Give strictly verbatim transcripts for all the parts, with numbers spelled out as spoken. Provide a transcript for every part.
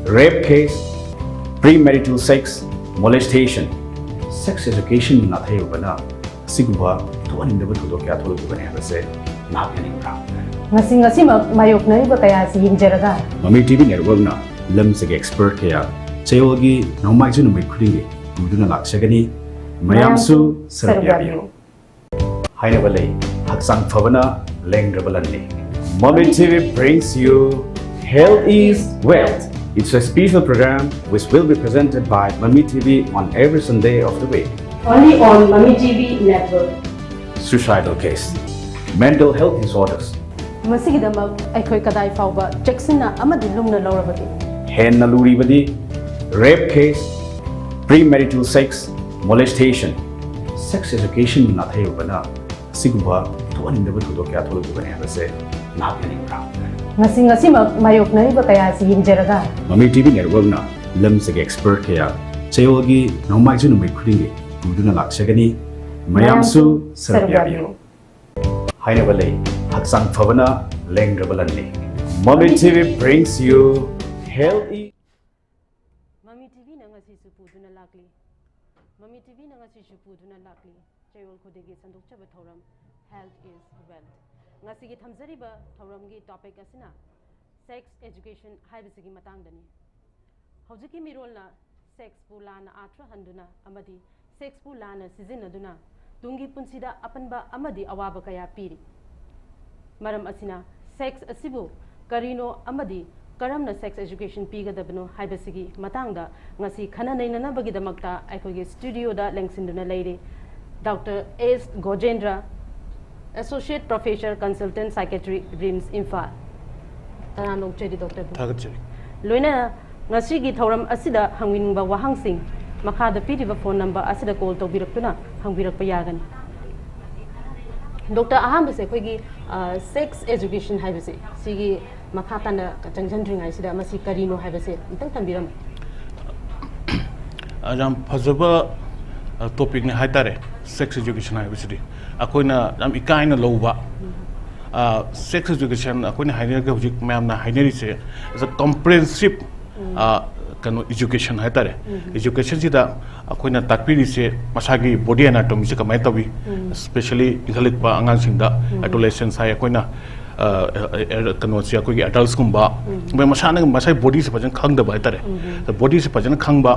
Rape case, premarital sex, molestation, sex education ꯅꯥꯊꯩꯔꯨꯕꯅ ꯑꯁꯤꯒꯨꯝꯕ ꯊꯣꯛꯍꯟꯅꯤꯡꯗꯕ ꯊꯧꯗꯣꯛ ꯀꯌꯥ ꯊꯣꯛꯂꯛꯂꯤꯕꯅꯤ ꯍꯥꯏꯕꯁꯦ ꯉꯥꯛꯍꯟꯅꯤꯡꯕ꯭ꯔꯥ? ꯉꯁꯤ ꯉꯁꯤꯃꯛ ꯃꯥꯌꯣꯛꯅꯔꯤꯕ ꯀꯌꯥ ꯑꯁꯤ ꯌꯦꯡꯖꯔꯒ ꯃꯃꯤ ꯇꯤꯚꯤ ꯅꯦꯠꯋꯔꯛꯅ ꯂꯝꯁꯤꯒꯤ ꯑꯦꯛꯁꯄꯔꯠ ꯀꯌꯥ ꯆꯌꯣꯜꯒꯤ ꯅꯣꯡꯃꯥꯏꯖꯤꯡ ꯅꯨꯃꯤꯠ ꯈꯨꯗꯤꯡꯒꯤ ꯄꯨꯗꯨꯅ ꯂꯥꯛꯆꯒꯅꯤ꯫ ꯃꯌꯥꯝꯁꯨ ꯁꯔꯨꯛ ꯌꯥꯕꯤꯌꯨ꯫ ꯍꯥꯏꯅꯕ ꯂꯩ, ꯍꯛꯆꯥꯡ ꯐꯕꯅ ꯂꯦꯡꯗ꯭ꯔꯕ ꯂꯟꯅꯤ꯫ Mami T V brings you Health is Wealth. It's a special program which will be presented by Mami T V on every Sunday of the week. Only on Mami T V network. Suicidal case, mental health disorders, ꯃꯁꯤꯒꯤꯗꯃꯛ ꯑꯩꯈꯣꯏ ꯀꯗꯥꯏ ꯐꯥꯎꯕ ꯆꯦꯛꯁꯤꯟꯅ ꯑꯃꯗꯤ ꯂꯨꯝꯅ ꯂꯧꯔꯕꯒꯦ? ꯍꯦꯟꯅ ꯂꯨꯔꯤꯕꯗꯤ rape case, premarital sex, molestation, sex education ꯅꯥꯊꯩꯔꯨꯕꯅ ꯑꯁꯤꯒꯨꯝꯕ ꯊꯣꯛꯍꯟꯅꯤꯡꯗꯕ ꯊꯧꯗꯣꯛ ꯀꯌꯥ ꯊꯣꯛꯂꯛꯂꯤꯕꯅꯤ ꯍꯥꯏꯕꯁꯦ ꯉꯥꯛꯍꯟꯅꯤꯡꯕ꯭ꯔꯥ? ꯉꯁꯤ ꯉꯁꯤꯃꯛ ꯃꯥꯌꯣꯛꯅꯔꯤꯕ ꯀꯌꯥ ꯑꯁꯤ ꯌꯦꯡꯖꯔꯒ ꯃꯃꯤ ꯇꯤꯚꯤ ꯅꯦꯠꯋꯔꯛꯅ ꯂꯝꯁꯤꯒꯤ ꯑꯦꯛꯁꯄꯔꯠ ꯀꯌꯥ ꯆꯌꯣꯜꯒꯤ ꯅꯣꯡꯃꯥꯏꯖꯤꯡ ꯅꯨꯃꯤꯠ ꯈꯨꯗꯤꯡꯒꯤ ꯄꯨꯗꯨꯅ ꯂꯥꯛꯆꯒꯅꯤ꯫ ꯃꯌꯥꯝꯁꯨ ꯁꯔꯨꯛ ꯌꯥꯕꯤꯌꯨ꯫ ꯍꯥꯏꯅꯕ ꯂꯩ, ꯍꯛꯆꯥꯡ ꯐꯕꯅ ꯂꯦꯡꯗ꯭ꯔꯕ ꯂꯟꯅꯤ꯫ Mami T V brings you Health is ꯃꯃꯤ ꯇꯤꯚꯤꯅ ꯉꯁꯤꯁꯨ ꯄꯨꯗꯨꯅ ꯂꯥꯛꯂꯤ꯫ ꯃꯃꯤ ꯇꯤꯚꯤꯅ ꯉꯁꯤꯁꯨ ꯄꯨꯗꯨꯅ ꯂꯥꯛꯂꯤ꯫ ꯆꯌꯣꯜ ꯈꯨꯗꯤꯡꯒꯤ ꯁꯟꯗꯣꯛꯆꯕ ꯊꯧꯔꯝ Health is Wealth꯫ ꯉꯁꯤꯒꯤ ꯊꯝꯖꯔꯤꯕ ꯊꯧꯔꯝꯒꯤ ꯇꯣꯄꯤꯛ ꯑꯁꯤꯅ ꯁꯦꯛꯁ ꯑꯦꯖꯨꯀꯦꯁꯟ ꯍꯥꯏꯕꯁꯤꯒꯤ ꯃꯇꯥꯡꯗꯅꯤ꯫ ꯍꯧꯖꯤꯛꯀꯤ ꯃꯤꯔꯣꯜꯅ ꯁꯦꯛꯁꯄꯨ ꯂꯥꯟꯅ ꯑꯥꯔꯊ ꯍꯟꯗꯨꯅ ꯑꯃꯗꯤ ꯁꯦꯛꯁꯄꯨ ꯂꯥꯟꯅ ꯁꯤꯖꯤꯟꯅꯗꯨꯅ ꯇꯨꯡꯒꯤ ꯄꯨꯟꯁꯤꯗ ꯑꯄꯟꯕ ꯑꯃꯗꯤ ꯑꯋꯥꯕ ꯀꯌꯥ ꯄꯤꯔꯤ꯫ ꯃꯔꯝ ꯑꯁꯤꯅ ꯁꯦꯛꯁ ꯑꯁꯤꯕꯨ ꯀꯔꯤꯅꯣ ꯑꯃꯗꯤ ꯀꯔꯝꯅ ꯁꯦꯛꯁ ꯑꯦꯖꯨꯀꯦꯁꯟ ꯄꯤꯒꯗꯕꯅꯣ ꯍꯥꯏꯕꯁꯤꯒꯤ ꯃꯇꯥꯡꯗ ꯉꯁꯤ ꯈꯟꯅ ꯅꯩꯅꯅꯕꯒꯤꯗꯃꯛꯇ ꯑꯩꯈꯣꯏꯒꯤ ꯁ꯭ꯇꯨꯗꯤꯑꯣꯗ ꯂꯦꯡꯁꯤꯟꯗꯨꯅ ꯂꯩꯔꯤ ꯗꯣꯛꯇꯔ ꯑꯦꯁ ꯒꯣꯖꯦꯟꯗ꯭ꯔ, Associate Professor Consultant Psychiatry, RIMS, Imphal. ꯇꯔꯥꯝꯅ ꯑꯣꯛꯆꯔꯤ ꯗꯣꯛꯇꯔꯕꯨ꯫ ꯊꯥꯒꯠꯆꯔꯤ꯫ ꯂꯣꯏꯅꯅ ꯉꯁꯤꯒꯤ ꯊꯧꯔꯝ ꯑꯁꯤꯗ ꯍꯪꯕꯤꯅꯤꯡꯕ ꯋꯥꯍꯪꯁꯤꯡ ꯃꯈꯥꯗ ꯄꯤꯔꯤꯕ ꯐꯣꯟ ꯅꯝꯕꯔ ꯑꯁꯤꯗ ꯀꯣꯜ ꯇꯧꯕꯤꯔꯛꯇꯨꯅ ꯍꯪꯕꯤꯔꯛꯄ ꯌꯥꯒꯅꯤ꯫ ꯗꯣꯛꯇꯔ, ꯑꯍꯥꯟꯕꯁꯦ ꯑꯩꯈꯣꯏꯒꯤ ꯁꯦꯛꯁ ꯑꯦꯖꯨꯀꯦꯁꯟ ꯍꯥꯏꯕꯁꯦ ꯁꯤꯒꯤ ꯃꯈꯥ ꯇꯥꯅ ꯆꯪꯁꯤꯟꯗ꯭ꯔꯤꯉꯩꯁꯤꯗ ꯃꯁꯤ ꯀꯔꯤꯅꯣ ꯍꯥꯏꯕꯁꯦ ꯑꯝꯇꯪ ꯊꯝꯕꯤꯔꯝꯃꯨ꯫ ꯑ, ꯌꯥꯝ ꯐꯖꯕ ꯇꯣꯄꯤꯛꯅꯤ ꯍꯥꯏ ꯇꯥꯔꯦ꯫ ꯁꯦꯛꯁ ꯑꯦꯖꯨꯀꯦꯁꯟ ꯍꯥꯏꯕꯁꯤꯗꯤ ꯑꯩꯈꯣꯏꯅ ꯌꯥꯝ ꯏꯀꯥꯏꯅ ꯂꯧꯕ, ꯁꯦꯛꯁ ꯑꯦꯖꯨꯀꯦꯁꯟ ꯑꯩꯈꯣꯏꯅ ꯍꯥꯏꯅꯔꯒ ꯍꯧꯖꯤꯛ ꯃꯌꯥꯝꯅ ꯍꯥꯏꯅꯔꯤꯁꯦ, as a comprehensive ꯑ, ꯀꯩꯅꯣ, education ꯍꯥꯏꯇꯥꯔꯦ꯫ Educationꯁꯤꯗ ꯑꯩꯈꯣꯏꯅ ꯇꯥꯛꯄꯤꯔꯤꯁꯦ ꯃꯁꯥꯒꯤ body anatomyꯁꯦ ꯀꯃꯥꯏꯅ ꯇꯧꯏ, especially ꯏꯟꯈꯠꯂꯛꯄ ꯑꯉꯥꯡꯁꯤꯡꯗ, adolescence ꯍꯥꯏ ꯑꯩꯈꯣꯏꯅ, ꯑ, ꯑ, ꯑ, ꯀꯩꯅꯣꯁꯦ, ꯑꯩꯈꯣꯏꯒꯤ adultsꯀꯨꯝꯕ, ꯃꯣꯏ ꯃꯁꯥꯅ ꯃꯁꯥꯒꯤ bodyꯁꯦ ꯐꯖꯅ ꯈꯪꯗꯕ ꯍꯥꯏꯇꯥꯔꯦ꯫ Bodyꯁꯦ ꯐꯖꯅ ꯈꯪꯕ,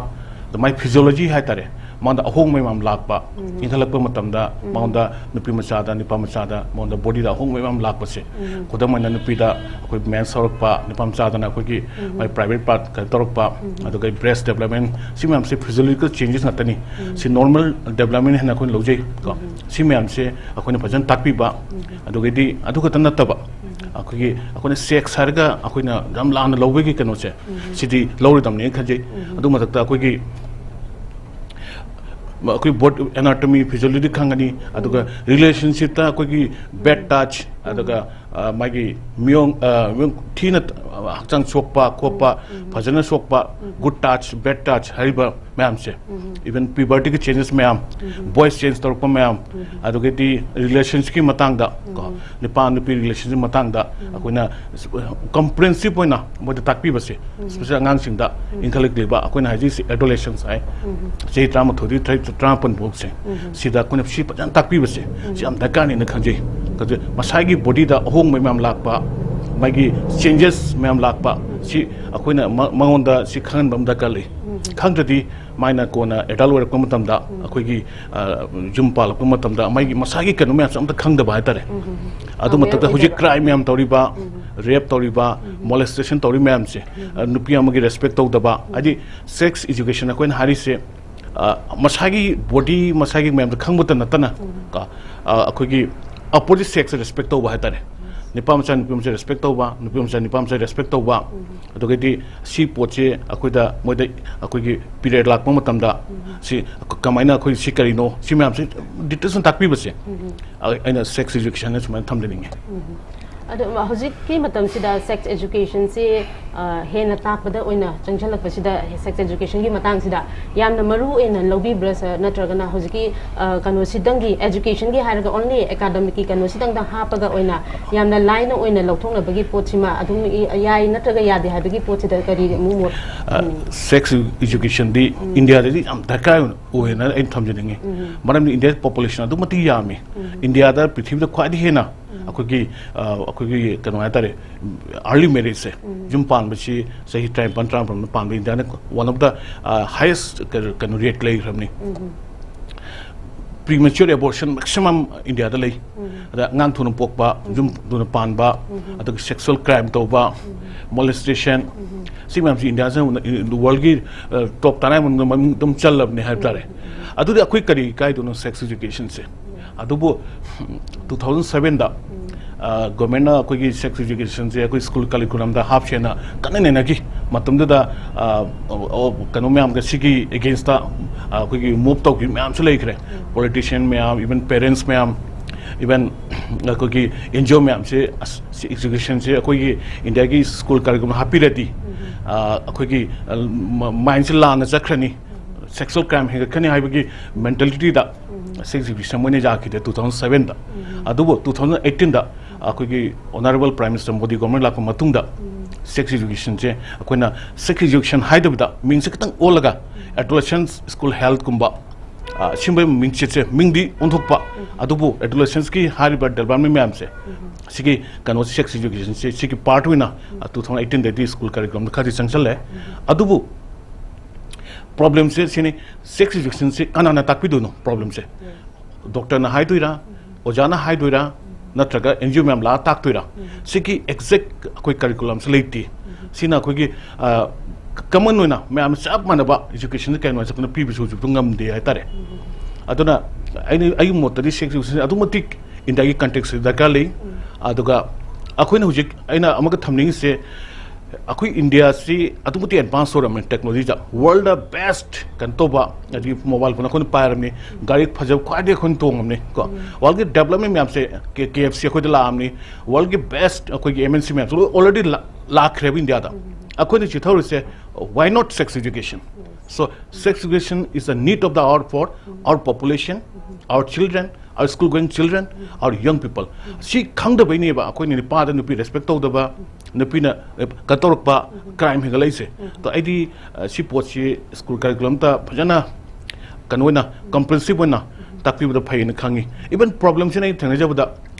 ꯑꯗ ꯃꯥꯏ physiology ꯍꯥꯏꯇꯥꯔꯦ, ꯃꯉꯣꯟꯗ ꯑꯍꯣꯡꯕ ꯃꯌꯥꯝ ꯂꯥꯛꯄ, ꯏꯟꯈꯠꯂꯛꯄ ꯃꯇꯝꯗ ꯃꯉꯣꯟꯗ, ꯅꯨꯄꯤ ꯃꯆꯥꯗ, ꯅꯨꯄꯥ ꯃꯆꯥꯗ, ꯃꯉꯣꯟꯗ bodyꯗ ꯑꯍꯣꯡꯕ ꯃꯌꯥꯝ ꯂꯥꯛꯄꯁꯦ, ꯈꯨꯗꯝ ꯑꯣꯏꯅ ꯅꯨꯄꯤꯗ ꯑꯩꯈꯣꯏ mens ꯍꯧꯔꯛꯄ, ꯅꯨꯄꯥ ꯃꯆꯥꯗꯅ ꯑꯩꯈꯣꯏꯒꯤ ꯃꯥꯏ private part ꯀꯩꯅꯣ ꯇꯧꯔꯛꯄ, ꯑꯗꯨꯒ breast development, ꯁꯤ ꯃꯌꯥꯝꯁꯦ physiological changes ꯉꯥꯛꯇꯅꯤ꯫ ꯁꯤ normal development ꯍꯥꯏꯅ ꯑꯩꯈꯣꯏꯅ ꯂꯧꯖꯩ ꯀꯣ꯫ ꯁꯤ ꯃꯌꯥꯝꯁꯦ ꯑꯩꯈꯣꯏꯅ ꯐꯖꯅ ꯇꯥꯛꯄꯤꯕ, ꯑꯗꯨꯒꯩꯗꯤ ꯑꯗꯨ ꯈꯛꯇ ꯅꯠꯇꯕ, ꯑꯩꯈꯣꯏꯒꯤ, ꯑꯩꯈꯣꯏꯅ sex ꯍꯥꯏꯔꯒ ꯑꯩꯈꯣꯏꯅ ꯌꯥꯝ ꯂꯥꯟꯅ ꯂꯧꯕꯒꯤ ꯀꯩꯅꯣꯁꯦ, ꯁꯤꯗꯤ ꯂꯧꯔꯣꯏꯗꯕꯅꯦꯅ ꯈꯟꯖꯩ꯫ ꯑꯗꯨ ꯃꯊꯛꯇ ꯑꯩꯈꯣꯏꯒꯤ ꯑꯩꯈꯣꯏ body anatomy, physiology ꯈꯪꯒꯅꯤ, ꯑꯗꯨꯒ relationshipꯇ ꯑꯩꯈꯣꯏꯒꯤ bad touch, ꯑꯗꯨꯒ, ꯑ, ꯃꯥꯒꯤ ꯃꯤꯑꯣꯡ, ꯑ, ꯃꯤꯑꯣꯡ ꯊꯤꯅ, ꯑ, ꯍꯛꯆꯥꯡ ꯁꯣꯛꯄ ꯈꯣꯠꯄ, ꯐꯖꯅ ꯁꯣꯛꯄ, good touch, bad touch ꯍꯥꯏꯔꯤꯕ ꯃꯌꯥꯝꯁꯦ, even pubertyꯒꯤ changes ꯃꯌꯥꯝ, voice change ꯇꯧꯔꯛꯄ ꯃꯌꯥꯝ, ꯑꯗꯨꯒꯗꯤ relationshipꯀꯤ ꯃꯇꯥꯡꯗ ꯀꯣ, ꯅꯨꯄꯥ ꯅꯨꯄꯤ relationship ꯃꯇꯥꯡꯗ ꯑꯩꯈꯣꯏꯅ comprehensive ꯑꯣꯏꯅ ꯃꯣꯏꯗ ꯇꯥꯛꯄꯤꯕꯁꯦ, especially ꯑꯉꯥꯡꯁꯤꯡꯗ, ꯏꯟꯈꯠꯂꯛꯂꯤꯕ ꯑꯩꯈꯣꯏꯅ ꯍꯥꯏꯖꯔꯤꯁꯦ adolescence ꯍꯥꯏ, ꯆꯍꯤ ꯇꯔꯥꯃꯥꯊꯣꯏꯗꯒꯤ ꯇꯔꯥ-, ꯇꯔꯥꯃꯥꯄꯟ ꯐꯥꯎꯁꯦ, ꯁꯤꯗ ꯑꯩꯈꯣꯏꯅ ꯁꯤ ꯐꯖꯅ ꯇꯥꯛꯄꯤꯕꯁꯦ, ꯁꯤ ꯌꯥꯝ ꯗꯔꯀꯥꯔꯅꯦꯅ ꯈꯟꯖꯩ꯫ ꯑꯗꯨ ꯃꯁꯥꯒꯤ bodyꯗ ꯑꯍꯣꯡꯕ ꯃꯌꯥꯝ ꯂꯥꯛꯄ, ꯃꯥꯒꯤ changes ꯃꯌꯥꯝ ꯂꯥꯛꯄ, ꯁꯤ ꯑꯩꯈꯣꯏꯅ ꯃ-, ꯃꯉꯣꯟꯗ ꯁꯤ ꯈꯪꯍꯟꯕ ꯑꯃ ꯗꯔꯀꯥꯔ ꯂꯩ꯫ ꯈꯪꯗ꯭ꯔꯗꯤ ꯃꯥꯏꯅ ꯀꯣꯟꯅ adult ꯑꯣꯏꯔꯛꯄ ꯃꯇꯝꯗ, ꯑꯩꯈꯣꯏꯒꯤ, ꯑ, ꯌꯨꯝ ꯄꯥꯜꯂꯛꯄ ꯃꯇꯝꯗ ꯃꯥꯒꯤ ꯃꯁꯥꯒꯤ ꯀꯩꯅꯣ ꯃꯌꯥꯝꯁꯦ ꯑꯝꯇ ꯈꯪꯗꯕ ꯍꯥꯏꯇꯥꯔꯦ꯫ ꯑꯗꯨ aware ꯃꯊꯛꯇ ꯍꯧꯖꯤꯛ ꯑꯣꯏꯗꯕ꯫ Crime ꯃꯌꯥꯝ ꯇꯧꯔꯤꯕ, rape ꯇꯧꯔꯤꯕ, molestation ꯇꯧꯔꯤ ꯃꯌꯥꯝꯁꯦ, ꯑ, ꯅꯨꯄꯤ ꯑꯃꯒꯤ respect ꯇꯧꯗꯕ, ꯍꯥꯏꯗꯤ sex education ꯑꯩꯈꯣꯏꯅ ꯍꯥꯏꯔꯤꯁꯦ, ꯑ, ꯃꯁꯥꯒꯤ body, ꯃꯁꯥꯒꯤ ꯃꯌꯥꯝꯗꯣ ꯈꯪꯕꯇ ꯅꯠꯇꯅ, ꯀꯣ, ꯑ, ꯑꯩꯈꯣꯏꯒꯤ opposite sex respect ꯇꯧꯕ ꯍꯥꯏꯇꯥꯔꯦ꯫ ꯅꯨꯄꯥ ꯃꯆꯥ ꯅꯨꯄꯤ ꯃꯆꯥ respect ꯇꯧꯕ, ꯅꯨꯄꯤ ꯃꯆꯥ ꯅꯨꯄꯥ ꯃꯆꯥ respect ꯇꯧꯕ, ꯑꯗꯨꯒꯗꯤ ꯁꯤ ꯄꯣꯠꯁꯦ ꯑꯩꯈꯣꯏꯗ, ꯃꯣꯏꯗ ꯑꯩꯈꯣꯏꯒꯤ period ꯂꯥꯛꯄ ꯃꯇꯝꯗ ꯁꯤ ꯀꯃꯥꯏꯅ, ꯑꯩꯈꯣꯏ ꯁꯤ ꯀꯔꯤꯅꯣ, ꯁꯤ ꯃꯌꯥꯝꯁꯦ details ꯑꯣꯏꯅ ꯇꯥꯛꯄꯤꯕꯁꯦ, ꯑ-, ꯑꯩꯅ sex education ꯍꯥꯏꯅ ꯁꯨꯃꯥꯏꯅ ꯊꯝꯖꯅꯤꯡꯉꯦ꯫ ꯑꯗꯣ ꯍꯧꯖꯤꯛꯀꯤ ꯃꯇꯝꯁꯤꯗ sex educationꯁꯤ ꯑ, ꯍꯦꯟꯅ ꯇꯥꯛꯄꯗ ꯑꯣꯏꯅ ꯆꯪꯁꯤꯜꯂꯛꯄꯁꯤꯗ, sex educationꯒꯤ ꯃꯇꯥꯡꯁꯤꯗ ꯌꯥꯝꯅ ꯃꯔꯨ ꯑꯣꯏꯅ ꯂꯧꯕꯤꯕ꯭ꯔꯥ, sir? ꯅꯠꯇ꯭ꯔꯒꯅ ꯍꯧꯖꯤꯛꯀꯤ, ꯑ, ꯀꯩꯅꯣꯁꯤꯗꯪꯒꯤ, educationꯒꯤ ꯍꯥꯏꯔꯒ only academicꯀꯤ ꯀꯩꯅꯣꯁꯤꯗꯪꯗ ꯍꯥꯞꯄꯒ ꯑꯣꯏꯅ ꯌꯥꯝꯅ ꯂꯥꯏꯅ ꯑꯣꯏꯅ ꯂꯧꯊꯣꯛꯅꯕꯒꯤ ꯄꯣꯠꯁꯤꯃ ꯑꯗꯨꯝ ꯏ-, ꯌꯥꯏ ꯅꯠꯇ꯭ꯔꯒ ꯌꯥꯗꯦ ꯍꯥꯏꯕꯒꯤ ꯄꯣꯠꯁꯤꯗ ꯀꯔꯤ ꯑꯃꯨꯛ ꯃꯣꯠ ꯊꯝꯅꯤꯡꯉꯤ? Sex educationꯗꯤ ꯏꯟꯗꯤꯌꯥꯗꯗꯤ ꯌꯥꯝ ꯗꯔꯀꯥꯔ ꯑꯣꯏꯅ ꯑꯩꯅ ꯊꯝꯖꯅꯤꯡꯉꯤ꯫ ꯃꯔꯝꯗꯤ ꯏꯟꯗꯤꯌꯥ population ꯑꯗꯨꯛ ꯃꯇꯤꯛ ꯌꯥꯝꯃꯤ꯫ ꯏꯟꯗꯤꯌꯥꯗ ꯄ꯭ꯔꯤꯊꯤꯕꯤꯗ ꯈ꯭ꯋꯥꯏꯗꯒꯤ ꯍꯦꯟꯅ ꯑꯩꯈꯣꯏꯒꯤ, ꯑ, ꯑꯩꯈꯣꯏꯒꯤ ꯀꯩꯅꯣ ꯍꯥꯏꯇꯥꯔꯦ, early marriageꯁꯦ, ꯌꯨꯝ ꯄꯥꯟꯕꯁꯤ ꯆꯍꯤ ꯇꯔꯥꯅꯤꯄꯥꯟ, ꯇꯔꯥꯃꯥꯄꯟꯗ ꯄꯥꯟꯕ ꯏꯟꯗꯤꯌꯥꯅ one of the, ꯑ, highest ꯀꯩꯅꯣ, ꯀꯩꯅꯣ, rate ꯂꯩꯈ꯭ꯔꯕꯅꯤ꯫ Premature abortion maximum ꯏꯟꯗꯤꯌꯥꯗ ꯂꯩ꯫ ꯑꯗ ꯑꯉꯥꯡ ꯊꯨꯅ ꯄꯣꯛꯄ, ꯌꯨꯝ ꯊꯨꯅ ꯄꯥꯟꯕ, ꯑꯗꯨꯒ sexual crime ꯇꯧꯕ, molestation, ꯁꯤ ꯃꯌꯥꯝꯁꯤ ꯏꯟꯗꯤꯌꯥꯁꯤꯅ worldꯀꯤ, ꯑ, top ꯇꯔꯥ ꯃꯅꯨꯡꯗ ꯃꯃꯤꯡ ꯑꯗꯨꯝ ꯆꯜꯂꯕꯅꯦ ꯍꯥꯏꯕ ꯇꯥꯔꯦ꯫ ꯑꯗꯨꯗꯤ ꯑꯩꯈꯣꯏ ꯀꯔꯤ ꯏꯀꯥꯏꯗꯣꯏꯅꯣ sex educationꯁꯦ? ꯑꯗꯨꯕꯨ two thousand sevenꯗ, ꯑ, governmentꯅ ꯑꯩꯈꯣꯏꯒꯤ sex educationꯁꯦ ꯑꯩꯈꯣꯏ school curriculumꯗ ꯍꯥꯞꯁꯦꯅ ꯀꯟꯅ ꯅꯩꯅꯈꯤ꯫ ꯃꯇꯝꯗꯨꯗ, ꯑ, ꯑ, ꯀꯩꯅꯣ ꯃꯌꯥꯝꯒ ꯁꯤꯒꯤ againstꯇ, ꯑ, ꯑꯩꯈꯣꯏꯒꯤ move ꯇꯧꯈꯤꯕ ꯃꯌꯥꯝꯁꯨ ꯂꯩꯈ꯭ꯔꯦ꯫ Politician ꯃꯌꯥꯝ, even parents ꯃꯌꯥꯝ, even ꯑꯩꯈꯣꯏꯒꯤ NGO ꯃꯌꯥꯝꯁꯦ, ꯑꯁ, ꯁꯤ educationꯁꯦ ꯑꯩꯈꯣꯏꯒꯤ ꯏꯟꯗꯤꯌꯥꯒꯤ school curriculum ꯍꯥꯞꯄꯤꯔꯗꯤ, ꯑ, ꯑꯩꯈꯣꯏꯒꯤ, ꯑ, ꯃ-, mindꯁꯦ ꯂꯥꯟꯅ ꯆꯠꯈ꯭ꯔꯅꯤ, sexual crime ꯍꯦꯟꯒꯠꯀꯅꯤ ꯍꯥꯏꯕꯒꯤ mentalityꯗ sex education ꯃꯣꯏꯅ ꯌꯥꯈꯤꯗꯦ two thousand sevenꯗ꯫ ꯑꯗꯨꯕꯨ two thousand eighteenꯗ ꯑꯩꯈꯣꯏꯒꯤ honourable Prime Minister Modi government ꯂꯥꯛꯄ ꯃꯇꯨꯡꯗ sex educationꯁꯦ ꯑꯩꯈꯣꯏꯅ sex education ꯍꯥꯏꯗꯕꯤꯗ ꯃꯤꯡꯁꯦ ꯈꯤꯇꯪ ꯑꯣꯜꯂꯒ adolescent school healthꯀꯨꯝꯕ, ꯑ, ꯁꯤꯒꯨꯝꯕ ꯃꯤꯡꯆꯠꯁꯦ, ꯃꯤꯡꯗꯤ ꯑꯣꯟꯊꯣꯛꯄ, ꯑꯗꯨꯕꯨ adolescenceꯀꯤ ꯍꯥꯏꯔꯤꯕ development ꯃꯌꯥꯝꯁꯦ, ꯁꯤꯒꯤ ꯀꯩꯅꯣ sex educationꯁꯦ ꯁꯤꯒꯤ part ꯑꯣꯏꯅ, ꯑ, two thousand eighteenꯗꯩꯗꯤ school curriculumꯗ ꯈꯔꯗꯤ ꯆꯪꯁꯜꯂꯦ꯫ ꯑꯗꯨꯕꯨ problemꯁꯦ ꯁꯤꯅꯤ, sex educationꯁꯦ ꯀꯅꯥꯅ ꯇꯥꯛꯄꯤꯗꯣꯏꯅꯣ problemꯁꯦ? Doctorꯅ ꯍꯥꯏꯗꯣꯏꯔꯥ, ꯑꯣꯖꯥꯅ ꯍꯥꯏꯗꯣꯏꯔꯥ, ꯅꯠꯇ꯭ꯔꯒ NGO ꯃꯌꯥꯝ ꯂꯥꯛꯑ ꯇꯥꯛꯇꯣꯏꯔꯥ? ꯁꯤꯒꯤ exact ꯑꯩꯈꯣꯏ curriculumꯁꯦ ꯂꯩꯇꯦ꯫ ꯁꯤꯅ ꯑꯩꯈꯣꯏꯒꯤ, ꯑ, common ꯑꯣꯏꯅ ꯃꯌꯥꯝ ꯆꯞ ꯃꯥꯟꯅꯕ educationꯁꯦ ꯀꯩꯅꯣ ꯍꯥꯏ ꯆꯠꯇꯅ ꯄꯤꯕꯁꯨ ꯍꯧꯖꯤꯛꯇ ꯉꯝꯗꯦ ꯍꯥꯏꯇꯥꯔꯦ꯫ ꯑꯗꯨꯅ ꯑꯩꯅ, ꯑꯩꯒꯤ ꯃꯣꯠꯇꯗꯤ sex education ꯑꯗꯨꯛ ꯃꯇꯤꯛ ꯏꯟꯗꯤꯌꯥꯒꯤ contextꯁꯤꯗ ꯗꯔꯀꯥꯔ ꯂꯩ꯫ ꯑꯗꯨꯒ ꯑꯩꯈꯣꯏꯅ ꯍꯧꯖꯤꯛ ꯑꯩꯅ ꯑꯃꯒ ꯊꯝꯅꯤꯡꯉꯤꯁꯦ, ꯑꯩꯈꯣꯏ ꯏꯟꯗꯤꯌꯥꯁꯤ ꯑꯗꯨꯛ ꯃꯇꯤꯛ advance ꯑꯣꯏꯔꯝꯃꯦ technologyꯗ, worldꯗ best ꯀꯩꯅꯣ ꯇꯧꯕ, ꯑꯗꯒꯤ mobile phone ꯑꯩꯈꯣꯏꯅ ꯄꯥꯏꯔꯝꯅꯤ, ꯒꯥꯔꯤ ꯐꯖꯕ ꯈ꯭ꯋꯥꯏꯗꯒꯤ ꯑꯩꯈꯣꯏꯅ ꯇꯣꯡꯉꯝꯅꯤ ꯀꯣ꯫ Worldꯀꯤ development ꯃꯌꯥꯝꯁꯦ, K-, KFC ꯑꯩꯈꯣꯏꯗ ꯂꯥꯛꯑꯝꯅꯤ, worldꯀꯤ best ꯑꯩꯈꯣꯏꯒꯤ MNC ꯃꯌꯥꯝꯁꯦ ꯂꯣꯏ already ꯂꯥꯛ-, ꯂꯥꯛꯈ꯭ꯔꯦꯕ ꯏꯟꯗꯤꯌꯥꯗ꯫ ꯑꯩꯈꯣꯏꯅ ꯆꯤꯊꯧꯔꯤꯁꯦ, why not sex education? So sex education is a need of the hour for our population, our children, our school going children, our young people. ꯁꯤ ꯈꯪꯗꯕꯩꯅꯦꯕ ꯑꯩꯈꯣꯏꯅ ꯅꯨꯄꯥꯗ ꯅꯨꯄꯤ respect ꯇꯧꯗꯕ, ꯅꯨꯄꯤꯅ ꯀꯩꯅꯣ ꯇꯧꯔꯛꯄ, crime ꯍꯦꯟꯒꯠꯂꯛꯏꯁꯦ꯫ ꯑꯗꯣ ꯑꯩꯗꯤ, ꯑ, ꯁꯤ ꯄꯣꯠꯁꯤ school curriculumꯗ ꯐꯖꯅ ꯀꯩꯅꯣ ꯑꯣꯏꯅ, comprehensive ꯑꯣꯏꯅ ꯇꯥꯛꯄꯤꯕꯗ ꯐꯩꯌꯦꯅ ꯈꯪꯉꯤ꯫ Even problemꯁꯤꯅ ꯑꯩ ꯊꯦꯡꯅꯖꯕꯗ,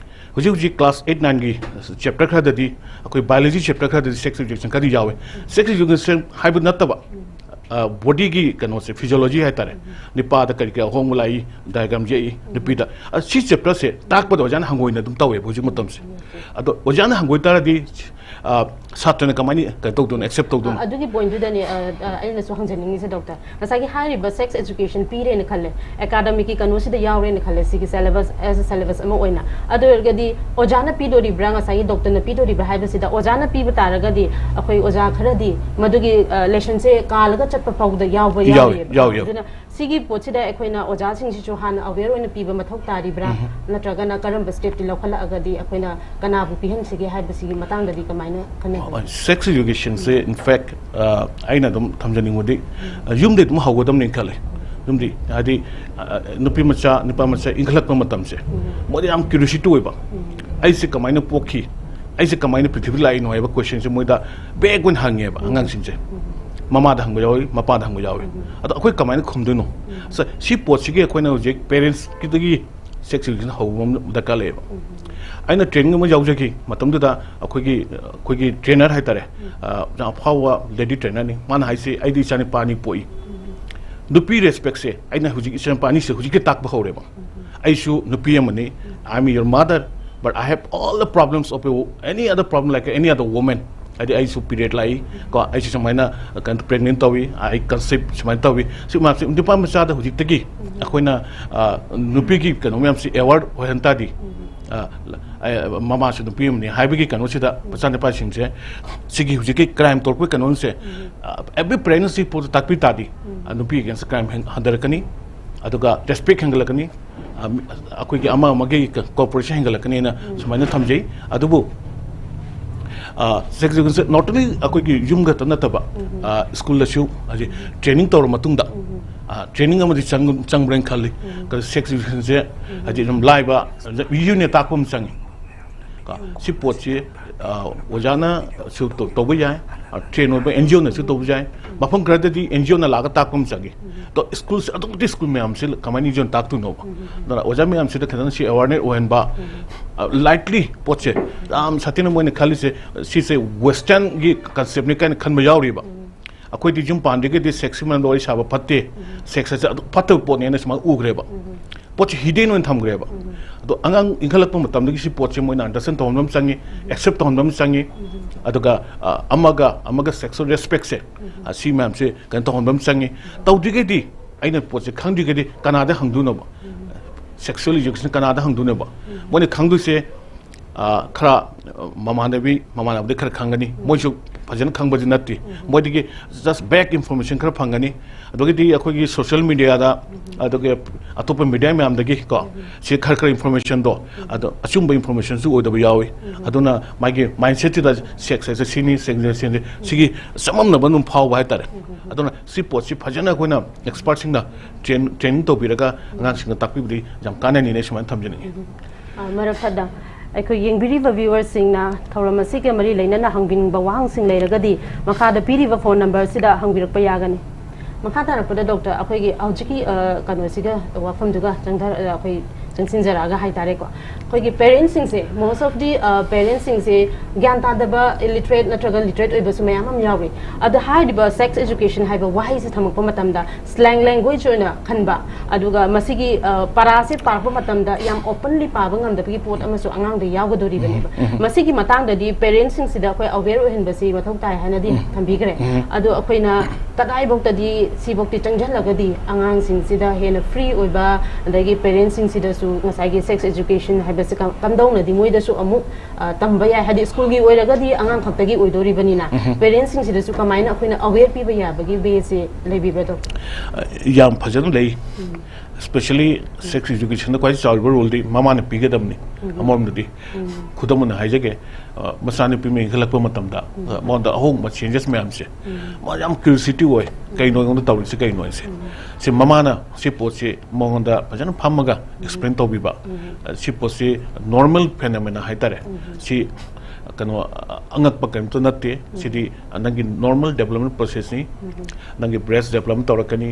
ꯍꯧꯖꯤꯛ ꯍꯧꯖꯤꯛ class eight nineꯒꯤ chapter ꯈꯔꯗꯗꯤ, ꯑꯩꯈꯣꯏ biology chapter ꯈꯔꯗꯗꯤ sex education ꯈꯔꯗꯤ ꯌꯥꯎꯋꯦ꯫ Sex education ꯍꯥꯏꯕ ꯅꯠꯇꯕ, ꯑ, bodyꯒꯤ ꯀꯩꯅꯣꯁꯦ, physiology ꯍꯥꯏꯇꯥꯔꯦ, ꯅꯨꯄꯥꯗ ꯀꯔꯤ ꯀꯔꯤ ꯑꯍꯣꯡꯕ ꯂꯥꯛꯏ, diagram ꯌꯦꯛꯏ ꯅꯨꯄꯤꯗ, ꯑ, ꯁꯤ chapterꯁꯦ ꯇꯥꯛꯄꯗ ꯑꯣꯖꯥꯅ ꯍꯪꯒꯣꯏꯅ ꯑꯗꯨꯝ ꯇꯧꯋꯦꯕ ꯍꯧꯖꯤꯛ ꯃꯇꯝꯁꯦ꯫ ꯑꯗꯣ ꯑꯣꯖꯥꯅ ꯍꯪꯒꯣꯏ ꯇꯥꯔꯗꯤ, ꯑ, ꯁꯥꯇ꯭ꯔꯅ ꯀꯃꯥꯏꯅ ꯀꯩꯅꯣ ꯇꯧꯗꯣꯏꯅꯣ, accept ꯇꯧꯗꯣꯏꯅꯣ? ꯑ, ꯑꯗꯨꯒꯤ pointꯗꯨꯗꯅꯦ, ꯑ, ꯑ, ꯑꯩꯅꯁꯨ ꯍꯪꯖꯅꯤꯡꯉꯤꯁꯦ, doctor꯫ ꯉꯁꯥꯏꯒꯤ ꯍꯥꯏꯔꯤꯕ sex education ꯄꯤꯔꯦꯅ ꯈꯜꯂꯦ, academicꯀꯤ ꯀꯩꯅꯣꯁꯤꯗ ꯌꯥꯎꯔꯦꯅ ꯈꯜꯂꯦ, ꯁꯤꯒꯤ syllabus, as a syllabus ꯑꯃ ꯑꯣꯏꯅ꯫ ꯑꯗꯨ ꯑꯣꯏꯔꯒꯗꯤ ꯑꯣꯖꯥꯅ ꯄꯤꯗꯣꯔꯤꯕ꯭ꯔꯥ, ꯉꯁꯥꯏꯒꯤ doctorꯅ ꯄꯤꯗꯣꯔꯤꯕ꯭ꯔꯥ ꯍꯥꯏꯕꯁꯤꯗ, ꯑꯣꯖꯥꯅ ꯄꯤꯕ ꯇꯥꯔꯒꯗꯤ ꯑꯩꯈꯣꯏ ꯑꯣꯖꯥ ꯈꯔꯗꯤ ꯃꯗꯨꯒꯤ, ꯑ, lessonꯁꯦ ꯀꯥꯜꯂꯒ ꯆꯠꯄ ꯐꯥꯎꯗ ꯌꯥꯎꯕ ꯌꯥꯎꯋꯦ, ꯌꯥꯎꯔꯤꯑꯕ꯫ ꯌꯥꯎꯋꯦ, ꯌꯥꯎꯋꯦ꯫ ꯑꯗꯨꯅ ꯁꯤꯒꯤ ꯄꯣꯠꯁꯤꯗ ꯑꯩꯈꯣꯏꯅ ꯑꯣꯖꯥꯁꯤꯡꯁꯤꯁꯨ ꯍꯥꯟꯅ aware ꯑꯣꯏꯅ ꯄꯤꯕ ꯃꯊꯧ ꯇꯥꯔꯤꯕ꯭ꯔꯥ? ꯅꯠꯇ꯭ꯔꯒꯅ ꯀꯔꯝꯕ stepꯇꯤ ꯂꯧꯈꯠꯂꯛꯑꯒꯗꯤ ꯑꯩꯈꯣꯏꯅ ꯀꯅꯥꯕꯨ ꯄꯤꯍꯟꯁꯤꯒꯦ ꯍꯥꯏꯕꯁꯤꯒꯤ ꯃꯇꯥꯡꯗꯗꯤ ꯀꯃꯥꯏꯅ ꯈꯟꯅꯒꯦ? ꯑ, sex educationꯁꯦ, in fact, ꯑ, ꯑꯩꯅ ꯑꯗꯨꯝ ꯊꯝꯖꯅꯤꯡꯕꯗꯤ, ꯑ, ꯌꯨꯝꯗꯩ ꯑꯗꯨꯝ ꯍꯧꯒꯗꯕꯅꯤ ꯈꯜꯂꯦ꯫ ꯌꯨꯝꯗꯤ, ꯍꯥꯏꯗꯤ, ꯑ, ꯅꯨꯄꯤ ꯃꯆꯥ, ꯅꯨꯄꯥ ꯃꯆꯥ ꯏꯟꯈꯠꯂꯛꯄ ꯃꯇꯝꯁꯦ, ꯃꯣꯏꯗ ꯌꯥꯝ curiosity ꯑꯣꯏꯕ꯫ ꯑꯩꯁꯦ ꯀꯃꯥꯏꯅ ꯄꯣꯛꯈꯤ? ꯑꯩꯁꯦ ꯀꯃꯥꯏꯅ ꯄ꯭ꯔꯤꯊꯤꯕꯤ ꯂꯥꯛꯏꯅꯣ ꯍꯥꯏꯕ questionꯁꯦ ꯃꯣꯏꯗ vague ꯑꯣꯏꯅ ꯍꯪꯉꯦꯕ ꯑꯉꯥꯡꯁꯤꯡꯁꯦ꯫ ꯃꯃꯥꯗ ꯍꯪꯕ ꯌꯥꯎꯏ, ꯃꯄꯥꯗ ꯍꯪꯕ ꯌꯥꯎꯏ꯫ ꯑꯗꯣ ꯑꯩꯈꯣꯏ ꯀꯃꯥꯏꯅ ꯈꯨꯝꯗꯣꯏꯅꯣ? ꯁ-, ꯁꯤ ꯄꯣꯠꯁꯤꯒꯤ ꯑꯩꯈꯣꯏꯅ ꯍꯧꯖꯤꯛ parentsꯀꯤꯗꯒꯤ sex education ꯍꯧꯕ ꯑꯃ ꯗꯔꯀꯥꯔ ꯂꯩꯌꯦꯕ꯫ ꯑꯩꯅ training ꯑꯃ ꯌꯥꯎꯖꯈꯤ ꯃꯇꯝꯗꯨꯗ, ꯑꯩꯈꯣꯏꯒꯤ, ꯑꯩꯈꯣꯏꯒꯤ trainer ꯍꯥꯏꯇꯥꯔꯦ, ꯑ, ꯌꯥꯝ ꯑꯐꯥꯎꯕ lady trainerꯅꯤ꯫ ꯃꯥꯅ ꯍꯥꯏꯁꯦ, "ꯑꯩꯗꯤ ꯏꯆꯥꯅꯨꯄꯥ ꯑꯅꯤ ꯄꯣꯛꯏ꯫ ꯅꯨꯄꯤ respectꯁꯦ ꯑꯩꯅ ꯍꯧꯖꯤꯛ ꯏꯆꯥꯅꯨꯄꯥ ꯑꯅꯤꯁꯦ ꯍꯧꯖꯤꯛꯇꯤ ꯇꯥꯛꯄ ꯍꯧꯔꯦꯕ꯫ ꯑꯩꯁꯨ ꯅꯨꯄꯤ ꯑꯃꯅꯤ, I'm your mother, but I have all the problems of a, any other problem like any other woman." ꯍꯥꯏꯗꯤ ꯑꯩꯁꯨ period ꯂꯥꯛꯏ, ꯀꯣ, ꯑꯩꯁꯨ ꯁꯨꯃꯥꯏꯅ, ꯀꯩꯅꯣ, pregnant ꯇꯧꯏ, I conceive ꯁꯨꯃꯥꯏꯅ ꯇꯧꯏ꯫ ꯁꯤ ꯃꯌꯥꯝꯁꯦ ꯅꯨꯄꯥ ꯃꯆꯥꯗ ꯍꯧꯖꯤꯛꯇꯒꯤ ꯑꯩꯈꯣꯏꯅ, ꯑ, ꯅꯨꯄꯤꯒꯤ ꯀꯩꯅꯣ ꯃꯌꯥꯝꯁꯤ aware ꯑꯣꯏꯍꯟ ꯇꯥꯔꯗꯤ, ꯑ, ꯑ, ꯃꯃꯥꯁꯨ ꯅꯨꯄꯤ ꯑꯃꯅꯤ ꯍꯥꯏꯕꯒꯤ ꯀꯩꯅꯣꯁꯤꯗ ꯃꯆꯥꯅꯨꯄꯥꯁꯤꯡꯁꯦ ꯁꯤꯒꯤ ꯍꯧꯖꯤꯛꯀꯤ crime ꯇꯧꯔꯛꯄꯒꯤ ꯀꯩꯅꯣꯁꯦ, ꯑ, every pregnancy ꯄꯣꯠꯇ ꯇꯥꯛꯄꯤ ꯇꯥꯔꯗꯤ, ꯑ, ꯅꯨꯄꯤ against crime ꯍꯦꯟ-, ꯍꯟꯊꯔꯛꯀꯅꯤ, ꯑꯗꯨꯒ respect ꯍꯦꯟꯒꯠꯂꯛꯀꯅꯤ, ꯑ, ꯃꯤ-, ꯑꯩꯈꯣꯏꯒꯤ ꯑꯃ ꯑꯃꯒꯤ cooperation ꯍꯦꯟꯒꯠꯂꯛꯀꯅꯤꯅ ꯁꯨꯃꯥꯏꯅ ꯊꯝꯖꯩ꯫ ꯑꯗꯨꯕꯨ ꯁꯦꯛꯁ ꯏꯖꯨꯀꯦꯁꯟꯁꯦ not only ꯑꯩꯈꯣꯏꯒꯤ ꯌꯨꯝ ꯈꯛꯇ ꯅꯠꯇꯕ, ꯁ꯭ꯀꯨꯜꯗꯁꯨ ꯍꯧꯖꯤꯛ ꯇ꯭ꯔꯦꯅꯤꯡ ꯇꯧꯔ ꯃꯇꯨꯡꯗ ꯇ꯭ꯔꯦꯅꯤꯡ ꯑꯃꯗꯤ ꯆꯪ- ꯆꯪꯕ꯭ꯔꯅ ꯈꯜꯂꯤ꯫ ꯁꯦꯛꯁ ꯏꯖꯨꯀꯦꯁꯟꯁꯦ ꯍꯥꯏꯗꯤ ꯑꯗꯨꯝ ꯂꯥꯏꯕ, ꯌꯨꯝꯅ ꯇꯥꯛꯄ ꯑꯃ ꯆꯪꯉꯤ꯫ ꯀꯣ, ꯁꯤ ꯄꯣꯠꯁꯤ ꯑꯣꯖꯥꯅꯁꯨ ꯇꯧꯕ ꯌꯥꯏ, ꯇ꯭ꯔꯦꯟ ꯑꯣꯏꯕ ꯑꯦꯟ ꯖꯤ ꯑꯣꯅꯁꯨ ꯇꯧꯕ ꯌꯥꯏ꯫ ꯃꯐꯝ ꯈꯔꯗꯗꯤ ꯑꯦꯟ ꯖꯤ ꯑꯣꯅ ꯂꯥꯛꯑꯒ ꯇꯥꯛꯄ ꯑꯃ ꯆꯪꯉꯤ꯫ ꯑꯗꯣ ꯁ꯭ꯀꯨꯜꯁꯦ ꯑꯗꯨꯛ ꯃꯇꯤꯛ ꯁ꯭ꯀꯨꯜ ꯃꯌꯥꯝꯁꯤ ꯀꯃꯥꯏꯅ ꯑꯦꯟ ꯖꯤ ꯑꯣꯅ ꯇꯥꯛꯇꯣꯏꯅꯣꯕ? ꯑꯗꯨꯅ ꯑꯣꯖꯥ ꯃꯌꯥꯝꯁꯤꯗ ꯈꯤꯇꯪ ꯁꯤ ꯑꯦꯋꯥꯔꯅꯦꯁ ꯑꯣꯏꯍꯟꯕ, ꯂꯥꯏꯠꯂꯤ ꯄꯣꯠꯁꯦ ꯌꯥꯝ ꯁꯥꯊꯤꯅ ꯃꯣꯏꯅ ꯈꯜꯂꯤꯁꯦ ꯁꯤꯁꯦ ꯋꯦꯁꯇꯔꯟꯒꯤ ꯀꯟꯁꯦꯞꯅꯤ ꯀꯥꯏꯅ ꯈꯟꯕ ꯌꯥꯎꯔꯤꯕ꯫ ꯑꯩꯈꯣꯏꯗꯤ ꯌꯨꯝ ꯄꯥꯟꯗ꯭ꯔꯤꯒꯗꯤ ꯁꯦꯛꯁꯀꯤ ꯃꯔꯝꯗ ꯋꯥꯔꯤ ꯁꯥꯕ ꯐꯠꯇꯦ, ꯁꯦꯛꯁ ꯑꯁꯦ ꯑꯗꯨꯛ ꯐꯠꯇꯕ ꯄꯣꯠꯅꯦꯅ ꯁꯨꯃꯥꯏꯅ ꯎꯈ꯭ꯔꯦꯕ꯫ ꯄꯣꯠꯁꯦ ꯍꯤꯗꯦꯟ ꯑꯣꯏꯅ ꯊꯝꯈ꯭ꯔꯦꯕ꯫ ꯑꯗꯣ ꯑꯉꯥꯡ ꯏꯟꯈꯠꯂꯛꯄ ꯃꯇꯝꯗꯒꯤ ꯁꯤ ꯄꯣꯠꯁꯦ ꯃꯣꯏꯅ ꯑꯟꯗꯔꯁꯇꯦꯟ ꯇꯧꯍꯟꯕ ꯑꯃ ꯆꯪꯉꯤ, ꯑꯦꯛꯁꯦꯞ ꯇꯧꯍꯟꯕ ꯑꯃ ꯆꯪꯉꯤ꯫ ꯑꯗꯨꯒ ꯑ, ꯑꯃꯒ ꯑꯃꯒ ꯁꯦꯛꯁꯨꯋꯦꯜ ꯔꯦꯁꯄꯦꯛꯁꯦ, ꯑ, ꯁꯤ ꯃꯌꯥꯝꯁꯦ ꯀꯩꯅꯣ ꯇꯧꯍꯟꯕ ꯑꯃ ꯆꯪꯉꯤ꯫ ꯇꯧꯗ꯭ꯔꯤꯒꯩꯗꯤ, ꯑꯩꯅ ꯄꯣꯠꯁꯦ ꯈꯪꯗ꯭ꯔꯤꯒꯩꯗꯤ ꯀꯅꯥꯗ ꯍꯪꯗꯣꯏꯅꯣꯕ? ꯁꯦꯛꯁꯨꯋꯦꯜ ꯏꯖꯨꯀꯦꯁꯟ ꯀꯅꯥꯗ ꯍꯪꯗꯣꯏꯅꯣꯕ? ꯃꯣꯏꯅ ꯈꯪꯗꯣꯏꯁꯦ ꯑ, ꯈꯔ, ꯑ, ꯃꯃꯥꯟꯅꯕꯤ ꯃꯃꯥꯟꯅꯕꯗꯤ ꯈꯔ ꯈꯪꯒꯅꯤ꯫ ꯃꯣꯏꯁꯨ ꯐꯖꯅ ꯈꯪꯕꯗꯤ ꯅꯠꯇꯦ꯫ ꯃꯣꯏꯗꯒꯤ ꯖꯁ ꯕꯦꯛ ꯏꯟꯐꯣꯔꯃꯦꯁꯟ ꯈꯔ ꯐꯪꯒꯅꯤ꯫ ꯑꯗꯨꯒꯤꯗꯤ ꯑꯩꯈꯣꯏꯒꯤ ꯁꯣꯁꯤꯌꯦꯜ ꯃꯦꯗꯤꯌꯥꯗ, ꯑꯗꯨꯒ ꯑꯇꯣꯞꯄ ꯃꯦꯗꯤꯌꯥ ꯃꯌꯥꯝꯗꯒꯤ ꯀꯣ, ꯁꯤ ꯈꯔ ꯈꯔ ꯏꯟꯐꯣꯔꯃꯦꯁꯟꯗꯣ, ꯑꯗꯣ ꯑꯆꯨꯝꯕ ꯏꯟꯐꯣꯔꯃꯦꯁꯟꯁꯨ ꯑꯣꯏꯗꯕ ꯌꯥꯎꯏ꯫ ꯑꯗꯨꯅ ꯃꯥꯒꯤ ꯃꯥꯏꯟꯁꯦꯠꯁꯤꯗ ꯁꯦꯛꯁ ꯍꯥꯏꯁꯦ ꯁꯤꯅꯤ, ꯁꯦꯛꯁ ꯍꯥꯏꯁꯦ ꯁꯤꯅꯤ, ꯁꯤꯒꯤ ꯆꯃꯝꯅꯕ ꯑꯗꯨꯝ ꯐꯥꯎꯕ ꯍꯥꯏꯇꯥꯔꯦ꯫ ꯑꯗꯨꯅ ꯁꯤ ꯄꯣꯠꯁꯤ ꯐꯖꯅ ꯑꯩꯈꯣꯏꯅ ꯑꯦꯛꯁꯄꯥꯔꯠꯁꯤꯡꯅ ꯇ꯭ꯔꯦꯟ- ꯇ꯭ꯔꯦꯅꯤꯡ ꯇꯧꯕꯤꯔꯒ ꯑꯉꯥꯡꯁꯤꯡꯗ ꯇꯥꯛꯄꯤꯕꯗꯤ ꯌꯥꯝ ꯀꯥꯟꯅꯅꯤꯅ ꯁꯨꯃꯥꯏꯅ ꯊꯝꯖꯅꯤꯡꯉꯤ꯫ ꯑ, ꯃꯔꯛ ꯊꯠꯅ ꯑꯩꯈꯣꯏ ꯌꯦꯡꯕꯤꯔꯤꯕ ꯚ꯭ꯌꯨꯋꯔꯁꯤꯡꯅ ꯊꯧꯔꯝ ꯑꯁꯤꯒ ꯃꯔꯤ ꯂꯩꯅꯅ ꯍꯪꯕꯤꯅꯤꯡꯕ ꯋꯥꯍꯪꯁꯤꯡ ꯂꯩꯔꯒꯗꯤ ꯃꯈꯥꯗ ꯄꯤꯔꯤꯕ ꯐꯣꯟ ꯅꯝꯕꯔꯁꯤꯗ ꯍꯪꯕꯤꯔꯛꯄ ꯌꯥꯒꯅꯤ꯫ ꯃꯈꯥ ꯇꯥꯔꯛꯄꯗ ꯗꯣꯛꯇꯔ, ꯑꯩꯈꯣꯏꯒꯤ ꯍꯧꯖꯤꯛꯀꯤ, ꯑ, ꯀꯩꯅꯣꯁꯤꯒ, ꯋꯥꯐꯝꯗꯨꯒ ꯆꯪꯊꯔ-, ꯑ, ꯑꯩꯈꯣꯏ ꯆꯪꯁꯤꯟꯖꯔꯛꯑꯒ ꯍꯥꯏꯇꯥꯔꯦꯀꯣ, ꯑꯩꯈꯣꯏꯒꯤ ꯄꯦꯔꯦꯟꯁꯁꯤꯡꯁꯦ, most of the, ꯑ, ꯄꯦꯔꯦꯟꯁꯁꯤꯡꯁꯦ ꯒ꯭ꯌꯥꯟ ꯇꯥꯗꯕ, ꯏꯂꯤꯇ꯭ꯔꯦꯠ ꯅꯠꯇ꯭ꯔꯒ ꯂꯤꯇ꯭ꯔꯦꯠ ꯑꯣꯏꯕꯁꯨ ꯃꯌꯥꯝ ꯑꯃ ꯌꯥꯎꯔꯤ꯫ ꯑꯗ ꯍꯥꯏꯔꯤꯕ ꯁꯦꯛꯁ ꯏꯖꯨꯀꯦꯁꯟ ꯍꯥꯏꯕ ꯋꯥꯍꯩꯁꯤ ꯊꯝꯃꯛꯄ ꯃꯇꯝꯗ ꯁ꯭ꯂꯦꯡ ꯂꯦꯡꯒ꯭ꯋꯦꯖ ꯑꯣꯏꯅ ꯈꯟꯕ, ꯑꯗꯨꯒ ꯃꯁꯤꯒꯤ, ꯑ, ꯄꯔꯥꯁꯦ ꯄꯥꯔꯛꯄ ꯃꯇꯝꯗ ꯌꯥꯝ ꯑꯣꯄꯟꯂꯤ ꯄꯥꯕ ꯉꯝꯗꯕꯒꯤ ꯄꯣꯠ ꯑꯃꯁꯨ ꯑꯉꯥꯡꯗ ꯌꯥꯎꯒꯗꯣꯔꯤꯕꯅꯦꯕ꯫ ꯎꯝ, ꯎꯝ꯫ ꯃꯁꯤꯒꯤ ꯃꯇꯥꯡꯗꯗꯤ ꯄꯦꯔꯦꯟꯁꯁꯤꯡꯁꯤꯗ ꯑꯩꯈꯣꯏ ꯑꯋꯦꯔ ꯑꯣꯏꯍꯟꯕꯁꯤ ꯃꯊꯧ ꯇꯥꯏ ꯍꯥꯏꯅꯗꯤ ꯎꯝ꯫ ꯊꯝꯕꯤꯈ꯭ꯔꯦ꯫ ꯎꯝ꯫ ꯑꯗꯣ ꯑꯩꯈꯣꯏꯅ ꯀꯗꯥꯏꯐꯥꯎꯇꯗꯤ ꯁꯤꯐꯧꯇꯤ ꯆꯪꯁꯤꯜꯂꯒꯗꯤ ꯑꯉꯥꯡꯁꯤꯡꯁꯤꯗ ꯍꯦꯟꯅ ꯐ꯭ꯔꯤ ꯑꯣꯏꯕ, ꯑꯗꯒꯤ ꯄꯦꯔꯦꯟꯁꯁꯤꯡꯁꯤꯗꯁꯨ ꯉꯁꯥꯏꯒꯤ ꯁꯦꯛꯁ ꯏꯖꯨꯀꯦꯁꯟ ꯍꯥꯏꯕꯁꯤ ꯀꯝ-, ꯀꯝꯗꯧꯅꯗꯤ ꯃꯣꯏꯗꯁꯨ ꯑꯃꯨꯛ, ꯑ, ꯇꯝꯕ ꯌꯥꯏ, ꯍꯥꯏꯗꯤ ꯁ꯭ꯀꯨꯜꯒꯤ ꯑꯣꯏꯔꯒꯗꯤ ꯑꯉꯥꯡ ꯈꯛꯇꯒꯤ ꯑꯣꯏꯗꯣꯔꯤꯕꯅꯤꯅ, ꯎꯝ꯫ ꯄꯦꯔꯦꯟꯁꯁꯤꯡꯁꯤꯗꯁꯨ ꯀꯃꯥꯏꯅ ꯑꯩꯈꯣꯏꯅ ꯑꯋꯦꯔ ꯄꯤꯕ ꯌꯥꯕꯒꯤ ꯋꯦꯁꯦ ꯂꯩꯕꯤꯕ꯭ꯔꯥ, ꯗꯣꯛꯇꯔ? ꯑ, ꯌꯥꯝ ꯐꯖꯅ ꯂꯩ꯫ ꯎꯝ꯫ Especially sex educationꯗ ꯈ꯭ꯋꯥꯏ ꯆꯥꯎꯔꯤꯕ roleꯗꯤ ꯃꯃꯥꯅ ꯄꯤꯒꯗꯕꯅꯤ꯫ ꯑꯃꯔꯣꯝꯗꯗꯤ ꯈꯨꯗꯝ ꯑꯣꯏꯅ ꯍꯥꯏꯖꯒꯦ, ꯑ, ꯃꯆꯥꯅꯨꯄꯤ ꯑꯃ ꯏꯟꯈꯠꯂꯛꯄ ꯃꯇꯝꯗ, ꯑ, ꯃꯉꯣꯟꯗ ꯑꯍꯣꯡꯕ changes ꯃꯌꯥꯝꯁꯦ, ꯃꯥ ꯌꯥꯝ curiosity ꯑꯣꯏ, ꯀꯩꯅꯣ ꯑꯩꯉꯣꯟꯗ ꯇꯧꯔꯤꯁꯤ ꯀꯩꯅꯣ ꯍꯥꯏꯁꯦ꯫ ꯁꯤ ꯃꯃꯥꯅ ꯁꯤ ꯄꯣꯠꯁꯤ ꯃꯉꯣꯟꯗ ꯐꯖꯅ ꯐꯝꯃꯒ explain ꯇꯧꯕꯤꯕ, ꯑ, ꯁꯤ ꯄꯣꯠꯁꯤ normal phenomena ꯍꯥꯏꯇꯥꯔꯦ꯫ ꯁꯤ ꯀꯩꯅꯣ, ꯑ, ꯑꯉꯛꯄ ꯀꯔꯤꯝꯇ ꯅꯠꯇꯦ꯫ ꯁꯤꯗꯤ ꯅꯪꯒꯤ normal development processꯅꯤ꯫ ꯅꯪꯒꯤ breast develop ꯇꯧꯔꯛꯀꯅꯤ,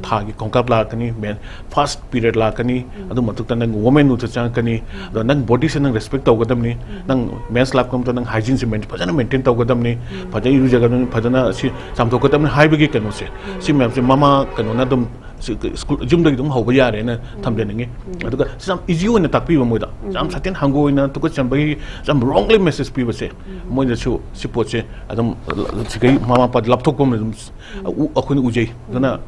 ꯊꯥꯒꯤ ꯈꯣꯡꯀꯥꯞ ꯂꯥꯛꯀꯅꯤ, men first period ꯂꯥꯛꯀꯅꯤ, ꯑꯗꯨ ꯃꯊꯛꯇ ꯅꯪ womanhoodꯇ ꯆꯪꯉꯛꯀꯅꯤ꯫ ꯑꯗꯣ ꯅꯪ bodyꯁꯦ ꯅꯪ respect ꯇꯧꯒꯗꯕꯅꯤ꯫ ꯅꯪ mens ꯂꯥꯛꯄ ꯃꯇꯝꯗ ꯅꯪ hygieneꯁꯦ main-, ꯐꯖꯅ maintain ꯇꯧꯒꯗꯕꯅꯤ꯫ ꯐꯖꯅ ꯏꯔꯨꯖꯒꯗꯕꯅꯤ, ꯐꯖꯅ ꯁꯤ ꯆꯥꯝꯊꯣꯛꯀꯗꯕꯅꯤ ꯍꯥꯏꯕꯒꯤ ꯀꯩꯅꯣꯁꯦ, ꯁꯤ ꯃꯌꯥꯝꯁꯦ ꯃꯃꯥ ꯀꯩꯅꯣꯅ ꯑꯗꯨꯝ ꯁꯤ school, ꯌꯨꯝꯗꯒꯤ ꯑꯗꯨꯝ ꯍꯧꯕ ꯌꯥꯔꯦꯅ ꯊꯝꯖꯅꯤꯡꯉꯤ꯫ ꯑꯗꯨꯒ ꯁꯤ ꯌꯥꯝ easy ꯑꯣꯏꯅ ꯇꯥꯛꯄꯤꯕ ꯃꯣꯏꯗ, ꯌꯥꯝ ꯁꯥꯊꯤꯅ ꯍꯪꯒꯣꯏꯅ ꯇꯨꯀꯠꯆꯕꯒꯤ ꯌꯥꯝ wrongly message ꯄꯤꯕꯁꯦ, ꯃꯣꯏꯅꯁꯨ ꯁꯤ ꯄꯣꯠꯁꯦ ꯑꯗꯨꯝ ꯁꯤꯒꯩ ꯃꯃꯥ ꯃꯄꯥꯗ ꯂꯥꯞꯊꯣꯛꯄ ꯑꯃ ꯑꯗꯨꯝ ꯎ-, ꯑꯩꯈꯣꯏꯅ ꯎꯖꯩ꯫ ꯑꯗꯨꯅ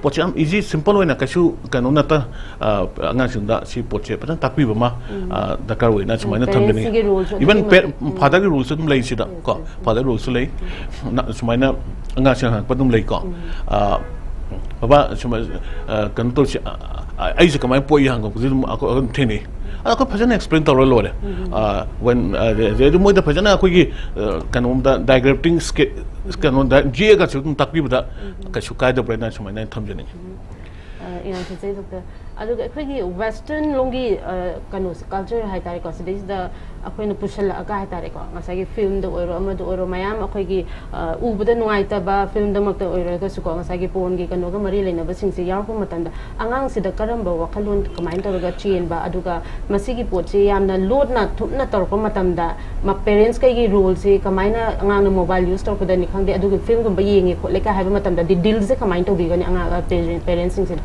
ꯄꯣꯠꯁꯦ ꯌꯥꯝ easy, simple ꯑꯣꯏꯅ ꯀꯩꯁꯨ ꯀꯩꯅꯣ ꯅꯠꯇ, ꯑ, ꯑꯉꯥꯡꯁꯤꯡꯗ ꯁꯤ ꯄꯣꯠꯁꯦ ꯐꯖꯅ ꯇꯥꯛꯄꯤꯕ ꯑꯃ, ꯑ, ꯗꯔꯀꯥꯔ ꯑꯣꯏꯅ ꯁꯨꯃꯥꯏꯅ ꯊꯝꯖꯅꯤꯡꯉꯤ꯫ Parentsꯀꯤ roleꯁꯨ ꯑꯗꯨꯛꯀꯤ Even ꯃꯇꯤꯛ, ꯎꯝ꯫ Fatherꯒꯤ roleꯁꯨ ꯑꯗꯨꯝ ꯂꯩ ꯁꯤꯗ, ꯀꯣ꯫ Fatherꯒꯤ roleꯁꯨ ꯂꯩ꯫ ꯅ-, ꯁꯨꯃꯥꯏꯅ ꯑꯉꯥꯡꯁꯤꯡ ꯍꯪꯉꯛꯄ ꯑꯗꯨꯝ ꯂꯩꯀꯣ꯫ ꯑ, "ꯕꯕꯥ, ꯁꯨꯃꯥꯏ-, ꯑ, ꯀꯩꯅꯣ ꯇꯧꯔꯤꯁꯦ, ꯑ, ꯑ, ꯑꯩꯁꯦ ꯀꯃꯥꯏꯅ ꯄꯣꯛꯏ?" ꯍꯪꯉꯛꯄꯁꯨ ꯑꯗꯨꯝ ꯑꯩꯈꯣꯏ ꯑꯗꯨꯝ ꯊꯦꯡꯅꯩ꯫ ꯑꯗꯣ ꯑꯩꯈꯣꯏ ꯐꯖꯅ explain ꯇꯧꯔ ꯂꯣꯏꯔꯦ꯫ ꯑ, when, ꯑ, ꯑꯗꯩ ꯑꯗꯨ ꯃꯣꯏꯗ ꯐꯖꯅ ꯑꯩꯈꯣꯏꯒꯤ, ꯑ, ꯀꯩꯅꯣꯝꯗ diagramming sketch, ꯀꯩꯅꯣꯗ ꯌꯦꯛꯑꯒꯁꯨ ꯑꯗꯨꯝ ꯇꯥꯛꯄꯤꯕꯗ ꯀꯩꯁꯨ ꯀꯥꯏꯗꯕ꯭ꯔꯅ ꯁꯨꯃꯥꯏꯅ ꯊꯝꯖꯅꯤꯡꯉꯤ꯫ ꯑ, ꯌꯥꯝ ꯐꯖꯩ, doctor꯫ ꯑꯗꯨꯒ ꯑꯩꯈꯣꯏꯒꯤ western ꯂꯣꯝꯒꯤ, ꯑ, ꯀꯩꯅꯣꯁꯦ, culture ꯍꯥꯏꯇꯥꯔꯦꯀꯣ, ꯁꯤꯗꯩꯁꯤꯗ ꯑꯩꯈꯣꯏꯅ ꯄꯨꯁꯜꯂꯛꯑꯒ ꯍꯥꯏꯇꯥꯔꯦꯀꯣ, ꯉꯁꯥꯏꯒꯤ filmꯗ ꯑꯣꯏꯔꯣ, ꯑꯃꯗ ꯑꯣꯏꯔꯣ, ꯃꯌꯥꯝ ꯑꯩꯈꯣꯏꯒꯤ, ꯑ, ꯎꯕꯗ ꯅꯨꯡꯉꯥꯏꯇꯕ filmꯗꯃꯛꯇ ꯑꯣꯏꯔꯒꯁꯨꯀꯣ, ꯉꯁꯥꯏꯒꯤ pornꯒꯤ ꯀꯩꯅꯣꯒ ꯃꯔꯤ ꯂꯩꯅꯕꯁꯤꯡꯁꯦ ꯌꯥꯎꯔꯛꯄ ꯃꯇꯝꯗ ꯑꯉꯥꯡꯁꯤꯗ ꯀꯔꯝꯕ ꯋꯥꯈꯜꯂꯣꯟ ꯀꯃꯥꯏꯅ ꯇꯧꯔꯒ ꯆꯦꯟꯕ, ꯑꯗꯨꯒ ꯃꯁꯤꯒꯤ ꯄꯣꯠꯁꯤ ꯌꯥꯝꯅ ꯂꯣꯠꯅ ꯊꯨꯞꯅ ꯇꯧꯔꯛꯄ ꯃꯇꯝꯗ ꯃ-, parents ꯀꯩꯒꯤ roleꯁꯤ ꯀꯃꯥꯏꯅ, ꯑꯉꯥꯡꯅ mobile use ꯇꯧꯔꯛꯄꯗꯅꯤ ꯈꯪꯗꯦ, ꯑꯗꯨꯒ filmꯒꯨꯝꯕ ꯌꯦꯡꯉꯦ ꯈꯣꯠꯂꯦ ꯀꯥꯏ ꯍꯥꯏꯕ ꯃꯇꯝꯗꯗꯤ dealꯁꯦ ꯀꯃꯥꯏꯅ ꯇꯧꯕꯤꯒꯅꯤ ꯑꯉꯥꯡ, ꯑ, parent, parentsꯁꯤꯡꯁꯤꯅ?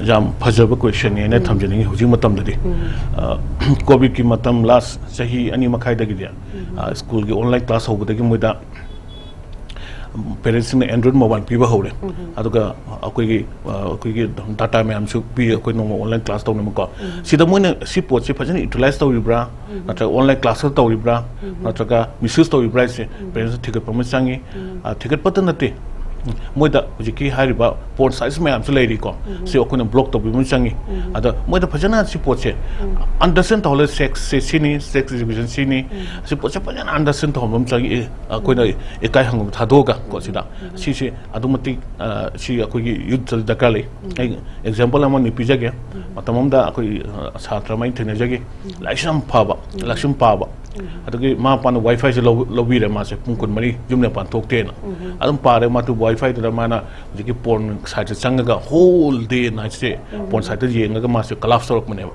ꯌꯥꯝ ꯐꯖꯕ questionꯅꯤ ꯑꯩꯅ ꯊꯝꯖꯅꯤꯡꯉꯤ ꯍꯧꯖꯤꯛ ꯃꯇꯝꯗꯗꯤ꯫ ꯑ, COVIDꯀꯤ ꯃꯇꯝ last ꯆꯍꯤ ꯑꯅꯤ ꯃꯈꯥꯏꯗꯒꯤꯗꯤ, ꯑ, schoolꯒꯤ online class ꯍꯧꯕꯗꯒꯤ ꯃꯣꯏꯗ parentsꯁꯤꯡꯅ Android mobile ꯄꯤꯕ ꯍꯧꯔꯦ꯫ ꯑꯗꯨꯒ ꯑꯩꯈꯣꯏꯒꯤ, ꯑ, ꯑꯩꯈꯣꯏꯒꯤ data ꯃꯌꯥꯝꯁꯨ ꯄꯤ, ꯑꯩꯈꯣꯏ ꯅꯣꯡꯃ online class ꯇꯧꯅꯕꯀꯣ꯫ ꯁꯤꯗ ꯃꯣꯏꯅ ꯁꯤ ꯄꯣꯠꯁꯤ ꯐꯖꯅ utilize ꯇꯧꯔꯤꯕ꯭ꯔꯥ, ꯅꯠꯇ꯭ꯔꯒ online class ꯈꯛ ꯇꯧꯔꯤꯕ꯭ꯔꯥ, ꯅꯠꯇ꯭ꯔꯒ misuse ꯇꯧꯔꯤꯕ꯭ꯔꯥ ꯍꯥꯏꯁꯦ parents ꯊꯤꯒꯠꯄ ꯑꯃ ꯆꯪꯉꯤ꯫ ꯑ, ꯊꯤꯒꯠꯄꯇ ꯅꯠꯇꯦ, ꯃꯣꯏꯗ ꯍꯧꯖꯤꯛꯀꯤ ꯍꯥꯏꯔꯤꯕ ꯄꯣꯔꯟ ꯁꯥꯏꯠꯁ ꯃꯌꯥꯝꯁꯨ ꯂꯩꯔꯤꯀꯣ, ꯁꯤ ꯑꯩꯈꯣꯏꯅ ꯕ꯭ꯂꯣꯛ ꯇꯧꯕꯤꯕ ꯑꯃ ꯆꯪꯉꯤ꯫ ꯑꯗ ꯃꯣꯏꯗ ꯐꯖꯅ ꯁꯤ ꯄꯣꯠꯁꯦ ꯑꯟꯗꯔꯁꯇꯦꯟ ꯇꯧꯍꯜꯂꯦ, ꯁꯦꯛꯁꯁꯦ ꯁꯤꯅꯤ, ꯁꯦꯛꯁ ꯑꯦꯖꯨꯀꯦꯁꯟ ꯁꯤꯅꯤ, ꯁꯤ ꯄꯣꯠꯁꯦ ꯐꯖꯅ ꯑꯟꯗꯔꯁꯇꯦꯟ ꯇꯧꯍꯟꯕ ꯑꯃ ꯆꯪꯉꯤ꯫ ꯑꯦ, ꯑꯩꯈꯣꯏꯅ ꯏꯀꯥꯏ ꯍꯪꯒꯣꯏꯕ ꯊꯥꯗꯣꯛꯑꯒ ꯀꯣ, ꯁꯤꯗ ꯁꯤꯁꯦ ꯑꯗꯨꯛ ꯃꯇꯤꯛ, ꯑ, ꯁꯤ ꯑꯩꯈꯣꯏꯒꯤ ꯌꯨꯠꯇ ꯗꯔꯀꯥꯔ ꯂꯩ꯫ ꯑꯩ ꯑꯦꯛꯖꯥꯝꯄꯜ ꯑꯃ ꯑꯅꯤ ꯄꯤꯖꯒꯦ꯫ ꯃꯇꯝ ꯑꯃꯗ ꯑꯩꯈꯣꯏ, ꯑ, ꯁꯥꯇ꯭ꯔ ꯑꯃ ꯑꯩꯅ ꯊꯦꯡꯅꯖꯈꯤ꯫ ꯂꯥꯏꯔꯤꯛꯁꯨ ꯌꯥꯝ ꯐꯕ, ꯂꯥꯏꯔꯤꯛꯁꯨ ꯌꯥꯝ ꯄꯥꯕ꯫ ꯑꯗꯒꯤ ꯃꯃꯥ ꯃꯄꯥꯅ ꯋꯥꯏ ꯐꯥꯏꯁꯦ ꯂꯧ-, ꯂꯧꯕꯤꯔꯦ, ꯃꯥꯁꯦ ꯄꯨꯡ ꯀꯨꯟꯃꯔꯤ ꯌꯨꯝ ꯃꯄꯥꯟ ꯊꯣꯛꯇꯦꯅ꯫ ꯑꯗꯨꯝ ꯄꯥꯔꯦ, ꯃꯥꯗꯨ ꯋꯥꯏ ꯐꯥꯏꯗꯨꯗ ꯃꯥꯅ ꯍꯧꯖꯤꯛꯀꯤ ꯄꯣꯔꯟ ꯁꯥꯏꯠꯇ ꯆꯪꯉꯒ ꯍꯣꯜ ꯗꯦ ꯅꯥꯏꯠꯁꯦ ꯄꯣꯔꯟ ꯁꯥꯏꯠꯇ ꯌꯦꯡꯉꯒ ꯃꯥꯁꯦ ꯀꯂꯥꯞꯁ ꯇꯧꯔꯛꯄꯅꯦꯕ꯫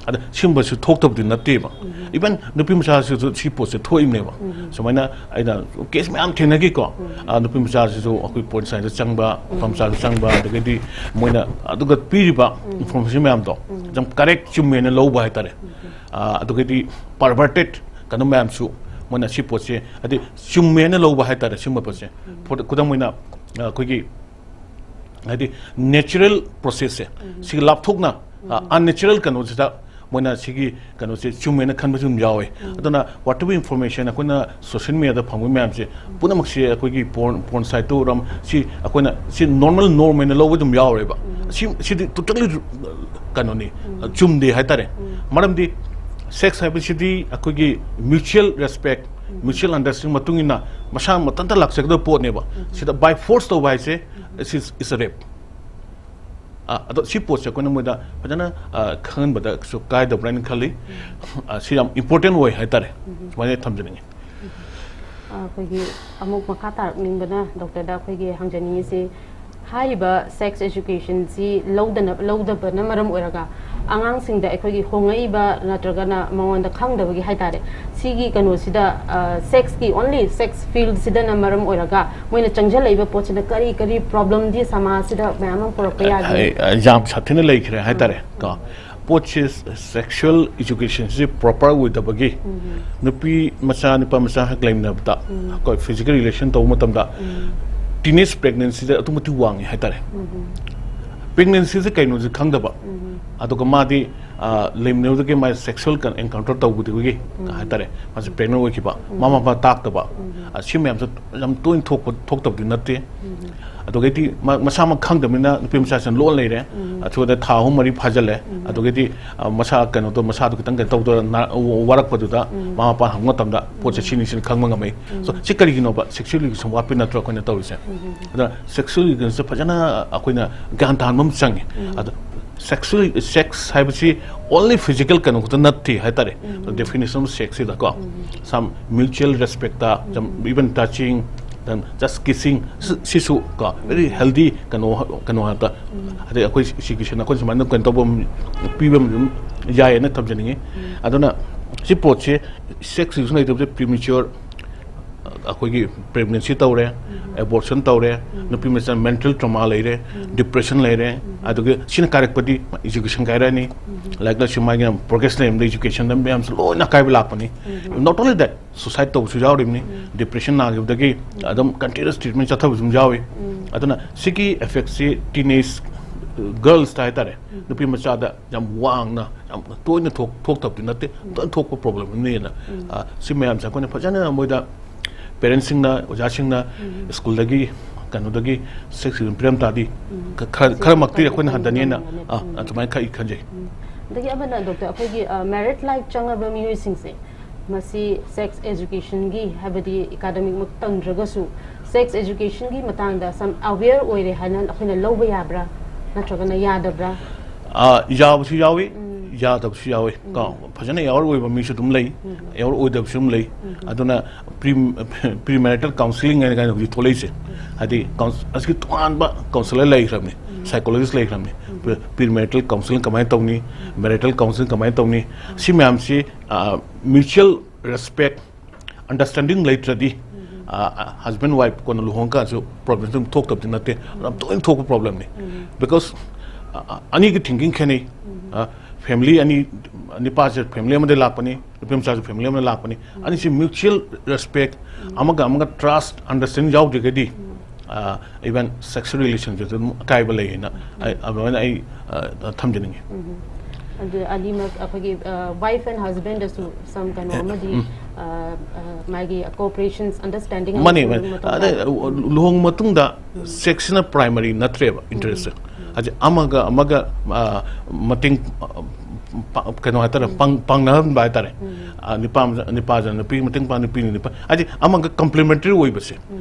ꯑꯗ ꯁꯤꯒꯨꯝꯕꯁꯨ ꯊꯣꯛꯇꯕꯗꯤ ꯅꯠꯇꯦꯕ꯫ ꯏꯚꯟ ꯅꯨꯄꯤ ꯃꯆꯥꯁꯤꯁꯨ ꯁꯤ ꯄꯣꯠꯁꯦ ꯊꯣꯛꯏꯕꯅꯦꯕ꯫ ꯁꯨꯃꯥꯏꯅ ꯑꯩꯅ ꯀꯦꯁ ꯃꯌꯥꯝ ꯊꯦꯡꯅꯈꯤꯀꯣ꯫ ꯑ, ꯅꯨꯄꯤ ꯃꯆꯥꯁꯤꯁꯨ ꯑꯩꯈꯣꯏ ꯄꯣꯔꯟ ꯁꯥꯏꯠꯇ ꯆꯪꯕ, ꯅꯨꯄꯥ ꯃꯆꯥꯁꯨ ꯆꯪꯕ, ꯑꯗꯒꯤꯗꯤ ꯃꯣꯏꯅ ꯑꯗꯨꯒ ꯄꯤꯔꯤꯕ ꯏꯟꯐꯣꯔꯃꯦꯁꯟ ꯃꯌꯥꯝꯗꯣ ꯌꯥꯝ ꯀꯔꯦꯛ, ꯆꯨꯝꯃꯦꯅ ꯂꯧꯕ ꯍꯥꯏꯇꯥꯔꯦ꯫ ꯑ, ꯑꯗꯨꯒꯗꯤ ꯄꯥꯔꯚꯔꯇꯦꯠ ꯀꯩꯅꯣ ꯃꯌꯥꯝꯁꯨ ꯃꯣꯏꯅ ꯁꯤ ꯄꯣꯠꯁꯦ ꯍꯥꯏꯗꯤ ꯆꯨꯝꯃꯦꯅ ꯂꯧꯕ ꯍꯥꯏꯇꯥꯔꯦ꯫ ꯁꯤꯒꯨꯝꯕ ꯄꯣꯠꯁꯦ, ꯈꯨꯗꯝ ꯑꯣꯏꯅ, ꯑ, ꯑꯩꯈꯣꯏꯒꯤ ꯍꯥꯏꯗꯤ ꯅꯦꯆꯔꯦꯜ ꯄ꯭ꯔꯣꯁꯦꯁꯁꯦ ꯁꯤꯒꯤ ꯂꯥꯞꯊꯣꯛꯅ, ꯑ, ꯑꯟꯅꯦꯆꯔꯦꯜ ꯀꯩꯅꯣꯁꯤꯗ ꯃꯣꯏꯅ ꯁꯤꯒꯤ ꯀꯩꯅꯣꯁꯦ ꯆꯨꯝꯃꯦꯅ ꯈꯟꯕꯁꯨ ꯑꯗꯨꯝ ꯌꯥꯎꯋꯦ꯫ ꯑꯗꯨꯅ whatever information ꯑꯩꯈꯣꯏꯅ ꯁꯣꯁꯤꯌꯦꯜ ꯃꯦꯗꯤꯌꯥꯗ ꯐꯪꯕ ꯃꯌꯥꯝꯁꯦ ꯄꯨꯝꯅꯃꯛꯁꯦ ꯑꯩꯈꯣꯏꯒꯤ ꯄꯣꯔꯟ, ꯄꯣꯔꯟ ꯁꯥꯏꯠꯇ ꯑꯣꯏꯔꯣ, ꯁꯤ ꯑꯩꯈꯣꯏꯅ ꯁꯤ ꯅꯣꯔꯃꯦꯜ ꯅꯣꯔꯝ ꯑꯣꯏꯅ ꯂꯧꯕ ꯑꯗꯨꯝ ꯌꯥꯎꯔꯦꯕ꯫ ꯁꯤ, ꯁꯤꯗꯤ ꯇꯣꯇꯦꯜꯂꯤ ꯀꯩꯅꯣꯅꯤ, ꯆꯨꯝꯗꯦ ꯍꯥꯏꯇꯥꯔꯦ꯫ ꯃꯔꯝꯗꯤ ꯁꯦꯛꯁ ꯍꯥꯏꯕꯁꯤꯗꯤ ꯑꯩꯈꯣꯏꯒꯤ ꯃ꯭ꯌꯨꯆꯨꯋꯦꯜ ꯔꯦꯁꯄꯦꯛ, ꯃ꯭ꯌꯨꯆꯨꯋꯦꯜ ꯑꯟꯗꯔꯁꯇꯦꯟꯗꯤꯡ ꯃꯇꯨꯡ ꯏꯟꯅ ꯃꯁꯥ ꯃꯊꯟꯇ ꯂꯥꯛꯆꯒꯗꯕ ꯄꯣꯠꯅꯦꯕ꯫ ꯁꯤꯗ ꯕꯥꯏ ꯐꯣꯔꯁ ꯇꯧꯕ ꯍꯥꯏꯁꯦ, is, is a rape꯫ ꯑ, ꯑꯗꯣ ꯁꯤ ꯄꯣꯠꯁꯦ ꯑꯩꯈꯣꯏꯅ ꯃꯣꯏꯗ ꯐꯖꯅ, ꯑ, ꯈꯪꯍꯟꯕꯗ ꯀꯩꯁꯨ ꯀꯥꯏꯗꯕ꯭ꯔꯥ ꯍꯥꯏꯅ ꯈꯜꯂꯤ꯫ ꯑ, ꯁꯤ ꯌꯥꯝ ꯏꯝꯄꯣꯔꯇꯦꯟ ꯑꯣꯏ ꯍꯥꯏꯇꯥꯔꯦ꯫ ꯁꯨꯃꯥꯏꯅ ꯊꯝꯖꯅꯤꯡꯉꯤ꯫ ꯑꯩꯈꯣꯏꯒꯤ ꯑꯃꯨꯛ ꯃꯈꯥ ꯇꯥꯔꯛꯅꯤꯡꯕꯅ ꯗꯣꯛꯇꯔꯗ ꯑꯩꯈꯣꯏꯒꯤ ꯍꯪꯖꯅꯤꯡꯉꯤꯁꯤ, ꯍꯥꯏꯔꯤꯕ ꯁꯦꯛꯁ ꯑꯦꯖꯨꯀꯦꯁꯟꯁꯤ ꯂꯧꯗꯅ, ꯂꯧꯗꯕꯅ ꯃꯔꯝ ꯑꯣꯏꯔꯒ ꯑꯉꯥꯡꯁꯤꯡꯗ ꯑꯩꯈꯣꯏꯒꯤ ꯍꯣꯡꯉꯛꯏꯕ ꯅꯠꯇ꯭ꯔꯒꯅ ꯃꯉꯣꯟꯗ ꯈꯪꯗꯕꯒꯤ ꯍꯥꯏꯇꯥꯔꯦ, ꯁꯤꯒꯤ ꯀꯩꯅꯣꯁꯤꯗ, ꯑ, ꯁꯦꯛꯁꯀꯤ, ꯑꯣꯟꯂꯤ ꯁꯦꯛꯁ ꯐꯤꯜꯗꯁꯤꯗꯅ ꯃꯔꯝ ꯑꯣꯏꯔꯒ ꯃꯣꯏꯅ ꯆꯪꯁꯤꯜꯂꯛꯏꯕ ꯄꯣꯠꯁꯤꯅ ꯀꯔꯤ ꯀꯔꯤ ꯄ꯭ꯔꯣꯕ꯭ꯂꯦꯝꯗꯤ ꯁꯃꯥꯖꯁꯤꯗ ꯃꯌꯥꯝ ꯑꯃ ꯄꯨꯔꯛꯄ ꯌꯥꯒꯦ? ꯑꯩ, ꯑ, ꯌꯥꯝ ꯁꯥꯊꯤꯅ ꯂꯩꯈ꯭ꯔꯦ ꯍꯥꯏꯇꯥꯔꯦ ꯀꯣ꯫ ꯄꯣꯠꯁꯦ, ꯁꯦꯛꯁꯨꯋꯦꯜ ꯏꯖꯨꯀꯦꯁꯟꯁꯤ ꯄ꯭ꯔꯣꯄꯔ ꯑꯣꯏꯗꯕꯒꯤ ꯅꯨꯄꯤ ꯃꯆꯥ ꯅꯨꯄꯥ ꯃꯆꯥ ꯍꯦꯛ ꯂꯩꯃꯤꯟꯅꯕꯗ ꯑꯩꯈꯣꯏ ꯐꯤꯖꯤꯀꯦꯜ ꯔꯤꯂꯦꯁꯟ ꯇꯧꯕ ꯃꯇꯝꯗ ꯇꯤꯅꯦꯖ ꯄ꯭ꯔꯦꯒꯅꯦꯟꯁꯤꯗ ꯑꯗꯨꯛ ꯃꯇꯤꯛ ꯋꯥꯡꯉꯤ ꯍꯥꯏꯇꯥꯔꯦ꯫ ꯄ꯭ꯔꯦꯒꯅꯦꯟꯁꯤꯁꯦ ꯀꯩꯅꯣꯁꯦ ꯈꯪꯗꯕ, ꯑꯗꯨꯒ ꯃꯥꯗꯤ ꯂꯩꯃꯤꯟꯅꯕꯗꯒꯤ ꯃꯥꯏ ꯁꯦꯛꯁꯨꯋꯦꯜ ꯑꯦꯟꯀꯥꯎꯟꯇꯔ ꯇꯧꯕꯗꯨꯒꯤ ꯍꯥꯏꯇꯥꯔꯦ, ꯃꯥꯁꯦ ꯄ꯭ꯔꯦꯒꯅꯦꯟ ꯑꯣꯏꯈꯤꯕ, ꯃꯃꯥ ꯃꯄꯥ ꯇꯥꯛꯇꯕ, ꯑ, ꯁꯤ ꯃꯌꯥꯝꯁꯦ ꯌꯥꯝ ꯇꯣꯏꯅ ꯊꯣꯛꯄ, ꯊꯣꯛꯇꯕꯗꯤ ꯅꯠꯇꯦ꯫ ꯑꯗꯨꯗꯒꯤꯗꯤ ꯃ-, ꯃꯁꯥꯃꯛ ꯈꯪꯗꯕꯅꯤꯅ ꯅꯨꯄꯤ ꯃꯆꯥꯁꯤꯅ ꯂꯣꯟ ꯂꯩꯔꯦ꯫ ꯑꯊꯨꯕꯗ ꯊꯥ ꯑꯍꯨꯝ ꯃꯔꯤ ꯐꯥꯖꯜꯂꯦ꯫ ꯑꯗꯨꯗꯒꯤꯗꯤ, ꯑ, ꯃꯁꯥ ꯀꯩꯅꯣꯗꯣ, ꯃꯁꯥꯗꯣ ꯈꯤꯇꯪ ꯀꯩꯅꯣ ꯇꯧꯗ ꯅꯥ-, ꯋꯥꯔꯛꯄꯗꯨꯗ ꯃꯃꯥ ꯃꯄꯥ ꯍꯪꯕ ꯃꯇꯝꯗ ꯄꯣꯠꯁꯦ ꯁꯤꯅꯤ ꯁꯤꯅꯤ ꯈꯪꯕ ꯉꯝꯃꯛꯏ꯫ So, ꯁꯤ ꯀꯔꯤꯒꯤꯅꯣꯕ? ꯁꯦꯛꯁꯨꯋꯦꯜ ꯏꯗꯨꯀꯦꯁꯟ ꯋꯥꯠꯄꯩ ꯅꯠꯇ꯭ꯔꯣ ꯑꯩꯈꯣꯏꯅ ꯇꯧꯔꯤꯁꯦ? ꯑꯗ ꯁꯦꯛꯁꯨꯋꯦꯜ ꯏꯗꯨꯀꯦꯁꯟꯁꯦ ꯐꯖꯅ ꯑꯩꯈꯣꯏꯅ ꯒ꯭ꯌꯥꯟ ꯇꯥꯍꯟꯕ ꯑꯃ ꯆꯪꯉꯤ꯫ ꯑꯗ ꯁꯦꯛꯁꯨꯋꯦꯜ, ꯁꯦꯛꯁ ꯍꯥꯏꯕꯁꯤ only physical ꯀꯩꯅꯣ ꯈꯛꯇ ꯅꯠꯇꯦ ꯍꯥꯏꯇꯥꯔꯦ꯫ Definition of ꯁꯦꯛꯁꯁꯤꯗꯀꯣ, some mutual respectꯇ, even touching, then just kissing, ꯁꯤ-, ꯁꯤꯁꯨ ꯀꯣ, very healthy ꯀꯩꯅꯣ, ꯀꯩꯅꯣ ꯍꯥꯏꯕ, ꯑꯗꯩ ꯑꯩꯈꯣꯏ ꯁꯤ-, ꯁꯤꯒꯤꯁꯤꯅ ꯑꯩꯈꯣꯏ ꯁꯨꯃꯥꯏꯅ ꯀꯩꯅꯣ ꯇꯧꯕ ꯑꯃ ꯄꯤꯕ ꯑꯃ ꯑꯗꯨꯝ ꯌꯥꯏꯌꯦꯅ ꯊꯝꯖꯅꯤꯡꯉꯤ꯫ ꯑꯗꯨꯅ ꯁꯤ ꯄꯣꯠꯁꯦ, ꯁꯦꯛꯁ ꯏꯗꯨꯀꯦꯁꯟ ꯂꯩꯇꯕꯁꯦ premature ꯑꯩꯈꯣꯏꯒꯤ pregnancy ꯇꯧꯔꯦ, abortion ꯇꯧꯔꯦ, ꯅꯨꯄꯤ ꯃꯆꯥ mental trauma ꯂꯩꯔꯦ, depression ꯂꯩꯔꯦ, ꯑꯗꯨꯒ ꯁꯤꯅ ꯀꯥꯏꯔꯛꯄꯗꯤ education ꯀꯥꯏꯔꯛꯑꯅꯤ, ꯂꯥꯏꯔꯤꯛ ꯂꯥꯏꯁꯨ ꯃꯥꯒꯤ ꯌꯥꯝ progress ꯂꯩꯔꯝꯗ educationꯗ ꯃꯌꯥꯝꯁꯨ ꯂꯣꯏꯅ ꯑꯀꯥꯏꯕ ꯂꯥꯛꯄꯅꯤ꯫ Not only that, suicide ꯇꯧꯕꯁꯨ ꯌꯥꯎꯔꯤꯕꯅꯤ, depression ꯅꯥꯈꯤꯕꯗꯒꯤ ꯑꯗꯨꯝ continuous treatment ꯆꯠꯊꯕꯁꯨ ꯑꯗꯨꯝ ꯌꯥꯎꯏ꯫ ꯑꯗꯨꯅ ꯁꯤꯒꯤ effectꯁꯤ teenage girlsꯇ ꯍꯥꯏꯇꯥꯔꯦ, ꯅꯨꯄꯤ ꯃꯆꯥꯗ ꯌꯥꯝ ꯋꯥꯡꯅ, ꯌꯥꯝ ꯇꯣꯏꯅ ꯊꯣꯛ-, ꯊꯣꯛꯇꯕꯗꯤ ꯅꯠꯇꯦ, ꯇꯣꯏꯅ ꯊꯣꯛꯄ problemꯅꯦꯅ꯫ ꯑ, ꯁꯤ ꯃꯌꯥꯝꯁꯦ ꯑꯩꯈꯣꯏꯅ ꯐꯖꯅ ꯃꯣꯏꯗ parentsꯁꯤꯡꯅ, ꯑꯣꯖꯥꯁꯤꯡꯅ schoolꯗꯒꯤ, ꯀꯩꯅꯣꯗꯒꯤ ꯁꯦꯛꯁ ꯏꯗꯨꯀꯦꯁꯟ ꯄꯤꯔꯝ ꯇꯥꯔꯗꯤ ꯈ-, ꯈꯔ, ꯈꯔꯃꯛꯇꯤ ꯑꯩꯈꯣꯏꯅ ꯍꯟꯊꯅꯤꯅ, ꯑ, ꯑꯗꯨꯃꯥꯏꯅ ꯈ-, ꯈꯟꯖꯩ꯫ ꯑꯗꯒꯤ ꯑꯃꯅ, doctor, ꯑꯩꯈꯣꯏꯒꯤ, ꯑ, married life ꯆꯪꯉꯕ ꯃꯤꯑꯣꯏꯁꯤꯡꯁꯦ, ꯃꯁꯤ ꯁꯦꯛꯁ ꯏꯗꯨꯀꯦꯁꯟꯒꯤ, ꯍꯥꯏꯕꯗꯤ academicꯃꯛ ꯇꯝꯗ꯭ꯔꯒꯁꯨ, ꯁꯦꯛꯁ ꯏꯗꯨꯀꯦꯁꯟꯒꯤ ꯃꯇꯥꯡꯗ some aware ꯑꯣꯏꯔꯦ ꯍꯥꯏꯅ ꯑꯩꯈꯣꯏꯅ ꯂꯧꯕ ꯌꯥꯕ꯭ꯔꯥ, ꯅꯠꯇ꯭ꯔꯒꯅ ꯌꯥꯗꯕ꯭ꯔꯥ? ꯑ, ꯌꯥꯕꯁꯨ ꯌꯥꯎꯏ, ꯌꯥꯗꯕꯁꯨ ꯌꯥꯎꯏ꯫ ꯀꯣ, ꯐꯖꯅ aware ꯑꯣꯏꯕ ꯃꯤꯁꯨ ꯑꯗꯨꯝ ꯂꯩ, aware ꯑꯣꯏꯗꯕꯁꯨ ꯑꯗꯨꯝ ꯂꯩ꯫ ꯑꯗꯨꯅ pre, premarital counselling ꯍꯥꯏꯅ ꯀꯥꯏꯅ ꯍꯧꯖꯤꯛ ꯊꯣꯛꯂꯛꯏꯁꯦ, ꯍꯥꯏꯗꯤ couns-, ꯑꯁꯤꯒꯤ ꯇꯣꯉꯥꯟꯕ counsellor ꯂꯩꯈ꯭ꯔꯕꯅꯤ, psychologist ꯂꯩꯈ꯭ꯔꯕꯅꯤ꯫ Pre-, premarital counselling ꯀꯃꯥꯏꯅ ꯇꯧꯅꯤ, marital counselling ꯀꯃꯥꯏꯅ ꯇꯧꯅꯤ, ꯁꯤ ꯃꯌꯥꯝꯁꯤ, ꯑ, mutual respect, understanding ꯂꯩꯇ꯭ꯔꯗꯤ, ꯑ, husband wife ꯀꯣꯟꯅ ꯂꯨꯍꯣꯡꯉꯀꯥꯟꯗꯁꯨ problemꯁꯨ ꯑꯗꯨꯝ ꯊꯣꯛꯇꯕꯗꯤ ꯅꯠꯇꯦ, ꯌꯥꯝ ꯇꯣꯏꯅ ꯊꯣꯛꯄ problemꯅꯤ꯫ Because, ꯑ, ꯑ, ꯑꯅꯤꯒꯤ thinking ꯈꯦꯠꯅꯩ꯫ ꯑ, family ꯑꯅꯤ, ꯅꯨꯄꯥꯁꯦ family ꯑꯃꯗꯒꯤ ꯂꯥꯛꯄꯅꯤ, ꯅꯨꯄꯤ ꯃꯆꯥꯁꯨ family ꯑꯃꯗꯒꯤ ꯂꯥꯛꯄꯅꯤ꯫ ꯑꯅꯤꯁꯤ mutual respect, ꯑꯃꯒ ꯑꯃꯒ trust, understanding ꯌꯥꯎꯗ꯭ꯔꯒꯗꯤ, ꯑ, even sexual relationshipꯇ ꯑꯗꯨꯝ ꯑꯀꯥꯏꯕ ꯂꯩ ꯍꯥꯏꯅ ꯑꯩ, ꯑꯗꯨꯃꯥꯏꯅ ꯑꯩ, ꯑ, ꯊꯝꯖꯅꯤꯡꯉꯤ꯫ ꯑꯗꯨ ꯑꯅꯤꯃꯛ ꯑꯩꯈꯣꯏꯒꯤ wife and husbandꯗꯁꯨ some ꯀꯩꯅꯣ ꯑꯃꯗꯤ ꯑ, ꯑ, ꯃꯥꯒꯤ cooperation understanding ꯃꯥꯅꯦ ꯃꯥꯅꯦ ꯑꯗ ꯂꯨꯍꯣꯡ ꯃꯇꯨꯡꯗ ꯁꯦꯛꯁꯤꯅ ꯄ꯭ꯔꯥꯏꯃꯔꯤ ꯅꯠꯇ꯭ꯔꯦꯕ ꯏꯟꯇꯔꯦꯁꯁꯦ꯫ ꯍꯥꯏꯗꯤ ꯑꯃꯒ ꯑꯃꯒ ꯑ, ꯃꯇꯦꯡ ꯑ, ꯄ- ꯀꯩꯅꯣ ꯍꯥꯏꯇꯥꯔꯦ ꯄꯥꯡ- ꯄꯥꯡꯅꯍꯟꯕ ꯍꯥꯏꯇꯥꯔꯦ꯫ ꯑ, ꯅꯨꯄꯥ ꯑꯃ- ꯅꯨꯄꯥꯁꯤꯅ ꯅꯨꯄꯤ ꯃꯇꯦꯡ ꯄꯥꯡ ꯅꯨꯄꯤꯅ ꯅꯨꯄꯥ ꯍꯥꯏꯗꯤ ꯑꯃꯒ ꯀꯝꯄ꯭ꯂꯤꯃꯦꯟꯇꯔꯤ ꯑꯣꯏꯕꯁꯦ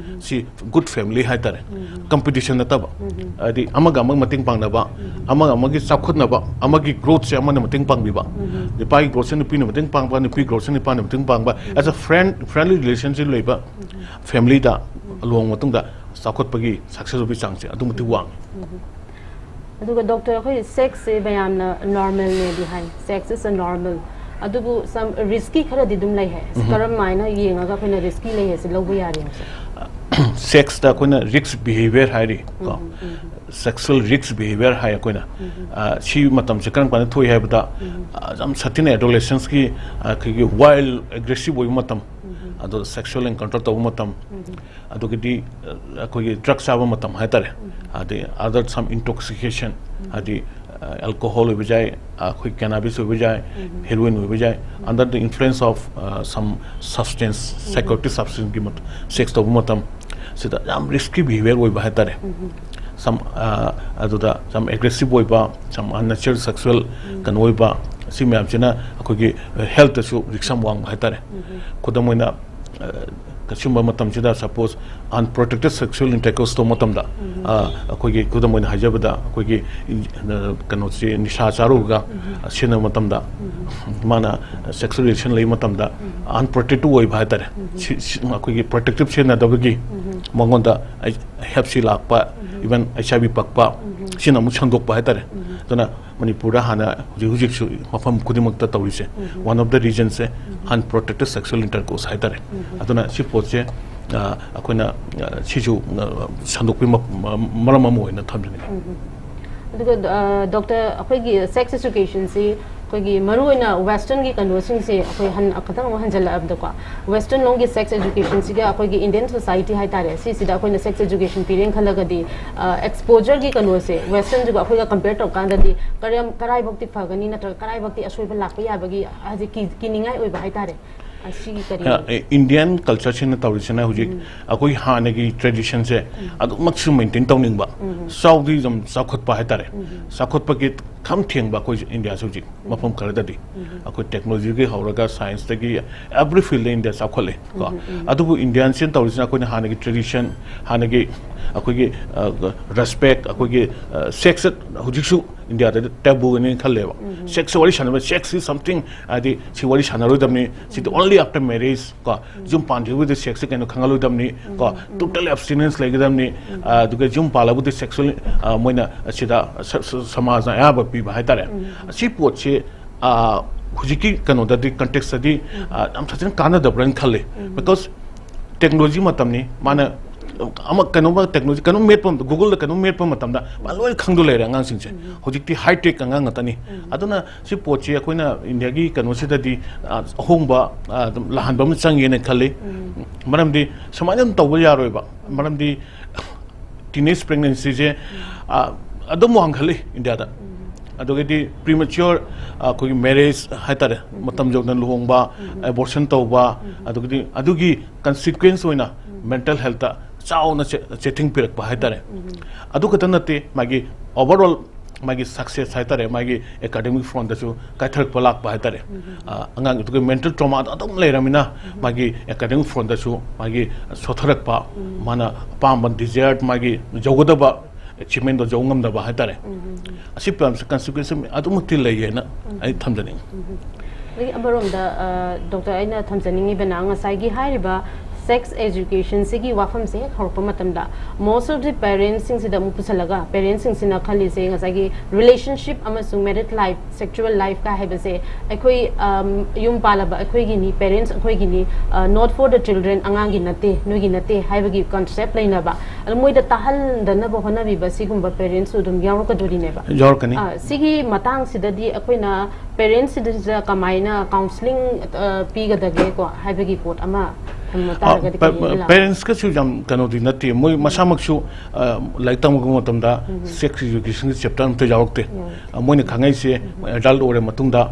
ꯁꯤ ꯒꯨꯗ ꯐꯦꯃꯤꯂꯤ ꯍꯥꯏꯇꯥꯔꯦ꯫ ꯀꯝꯄꯤꯇꯤꯁꯟ ꯅꯠꯇꯕ ꯍꯥꯏꯗꯤ ꯑꯃꯒ ꯑꯃꯒ ꯃꯇꯦꯡ ꯄꯥꯡꯅꯕ ꯑꯃꯒ ꯑꯃꯒꯤ ꯆꯥꯎꯈꯠꯅꯕ ꯑꯃꯒꯤ ꯒ꯭ꯔꯣꯠꯁꯦ ꯑꯃꯅ ꯃꯇꯦꯡ ꯄꯥꯡꯕꯤꯕ ꯅꯨꯄꯥꯒꯤ ꯒ꯭ꯔꯣꯠꯁꯦ ꯅꯨꯄꯤꯅ ꯃꯇꯦꯡ ꯄꯥꯡꯕ ꯅꯨꯄꯤ ꯒ꯭ꯔꯣꯠꯁꯦ ꯅꯨꯄꯥꯅ ꯃꯇꯦꯡ ꯄꯥꯡꯕ as a friend friendly relationship ꯂꯩꯕ ꯐꯦꯃꯤꯂꯤꯗ ꯂꯨꯍꯣꯡꯕ ꯃꯇꯨꯡꯗ ꯆꯥꯎꯈꯠꯄꯒꯤ ꯁꯛꯁꯦꯁ ꯑꯣꯏꯕꯒꯤ ꯆꯥꯡꯁꯦ ꯑꯗꯨꯛ ꯃꯇꯤꯛ ꯋꯥꯡꯉꯤ꯫ ꯑꯗꯨꯒ ꯗꯣꯛꯇꯔ ꯑꯩꯈꯣꯏ ꯁꯦꯛꯁꯁꯦ ꯃꯌꯥꯝꯅ ꯅꯣꯔꯃꯦꯜꯅꯦꯗꯤ ꯍꯥꯏ ꯁꯦꯛꯁ ꯏꯁ ꯑ ꯅꯣꯔꯃꯦꯜ ꯑꯗꯨꯕꯨ ꯁꯝ ꯔꯤꯁꯀꯤ ꯈꯔꯗꯤ ꯑꯗꯨꯝ ꯂꯩ ꯍꯥꯏ ꯀꯔꯝ ꯍꯥꯏꯅ ꯌꯦꯡꯉꯒ ꯑꯩꯈꯣꯏꯅ ꯔꯤꯁꯀꯤ ꯂꯩ ꯍꯥꯏꯁꯦ ꯂꯧꯕ ꯌꯥꯔꯦ ꯍꯧꯖꯤꯛ? ꯁꯦꯛꯁꯇ ꯑꯩꯈꯣꯏꯅ ꯔꯤꯛꯁ ꯕꯤꯍꯦꯕꯤꯌꯔ ꯍꯥꯏꯔꯤ ꯀꯣ ꯁꯦꯛꯁꯨꯋꯦꯜ ꯔꯤꯛꯁ ꯕꯤꯍꯦꯕꯤꯌꯔ ꯍꯥꯏ ꯑꯩꯈꯣꯏꯅ꯫ ꯑ, ꯁꯤ ꯃꯇꯝꯁꯦ ꯀꯔꯝ ꯀꯥꯟꯗ ꯊꯣꯛꯏ ꯍꯥꯏꯕꯗ ꯑ, ꯌꯥꯝ ꯁꯥꯊꯤꯅ ꯑꯦꯗꯣꯂꯦꯁꯦꯟꯁꯀꯤ ꯑꯩꯈꯣꯏꯒꯤ ꯋꯥꯏꯜ ꯑꯦꯒ꯭ꯔꯦꯁꯤꯞ ꯑꯣꯏꯕ ꯃꯇꯝ ꯑꯗꯣ ꯁꯦꯛꯁꯨꯋꯦꯜ ꯑꯦꯟꯀꯥꯎꯟꯇꯔ ꯇꯧꯕ ꯃꯇꯝ ꯑꯗꯨꯒꯤꯗꯤ ꯑ, ꯑꯩꯈꯣꯏꯒꯤ ꯗ꯭ꯔꯒ ꯆꯥꯕ ꯃꯇꯝ ꯍꯥꯏꯇꯥꯔꯦ꯫ ꯑꯗꯩ other some intoxication ꯍꯥꯏꯗꯤ ꯑꯦꯜꯀꯣꯍꯣꯜ ꯑꯣꯏꯕ ꯌꯥꯏ ꯑꯩꯈꯣꯏ ꯀꯦꯅꯥꯕꯤꯁ ꯑꯣꯏꯕ ꯌꯥꯏ ꯍꯦꯔꯣꯏꯟ ꯑꯣꯏꯕ ꯌꯥꯏ under the influence of some substance psychotic substanceꯀꯤ ꯁꯦꯛꯁ ꯇꯧꯕ ꯃꯇꯝ ꯁꯤꯗ ꯌꯥꯝ ꯔꯤꯁꯀꯤ ꯕꯤꯍꯦꯕꯤꯌꯔ ꯑꯣꯏꯕ ꯍꯥꯏꯇꯥꯔꯦ꯫ ꯁꯝ ꯑꯗꯨꯗ ꯌꯥꯝ ꯑꯦꯒ꯭ꯔꯦꯁꯤꯞ ꯑꯣꯏꯕ ꯁꯝ ꯑꯟꯅꯦꯆꯔꯦꯜ ꯁꯦꯛꯁꯨꯋꯦꯜ ꯀꯩꯅꯣ ꯑꯣꯏꯕ ꯁꯤ ꯃꯌꯥꯝꯁꯤꯅ ꯑꯩꯈꯣꯏꯒꯤ ꯍꯦꯜꯠꯇꯁꯨ ꯔꯤꯛꯁ ꯌꯥꯝ ꯋꯥꯡꯕ ꯍꯥꯏꯇꯥꯔꯦ꯫ ꯈꯨꯗꯝ ꯑꯣꯏꯅ ꯑ, ꯑꯁꯤꯒꯨꯝꯕ ꯃꯇꯝꯁꯤꯗ ꯁꯄꯣꯁ ꯑꯟꯄ꯭ꯔꯣꯇꯦꯛꯇꯦꯠ ꯁꯦꯛꯁꯨꯋꯦꯜ ꯏꯟꯇꯔꯀꯣꯔꯁ ꯇꯧꯕ ꯃꯇꯝꯗ ꯑ, ꯑꯩꯈꯣꯏꯒꯤ ꯈꯨꯗꯝ ꯑꯣꯏꯅ ꯍꯥꯏꯖꯕꯗ ꯑꯩꯈꯣꯏꯒꯤ ꯏꯟ- ꯑ, ꯀꯩꯅꯣꯁꯤ ꯅꯤꯁꯥ ꯆꯥꯔꯨꯔꯒ ꯁꯤꯖꯤꯟꯅꯕ ꯃꯇꯝꯗ ꯃꯥꯅ ꯁꯦꯛꯁꯨꯋꯦꯜ ꯔꯤꯂꯦꯁꯟ ꯂꯩꯕ ꯃꯇꯝꯗ ꯑꯟꯄ꯭ꯔꯣꯇꯦꯛꯇꯦꯠ ꯑꯣꯏꯕ ꯍꯥꯏꯇꯥꯔꯦ꯫ ꯁꯤ- ꯁꯤ- ꯑꯩꯈꯣꯏꯒꯤ ꯄ꯭ꯔꯣꯇꯦꯛꯇꯤꯞ ꯁꯤꯖꯤꯟꯅꯗꯕꯒꯤ ꯃꯉꯣꯟꯗ ꯍꯦꯞ ꯁꯤ ꯂꯥꯛꯄ ꯏꯚꯟ ꯑꯩꯆ ꯑꯥꯏ ꯚꯤ ꯄꯛꯄ ꯁꯤꯅ ꯑꯃꯨꯛ ꯁꯟꯗꯣꯛꯄ ꯍꯥꯏꯇꯥꯔꯦ꯫ ꯑꯗꯨꯅ ꯃꯅꯤꯄꯨꯔꯗ ꯍꯥꯟꯅ ꯍꯧꯖꯤꯛ ꯍꯧꯖꯤꯛꯁꯨ ꯃꯐꯝ ꯈꯨꯗꯤꯡꯃꯛꯇ ꯇꯧꯔꯤꯁꯦ one of the reasonꯁꯦ unprotected sexual intercourse ꯍꯥꯏꯇꯥꯔꯦ꯫ ꯑꯗꯨꯅ ꯁꯤ ꯄꯣꯠꯁꯦ ꯑ, ꯑꯩꯈꯣꯏꯅ ꯑ, ꯁꯤꯁꯨ ꯑ, ꯁꯟꯗꯣꯛꯄꯒꯤ ꯃ- ꯃ- ꯃꯔꯝ ꯑꯃ ꯑꯣꯏꯅ ꯊꯝꯖꯅꯤꯡꯉꯤ꯫ ꯑꯗꯨꯒ ꯗꯣꯛꯇꯔ ꯑꯩꯈꯣꯏꯒꯤ ꯁꯦꯛꯁ ꯑꯦꯖꯨꯀꯦꯁꯟꯁꯤ ꯑꯩꯈꯣꯏꯒꯤ ꯃꯔꯨꯑꯣꯏꯅ ꯋꯦꯁꯇꯔꯟꯒꯤ ꯀꯩꯅꯣꯁꯤꯡꯁꯦ ꯑꯩꯈꯣꯏ ꯍꯟ ꯈꯤꯇꯪ ꯑꯃꯨꯛ ꯍꯟꯖꯜꯂꯛꯑꯕꯗꯀꯣ, ꯋꯦꯁꯇꯔꯟ ꯂꯣꯝꯒꯤ ꯁꯦꯛꯁ ꯑꯦꯖꯨꯀꯦꯁꯟꯁꯤꯒ ꯑꯩꯈꯣꯏꯒꯤ ꯏꯟꯗꯤꯌꯟ ꯁꯣꯁꯥꯏꯇꯤ ꯍꯥꯏꯇꯥꯔꯦ, ꯁꯤꯁꯤꯗ ꯑꯩꯈꯣꯏꯅ ꯁꯦꯛꯁ ꯑꯦꯖꯨꯀꯦꯁꯟ ꯄꯤꯔꯦꯅ ꯈꯜꯂꯒꯗꯤ, ꯑꯦꯛꯁꯄꯣꯖꯔꯒꯤ ꯀꯩꯅꯣꯁꯦ ꯋꯦꯁꯇꯔꯟꯗꯨꯒ ꯑꯩꯈꯣꯏꯒ ꯀꯝꯄꯦꯌꯔ ꯇꯧꯔꯀꯥꯟꯗꯗꯤ ꯀꯔꯝ ꯀꯔꯥꯏꯐꯥꯎꯇꯤ ꯐꯒꯅꯤ, ꯅꯠꯇ꯭ꯔꯒ ꯀꯔꯥꯏꯐꯥꯎꯇꯤ ꯑꯁꯣꯏꯕ ꯂꯥꯛꯄ ꯌꯥꯕꯒꯤ ꯍꯥꯏꯗꯤ ꯀꯤ- ꯀꯤꯅꯤꯡꯉꯥꯏ ꯑꯣꯏꯕ ꯍꯥꯏꯇꯥꯔꯦ? ꯑꯁꯤꯒꯤ ꯀꯔꯤ? ꯏꯟꯗꯤꯌꯟ ꯀꯜꯆꯔꯁꯤꯅ ꯇꯧꯔꯤꯁꯤꯅ ꯍꯧꯖꯤꯛ ꯑꯩꯈꯣꯏ ꯍꯥꯟꯅꯒꯤ ꯇ꯭ꯔꯦꯗꯤꯁꯟꯁꯦ ꯑꯗꯨꯃꯛꯁꯨ ꯃꯦꯟꯇꯦꯟ ꯇꯧꯅꯤꯡꯕ, ꯆꯥꯎꯗꯤ ꯑꯗꯨꯝ ꯆꯥꯎꯈꯠꯄ ꯍꯥꯏꯇꯥꯔꯦ꯫ ꯆꯥꯎꯈꯠꯄꯒꯤ ꯈꯝ ꯊꯦꯡꯕ ꯑꯩꯈꯣꯏ ꯏꯟꯗꯤꯌꯥꯁꯦ ꯍꯧꯖꯤꯛ ꯃꯐꯝ ꯈꯔꯗꯗꯤ ꯑꯩꯈꯣꯏ ꯇꯦꯛꯅꯣꯂꯣꯖꯤꯗꯒꯤ ꯍꯧꯔꯒ ꯁꯥꯏꯟꯁꯇꯒꯤ ꯑꯦꯕ꯭ꯔꯤ ꯐꯤꯜꯗ ꯏꯟꯗꯤꯌꯥ ꯆꯥꯎꯈꯠꯂꯦ ꯀꯣ꯫ ꯑꯗꯨꯕꯨ ꯏꯟꯗꯤꯌꯟꯁꯤꯅ ꯇꯧꯔꯤꯁꯤꯅ ꯑꯩꯈꯣꯏꯅ ꯍꯥꯟꯅꯒꯤ ꯇ꯭ꯔꯦꯗꯤꯁꯟ, ꯍꯥꯟꯅꯒꯤ ꯑꯩꯈꯣꯏꯒꯤ ꯔꯦꯁꯄꯦꯛ, ꯑꯩꯈꯣꯏꯒꯤ ꯁꯦꯛꯁ ꯍꯧꯖꯤꯛꯁꯨ ꯏꯟꯗꯤꯌꯥꯗꯗꯤ ꯇꯦꯕꯨꯅꯦꯅ ꯈꯜꯂꯦꯕ꯫ ꯁꯦꯛꯁ ꯋꯥꯔꯤ ꯁꯥꯟꯅꯕ, ꯁꯦꯛꯁ ꯏꯁ ꯁꯝꯊꯤꯡ ꯍꯥꯏꯗꯤ ꯁꯤ ꯋꯥꯔꯤ ꯁꯥꯟꯅꯔꯣꯏꯗꯕꯅꯤ, ꯁꯤꯗꯤ ꯑꯣꯟꯂꯤ ꯑꯥꯐꯇꯔ ꯃꯦꯔꯤꯖ ꯀꯣ, ꯌꯨꯝ ꯄꯥꯟꯗ꯭ꯔꯤꯕꯨꯗꯤ ꯁꯦꯛꯁꯁꯦ ꯀꯩꯅꯣ ꯈꯪꯍꯜꯂꯣꯏꯗꯕꯅꯤ ꯀꯣ, ꯇꯣꯇꯦꯜ ꯑꯦꯕꯁꯇꯤꯅꯦꯟꯁ ꯂꯩꯒꯗꯕꯅꯤ꯫ ꯑꯗꯨꯒ ꯌꯨꯝ ꯄꯥꯜꯂꯕꯨꯗꯤ ꯁꯦꯛꯁꯨꯋꯦꯜ ꯃꯣꯏꯅ ꯁꯤꯗ ꯁ- ꯁ- ꯁꯃꯥꯖꯅ ꯑꯌꯥꯕ ꯄꯤꯕ ꯍꯥꯏꯇꯥꯔꯦ꯫ ꯁꯤ ꯄꯣꯠꯁꯦ ꯑ, ꯍꯧꯖꯤꯛꯀꯤ ꯀꯩꯅꯣꯗꯗꯤ, ꯀꯟꯇꯦꯛꯁꯇꯗꯤ ꯑ, ꯌꯥꯝ ꯐꯖꯅ ꯀꯥꯟꯅꯗꯕ꯭ꯔꯅ ꯈꯜꯂꯦ꯫ ꯕꯤꯀꯣꯁ ꯇꯦꯛꯅꯣꯂꯣꯖꯤ ꯃꯇꯝꯅꯤ, ꯃꯥꯅ ꯑꯃ ꯀꯩꯅꯣꯝꯃ ꯇꯦꯛꯅꯣꯂꯣꯖꯤ ꯀꯩꯅꯣꯝ ꯃꯦꯠꯄ ꯃꯇꯝꯗ, ꯒꯨꯒꯜꯗ ꯀꯩꯅꯣꯝ ꯃꯦꯠꯄ ꯃꯇꯝꯗ ꯃꯥ ꯂꯣꯏꯅ ꯈꯪꯗꯣ ꯂꯩꯔꯦ ꯑꯉꯥꯡꯁꯤꯡꯁꯦ꯫ ꯍꯧꯖꯤꯛꯇꯤ ꯍꯥꯏ ꯇꯦꯛ ꯑꯉꯥꯡ ꯉꯥꯛꯇꯅꯤ꯫ ꯑꯗꯨꯅ ꯁꯤ ꯄꯣꯠꯁꯤ ꯑꯩꯈꯣꯏꯅ ꯏꯟꯗꯤꯌꯥꯒꯤ ꯀꯩꯅꯣꯁꯤꯗꯗꯤ ꯑ, ꯑꯍꯣꯡꯕ ꯑ, ꯑꯗꯨꯝ ꯂꯥꯛꯍꯟꯕ ꯑꯃ ꯆꯪꯉꯦꯅ ꯈꯜꯂꯤ꯫ ꯃꯔꯝꯗꯤ ꯁꯨꯃꯥꯏꯅ ꯑꯗꯨꯝ ꯇꯧꯕ ꯌꯥꯔꯣꯏꯕ꯫ ꯃꯔꯝꯗꯤ ꯇꯤꯅꯦꯖ ꯄ꯭ꯔꯦꯒꯅꯦꯟꯁꯤꯁꯦ ꯑ, ꯑꯗꯨꯝ ꯋꯥꯡꯈꯠꯂꯤ ꯏꯟꯗꯤꯌꯥꯗ꯫ ꯑꯗꯨꯒꯗꯤ ꯄ꯭ꯔꯤꯃꯦꯆꯤꯌꯣꯔ ꯑꯩꯈꯣꯏꯒꯤ ꯃꯦꯔꯦꯖ ꯍꯥꯏꯇꯥꯔꯦ, ꯃꯇꯝ ꯌꯧꯗꯅ ꯂꯨꯍꯣꯡꯕ, ꯑꯦꯕꯣꯔꯁꯟ ꯇꯧꯕ, ꯑꯗꯨꯒꯗꯤ ꯑꯗꯨꯒꯤ ꯀꯟꯁꯤꯀ꯭ꯋꯦꯟꯁ ꯑꯣꯏꯅ ꯃꯦꯟꯇꯦꯜ ꯍꯦꯜꯠꯇ ꯆꯥꯎꯅ ꯆꯦ- ꯆꯦꯊꯤꯡ ꯄꯤꯔꯛꯄ ꯍꯥꯏꯇꯥꯔꯦ꯫ ꯑꯗꯨ ꯈꯛꯇ ꯅꯠꯇꯦ, ꯃꯥꯒꯤ ꯑꯣꯚꯔꯑꯣꯜ ꯃꯥꯒꯤ ꯁꯛꯁꯦꯁ ꯍꯥꯏꯇꯥꯔꯦ, ꯃꯥꯒꯤ ꯑꯦꯀꯥꯗꯦꯃꯤꯛ ꯐ꯭ꯔꯣꯟꯗꯁꯨ ꯀꯥꯏꯊꯔꯛꯄ ꯂꯥꯛꯄ ꯍꯥꯏꯇꯥꯔꯦ꯫ ꯑ, ꯑꯉꯥꯡ ꯑꯗꯨꯒ ꯃꯦꯟꯇꯦꯜ ꯇ꯭ꯔꯣꯃꯥꯗꯣ ꯑꯗꯨꯝ ꯂꯩꯔꯃꯤꯅ ꯃꯥꯒꯤ ꯑꯦꯀꯥꯗꯦꯃꯤꯛ ꯐ꯭ꯔꯣꯟꯗꯁꯨ ꯃꯥꯒꯤ ꯁꯣꯊꯔꯛꯄ, ꯃꯥꯅ ꯑꯄꯥꯝꯕ ꯗꯤꯖꯥꯌꯔ, ꯃꯥꯒꯤ ꯌꯧꯒꯗꯕ ꯑꯦꯆꯤꯞꯃꯦꯟꯗꯣ ꯌꯧ ꯉꯝꯗꯕ ꯍꯥꯏꯇꯥꯔꯦ꯫ ꯑꯁꯤ ꯃꯌꯥꯝꯁꯦ ꯀꯟꯁꯤꯀ꯭ꯋꯦꯟꯁ ꯑꯗꯨꯃꯛꯇꯤ ꯂꯩꯌꯦꯅ ꯑꯩ ꯊꯝꯖꯅꯤꯡꯉꯤ꯫ ꯑꯗꯒꯤ ꯑꯃꯔꯣꯝꯗ, ꯑ, ꯗꯣꯛꯇꯔ, ꯑꯩꯅ ꯊꯝꯖꯅꯤꯡꯉꯤꯕꯅ ꯉꯁꯥꯏꯒꯤ ꯍꯥꯏꯔꯤꯕ Sex education ꯁꯤꯒꯤ ꯋꯥꯐꯝꯁꯦ ꯍꯦꯛ ꯍꯧꯔꯛꯄ ꯃꯇꯝꯗ most of the parents ꯁꯤꯡꯁꯤꯗ ꯑꯃꯨꯛ ꯄꯨꯁꯜꯂꯒ parents ꯁꯤꯡꯁꯤꯅ ꯈꯜꯂꯤꯁꯦ ꯉꯁꯥꯏꯒꯤ relationship ꯑꯃꯁꯨꯡ married life, sexual life ꯀ ꯍꯥꯏꯕꯁꯦ ꯑꯩꯈꯣꯏ ꯌꯨꯝ ꯄꯥꯜꯂꯕ ꯑꯩꯈꯣꯏꯒꯤꯅꯤ, parents ꯑꯩꯈꯣꯏꯒꯤꯅꯤ, not for the children, ꯑꯉꯥꯡꯒꯤ ꯅꯠꯇꯦ, ꯅꯣꯏꯒꯤ ꯅꯠꯇꯦ ꯍꯥꯏꯕꯒꯤ concept ꯂꯩꯅꯕ, ꯑꯗꯣ ꯃꯣꯏꯗ ꯇꯥꯍꯟꯗꯅꯕ ꯍꯣꯠꯅꯕꯤꯕ ꯁꯤꯒꯨꯝꯕ parents ꯁꯨ ꯑꯗꯨꯝ ꯌꯥꯎꯔꯛꯀꯗꯣꯔꯤꯅꯦꯕ꯫ ꯌꯥꯎꯔꯛꯀꯅꯤ꯫ ꯁꯤꯒꯤ ꯃꯇꯥꯡꯁꯤꯗꯗꯤ ꯑꯩꯈꯣꯏꯅ parents ꯁꯤꯗ ꯀꯃꯥꯏꯅ counselling ꯄꯤꯒꯗꯒꯦꯀꯣ ꯍꯥꯏꯕꯒꯤ ꯄꯣꯠ ꯑꯃ ꯊꯝꯕ ꯇꯥꯔꯒꯗꯤ ꯀꯔꯤ ꯂꯥꯛꯀꯅꯤ? Parents ꯀꯁꯨ ꯌꯥꯝ ꯀꯩꯅꯣꯗꯤ ꯅꯠꯇꯦ, ꯃꯣꯏ ꯃꯁꯥꯃꯛꯁꯨ ꯂꯥꯏꯔꯤꯛ ꯇꯝꯃꯛꯄ ꯃꯇꯝꯗ sex education ꯒꯤ chapter ꯑꯝꯇ ꯌꯥꯎꯔꯛꯇꯦ꯫ ꯃꯣꯏꯅ ꯈꯪꯉꯛꯏꯁꯦ adult ꯑꯣꯏꯔ ꯃꯇꯨꯡꯗ,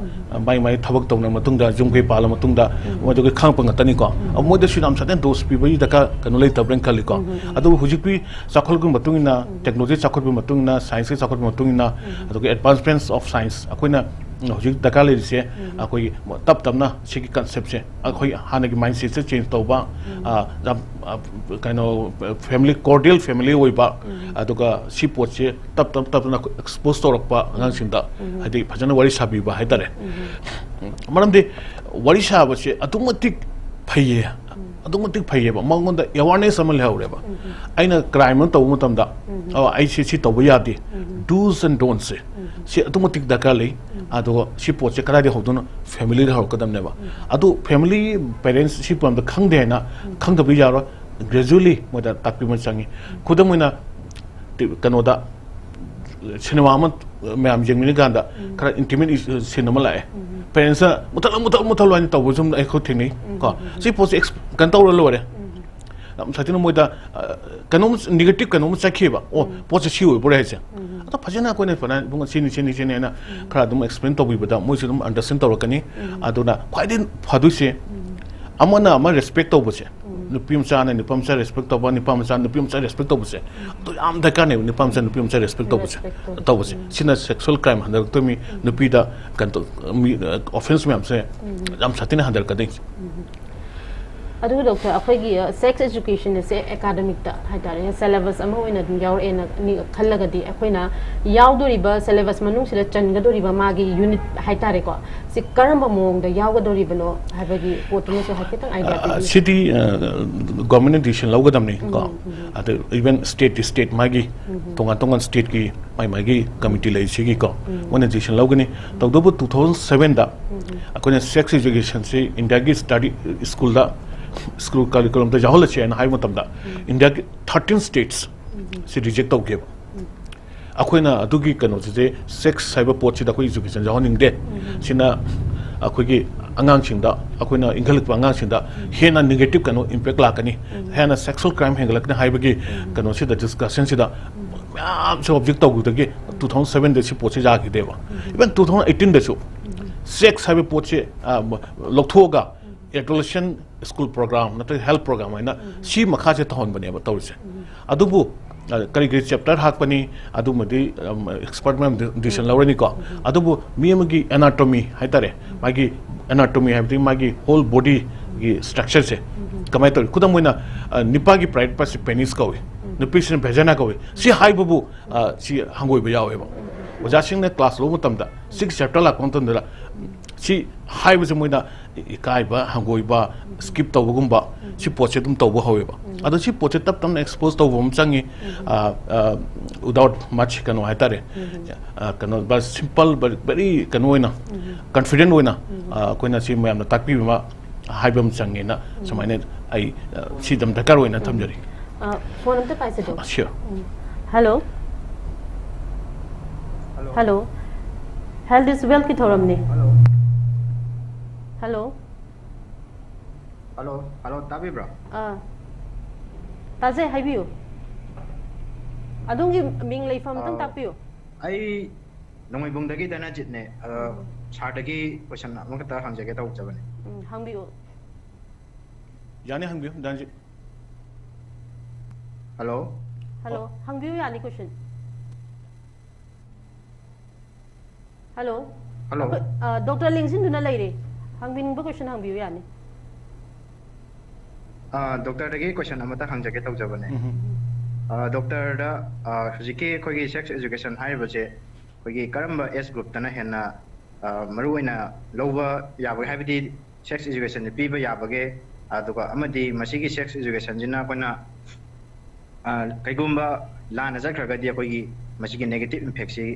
ꯃꯥꯏ ꯃꯥꯏ ꯊꯕꯛ ꯇꯧꯅꯔ ꯃꯇꯨꯡꯗ, ꯌꯨꯝ ꯀꯩ ꯄꯥꯜꯂ ꯃꯇꯨꯡꯗ, ꯃꯣꯏꯗꯨꯒꯤ ꯈꯪꯉꯛꯄ ꯉꯥꯛꯇꯅꯤꯀꯣ꯫ ꯃꯣꯏꯗꯁꯨ ꯌꯥꯝ certain dose ꯄꯤꯕꯒꯤ ꯗꯔꯀꯥꯔ ꯀꯩꯅꯣ ꯂꯩꯇꯕ꯭ꯔꯅ ꯈꯜꯂꯤꯀꯣ꯫ ꯑꯗꯨꯕꯨ ꯍꯧꯖꯤꯛꯇꯤ ꯆꯥꯎꯈꯠꯂꯛꯄꯒꯤ ꯃꯇꯨꯡ ꯏꯟꯅ, technology ꯆꯥꯎꯈꯠꯄꯒꯤ ꯃꯇꯨꯡ ꯏꯟꯅ, science ꯀꯤ ꯆꯥꯎꯈꯠꯄꯒꯤ ꯃꯇꯨꯡ ꯏꯟꯅ, ꯑꯗꯨꯒ advancements of science, ꯑꯩꯈꯣꯏꯅ ꯍꯧꯖꯤꯛ ꯗꯔꯀꯥꯔ ꯂꯩꯔꯤꯁꯦ ꯑꯩꯈꯣꯏꯒꯤ ꯇꯞ ꯇꯞꯅ ꯁꯤꯒꯤ concept ꯁꯦ, ꯑꯩꯈꯣꯏ ꯍꯥꯟꯅꯒꯤ mindset ꯁꯦ change ꯇꯧꯕ, ꯌꯥꯝ ꯀꯩꯅꯣ, family, cordial family ꯑꯣꯏꯕ, ꯑꯗꯨꯒ ꯁꯤ ꯄꯣꯠꯁꯦ ꯇꯞ ꯇꯞ ꯇꯞꯅ expose ꯇꯧꯔꯛꯄ ꯑꯉꯥꯡꯁꯤꯡꯗ, ꯍꯥꯏꯗꯤ ꯐꯖꯅ ꯋꯥꯔꯤ ꯁꯥꯕꯤꯕ ꯍꯥꯏꯇꯥꯔꯦ꯫ ꯃꯔꯝꯗꯤ ꯋꯥꯔꯤ ꯁꯥꯕꯁꯦ ꯑꯗꯨꯛ ꯃꯇꯤꯛ ꯐꯩꯌꯦ, ꯑꯗꯨꯛ ꯃꯇꯤꯛ ꯐꯩꯌꯦꯕ, ꯃꯉꯣꯟꯗ awareness ꯑꯃ ꯂꯩꯍꯧꯔꯦꯕ꯫ ꯑꯩꯅ crime ꯑꯃ ꯇꯧꯕ ꯃꯇꯝꯗ, "ꯑꯣ, ꯑꯩ ꯁꯤ ꯁꯤ ꯇꯧꯕ ꯌꯥꯗꯦ", do's and don'ts ꯁꯦ, ꯁꯤ ꯑꯗꯨꯛ ꯃꯇꯤꯛ ꯗꯔꯀꯥꯔ ꯂꯩ꯫ ꯑꯗꯨꯒ ꯁꯤ ꯄꯣꯠꯁꯦ ꯀꯗꯥꯏꯗꯒꯤ ꯍꯧꯗꯣꯏꯅꯣ? Family ꯗ ꯍꯧꯔꯛꯀꯗꯕꯅꯦꯕ꯫ ꯑꯗꯨ family, parents ꯁꯤ ꯄꯣꯠ ꯑꯝꯇ ꯈꯪꯗꯦ ꯍꯥꯏꯅ ꯈꯪꯗꯕꯗꯤ ꯌꯥꯔꯣꯏ꯫ Gradually ꯃꯣꯏꯗ ꯇꯥꯛꯄꯤꯕ ꯆꯪꯉꯤ꯫ ꯈꯨꯗꯝ ꯑꯣꯏꯅ, ꯀꯩꯅꯣꯗ cinema ꯑꯃ ꯃꯌꯥꯝ ꯌꯦꯡꯃꯤꯟꯅ ꯀꯥꯟꯗ ꯈꯔ intimate scene ꯑꯃ ꯂꯥꯛꯑꯦ꯫ Parents ꯅ "ꯃꯨꯊꯠꯂꯣ, ꯃꯨꯊꯠꯂꯣ, ꯃꯨꯊꯠꯂꯣ" ꯍꯥꯏꯅ ꯇꯧꯕꯁꯨ ꯑꯩꯈꯣꯏ ꯊꯦꯡꯅꯩ ꯀꯣ꯫ ꯁꯤ ꯄꯣꯠꯁꯦ ex-, ꯀꯩꯅꯣ ꯇꯧꯔ ꯂꯣꯏꯔꯦ꯫ ꯌꯥꯝ ꯁꯥꯊꯤꯅ ꯃꯣꯏꯗ, ꯑ, ꯀꯩꯅꯣꯝ negative ꯀꯩꯅꯣꯝ ꯆꯠꯈꯤꯕ꯫ "ꯑꯣ, ꯄꯣꯠꯁꯦ ꯁꯤ ꯑꯣꯏꯕꯣꯔꯦ" ꯍꯥꯏꯁꯦ꯫ ꯑꯗꯣ ꯐꯖꯅ ꯑꯩꯈꯣꯏꯅ ꯐꯖꯅ, "ꯏꯕꯨꯡꯉꯣ, ꯁꯤꯅꯤ, ꯁꯤꯅꯤ, ꯁꯤꯅꯤ" ꯍꯥꯏꯅ ꯈꯔ ꯑꯗꯨꯝ explain ꯇꯧꯕꯤꯕꯗ ꯃꯣꯏꯁꯨ ꯑꯗꯨꯝ understand ꯇꯧꯔꯛꯀꯅꯤ꯫ ꯑꯗꯨꯅ ꯈ꯭ꯋꯥꯏꯗꯒꯤ ꯐꯗꯣꯏꯁꯦ, ꯑꯃꯅ ꯑꯃ respect ꯇꯧꯕꯁꯦ, ꯅꯨꯄꯤ ꯃꯆꯥꯅ ꯅꯨꯄꯥ ꯃꯆꯥ respect ꯇꯧꯕ, ꯅꯨꯄꯥ ꯃꯆꯥ ꯅꯨꯄꯤ ꯃꯆꯥ respect ꯇꯧꯕꯁꯦ, ꯑꯗꯨ ꯌꯥꯝ ꯗꯔꯀꯥꯔꯅꯦꯕ, ꯅꯨꯄꯥ ꯃꯆꯥ ꯅꯨꯄꯤ ꯃꯆꯥ respect ꯇꯧꯕꯁꯦ꯫ Respect ꯇꯧꯕ꯫ ꯇꯧꯕꯁꯦ꯫ ꯁꯤꯅ sexual crime ꯍꯟꯊꯔꯛꯇꯣꯏꯅꯤ, ꯅꯨꯄꯤꯗ ꯀꯩꯅꯣ ꯇꯧ-, ꯃꯤ, offence ꯃꯌꯥꯝꯁꯦ ꯌꯥꯝ ꯁꯥꯊꯤꯅ ꯍꯟꯊꯔꯛꯀꯗꯣꯏꯅꯤ꯫ ꯑꯗꯨ ꯗꯣꯛꯇꯔ, ꯑꯩꯈꯣꯏꯒꯤ ꯁꯦꯛꯁ ꯑꯦꯖꯨꯀꯦꯁꯟ ꯑꯁꯦ ꯑꯦꯀꯥꯗꯃꯤꯛꯇ ꯍꯥꯏꯇꯥꯔꯦꯅꯦ, ꯁꯦꯂꯦꯕꯁ ꯑꯃ ꯑꯣꯏꯅ ꯑꯗꯨꯝ ꯌꯥꯎꯔꯛꯑꯦꯅ ꯅꯤ- ꯈꯜꯂꯒꯗꯤ, ꯑꯩꯈꯣꯏꯅ ꯌꯥꯎꯗꯣꯔꯤꯕ ꯁꯦꯂꯦꯕꯁ ꯃꯅꯨꯡꯁꯤꯗ ꯆꯟꯒꯗꯣꯔꯤꯕ ꯃꯥꯒꯤ ꯌꯨꯅꯤꯠ ꯍꯥꯏꯇꯥꯔꯦꯀꯣ, ꯁꯤ ꯀꯔꯝꯕ ꯃꯑꯣꯡꯗ ꯌꯥꯎꯒꯗꯣꯔꯤꯕꯅꯣ ꯍꯥꯏꯕꯒꯤ ꯄꯣꯠꯇꯨꯃꯁꯨ ꯍꯥꯏꯐꯦꯠꯇꯪ ꯑꯥꯏꯗꯤꯌꯥ ꯄꯤꯕꯤꯌꯨ꯫ ꯁꯤꯗꯤ ꯒꯣꯔꯃꯦꯟꯅ ꯗꯤꯁꯤꯖꯟ ꯂꯧꯒꯗꯕꯅꯤ ꯀꯣ꯫ ꯑꯗ ꯏꯚꯟ ꯁ꯭ꯇꯦꯠꯇꯤ ꯁ꯭ꯇꯦꯠ ꯃꯥꯒꯤ ꯇꯣꯉꯥꯟ ꯇꯣꯉꯥꯟ ꯁ꯭ꯇꯦꯠꯀꯤ ꯃꯥꯏ ꯃꯥꯒꯤ ꯀꯃꯤꯇꯤ ꯂꯩ ꯁꯤꯒꯤꯀꯣ, ꯃꯣꯏꯅ ꯗꯤꯁꯤꯖꯟ ꯂꯧꯒꯅꯤ꯫ ꯇꯧꯕꯇꯕꯨ ꯇꯨ ꯊꯥꯎꯖꯟ ꯁꯚꯦꯟꯗ ꯑꯩꯈꯣꯏꯅ ꯁꯦꯛꯁ ꯏꯖꯨꯀꯦꯁꯟꯁꯤ ꯏꯟꯗꯤꯌꯥꯒꯤ ꯁ꯭ꯇꯗꯤ ꯁ꯭ꯀꯨꯜꯗ, ꯁ꯭ꯀꯨꯜ ꯀꯔꯤꯀꯨꯂꯝꯗ ꯌꯥꯎꯍꯜꯂꯁꯤ ꯍꯥꯏꯅ ꯍꯥꯏꯕ ꯃꯇꯝꯗ, ꯏꯟꯗꯤꯌꯥꯒꯤ ꯊꯥꯔꯇꯤꯟ ꯁ꯭ꯇꯦꯠꯁ ꯁꯤ ꯔꯤꯖꯦꯛ ꯇꯧꯈꯤꯕ꯫ ꯑꯩꯈꯣꯏꯅ ꯑꯗꯨꯒꯤ ꯀꯩꯅꯣꯁꯤꯗꯤ, ꯁꯦꯛꯁ ꯍꯥꯏꯕ ꯄꯣꯠꯁꯤꯗ ꯑꯩꯈꯣꯏ ꯏꯖꯨꯀꯦꯁꯟ ꯌꯥꯎꯍꯟꯅꯤꯡꯗꯦ꯫ ꯁꯤꯅ ꯑꯩꯈꯣꯏꯒꯤ ꯑꯉꯥꯡꯁꯤꯡꯗ, ꯑꯩꯈꯣꯏꯅ ꯏꯟꯈꯠꯂꯛꯄ ꯑꯉꯥꯡꯁꯤꯡꯗ ꯍꯦꯟꯅ ꯅꯦꯒꯦꯇꯤꯚ ꯀꯩꯅꯣ ꯏꯝꯄꯦꯛ ꯂꯥꯛꯀꯅꯤ, ꯍꯦꯟꯅ ꯁꯦꯛꯁꯨꯋꯦꯜ ꯀ꯭ꯔꯥꯏꯝ ꯍꯦꯟꯒꯠꯂꯛꯀꯅꯤ ꯍꯥꯏꯕꯒꯤ ꯀꯩꯅꯣꯁꯤꯗ, ꯗꯤꯁꯀꯁꯟꯁꯤꯗ ꯃꯌꯥꯝꯁꯨ ꯑꯣꯕꯖꯦꯛ ꯇꯧꯈꯤꯕꯗꯒꯤ ꯇꯨ ꯊꯥꯎꯖꯟ ꯁꯚꯦꯟꯗ ꯁꯤ ꯄꯣꯠꯁꯤ ꯌꯥꯈꯤꯗꯦꯕ꯫ ꯏꯚꯟ ꯇꯨ ꯊꯥꯎꯖꯟ ꯑꯩꯠꯇꯤꯟꯗꯁꯨ ꯁꯦꯛꯁ ꯍꯥꯏꯕ ꯄꯣꯠꯁꯤ, ꯑ, ꯂꯧꯊꯣꯛꯑꯒ ꯑꯦꯗꯣꯂꯦꯁꯦꯟ ꯁ꯭ꯀꯨꯜ ꯄ꯭ꯔꯣꯒ꯭ꯔꯥꯝ ꯅꯠꯇ꯭ꯔꯒ ꯍꯦꯜꯊ ꯄ꯭ꯔꯣꯒ꯭ꯔꯥꯝ ꯍꯥꯏꯅ ꯁꯤ ꯃꯈꯥꯁꯦ ꯇꯧꯍꯟꯕꯅꯦꯕ ꯇꯧꯔꯤꯁꯦ꯫ ꯑꯗꯨꯕꯨ, ꯑ, ꯀꯔꯤ ꯀꯔꯤ ꯆꯦꯞꯇꯔ ꯍꯥꯞꯀꯅꯤ, ꯑꯗꯨꯃꯗꯤ, ꯑꯝ, ꯑꯦꯛꯁꯄꯔꯠ ꯃꯌꯥꯝ ꯗꯤ-, ꯗꯤꯁꯤꯖꯟ ꯂꯧꯔꯅꯤꯀꯣ꯫ ꯑꯗꯨꯕꯨ ꯃꯤ ꯑꯃꯒꯤ ꯑꯦꯅꯥꯇꯣꯃꯤ ꯍꯥꯏꯇꯥꯔꯦ, ꯃꯥꯒꯤ ꯑꯦꯅꯥꯇꯣꯃꯤ ꯍꯥꯏꯕꯗꯤ ꯃꯥꯒꯤ ꯍꯣꯜ ꯕꯣꯗꯤꯒꯤ ꯁ꯭ꯇ꯭ꯔꯛꯆꯔꯁꯦ ꯀꯃꯥꯏꯅ ꯇꯧꯔꯤ? ꯈꯨꯗꯝ ꯑꯣꯏꯅ, ꯑ, ꯅꯨꯄꯥꯒꯤ ꯄ꯭ꯔꯥꯏꯚꯦꯠ ꯄꯥꯔꯠꯁꯦ ꯄꯦꯅꯤꯁ ꯀꯧꯏ, ꯅꯨꯄꯤꯁꯤꯅ ꯚꯦꯖꯥꯏꯅꯥ ꯀꯧꯏ꯫ ꯁꯤ ꯍꯥꯏꯕꯕꯨ, ꯑ, ꯁꯤ ꯍꯪꯒꯣꯏꯕ ꯌꯥꯎꯋꯦꯕ꯫ ꯑꯣꯖꯥꯁꯤꯡꯅ ꯀ꯭ꯂꯥꯁ ꯂꯧꯕ ꯃꯇꯝꯗ, ꯁꯤꯛꯁ ꯆꯦꯞꯇꯔ ꯂꯥꯛꯄ ꯃꯇꯝꯗ, ꯁꯤ ꯍꯥꯏꯕꯁꯦ ꯃꯣꯏꯅ ꯏꯀꯥꯏꯕ, ꯍꯪꯒꯣꯏꯕ, ꯁ꯭ꯀꯤꯞ ꯇꯧꯕꯒꯨꯝꯕ, ꯁꯤ ꯄꯣꯠꯁꯦ ꯑꯗꯨꯝ ꯇꯧꯕ ꯍꯧꯋꯦꯕ꯫ ꯑꯗꯣ ꯁꯤ ꯄꯣꯠꯁꯦ ꯇꯞ ꯇꯞꯅ ꯑꯦꯛꯁꯄꯣꯖ ꯇꯧꯕ ꯑꯃ ꯆꯪꯉꯤ꯫ ꯑ, ꯑ, without much ꯀꯩꯅꯣ ꯍꯥꯏꯇꯥꯔꯦ꯫ ꯑ, ꯀꯩꯅꯣ, ꯕꯁ ꯁꯤꯝꯄꯜ, very, very ꯀꯩꯅꯣ ꯑꯣꯏꯅ, ꯀꯟꯐꯤꯗꯦꯟ ꯑꯣꯏꯅ, ꯑ, ꯑꯩꯈꯣꯏꯅ ꯁꯤ ꯃꯌꯥꯝꯅ ꯇꯥꯛꯄꯤꯕ ꯑꯃ ꯍꯥꯏꯕ ꯑꯃ ꯆꯪꯉꯦꯅ ꯁꯨꯃꯥꯏꯅ ꯑꯩ, ꯑ, ꯁꯤ ꯑꯗꯨꯝ ꯗꯔꯀꯥꯔ ꯑꯣꯏꯅ ꯊꯝꯖꯔꯤ꯫ ꯑ, ꯐꯣꯟ ꯑꯝꯇ ꯄꯥꯏꯁꯦ, ꯗꯣꯛ꯫ Sure. Hello. Hello. Health is ꯋꯦꯜꯊꯀꯤ ꯊꯧꯔꯝꯅꯤ꯫ ꯍꯜꯂꯣ꯫ ꯍꯜꯂꯣ꯫ ꯍꯜꯂꯣ, ꯍꯜꯂꯣ, ꯇꯥꯕꯤꯕ꯭ꯔꯣ? ꯑꯥ꯫ ꯇꯥꯖꯩ, ꯍꯥꯏꯕꯤꯌꯨ꯫ ꯑꯗꯣꯝꯒꯤ ꯃꯤꯡ ꯂꯩꯐꯝ ꯑꯝꯇꯪ ꯑꯥ, ꯇꯥꯛꯄꯤꯌꯨ꯫ ꯑꯩ ꯅꯣꯡꯃꯩꯕꯨꯡꯗꯒꯤ ꯗꯅꯖꯤꯠꯅꯦ꯫ ꯑꯗꯣ, ꯎꯝ꯫ ꯁꯥꯔꯗꯒꯤ ꯀꯣꯏꯁꯟ ꯑꯃꯈꯛꯇ ꯍꯪꯖꯒꯦ ꯇꯧꯖꯕꯅꯦ꯫ ꯎꯝ, ꯍꯪꯕꯤꯌꯨ꯫ ꯌꯥꯅꯤ, ꯍꯪꯕꯤꯌꯨ, ꯗꯅꯖꯤꯠ꯫ ꯍꯜꯂꯣ꯫ ꯍꯜꯂꯣ, ꯍꯪꯕꯤꯌꯨ, ꯌꯥꯅꯤ, ꯀꯣꯏꯁꯟ꯫ ꯍꯜꯂꯣ꯫ ꯍꯜꯂꯣ꯫ ꯑꯩꯈꯣꯏ, ꯑ, ꯗꯣꯛꯇꯔ ꯂꯦꯡꯁꯤꯟꯗꯨꯅ ꯂꯩꯔꯦ꯫ ꯍꯪꯕꯤꯅꯤꯡꯕ ꯀꯣꯏꯁꯟ ꯍꯪꯕꯤꯌꯨ ꯌꯥꯅꯤ꯫ ꯗꯣꯛꯇꯔꯗꯒꯤ ꯀꯣꯏꯁꯟ ꯑꯃꯇ ꯍꯪꯖꯒꯦ ꯇꯧꯖꯕꯅꯦ꯫ ꯗꯣꯛꯇꯔꯗ, ꯍꯧꯖꯤꯛꯀꯤ ꯑꯩꯈꯣꯏꯒꯤ ꯁꯦꯛꯁ ꯏꯖꯨꯀꯦꯁꯟ ꯍꯥꯏꯔꯤꯕꯁꯦ ꯑꯩꯈꯣꯏꯒꯤ ꯀꯔꯝꯕ ꯑꯦꯖ ꯒ꯭ꯔꯨꯞꯇꯅ ꯍꯦꯟꯅ ꯃꯔꯨ ꯑꯣꯏꯅ ꯂꯧꯕ ꯌꯥꯕꯒꯦ, ꯍꯥꯏꯕꯗꯤ ꯁꯦꯛꯁ ꯏꯖꯨꯀꯦꯁꯟꯁꯦ ꯄꯤꯕ ꯌꯥꯕꯒꯦ? ꯑꯗꯨꯒ ꯑꯃꯗꯤ ꯃꯁꯤꯒꯤ ꯁꯦꯛꯁ ꯏꯖꯨꯀꯦꯁꯟꯁꯤꯅ ꯑꯩꯈꯣꯏꯅ ꯀꯩꯒꯨꯝꯕ ꯂꯥꯟꯅ ꯆꯠꯈ꯭ꯔꯒꯗꯤ ꯑꯩꯈꯣꯏꯒꯤ ꯃꯁꯤꯒꯤ ꯅꯦꯒꯦꯇꯤꯞ ꯏꯝꯄꯦꯛꯁꯤ,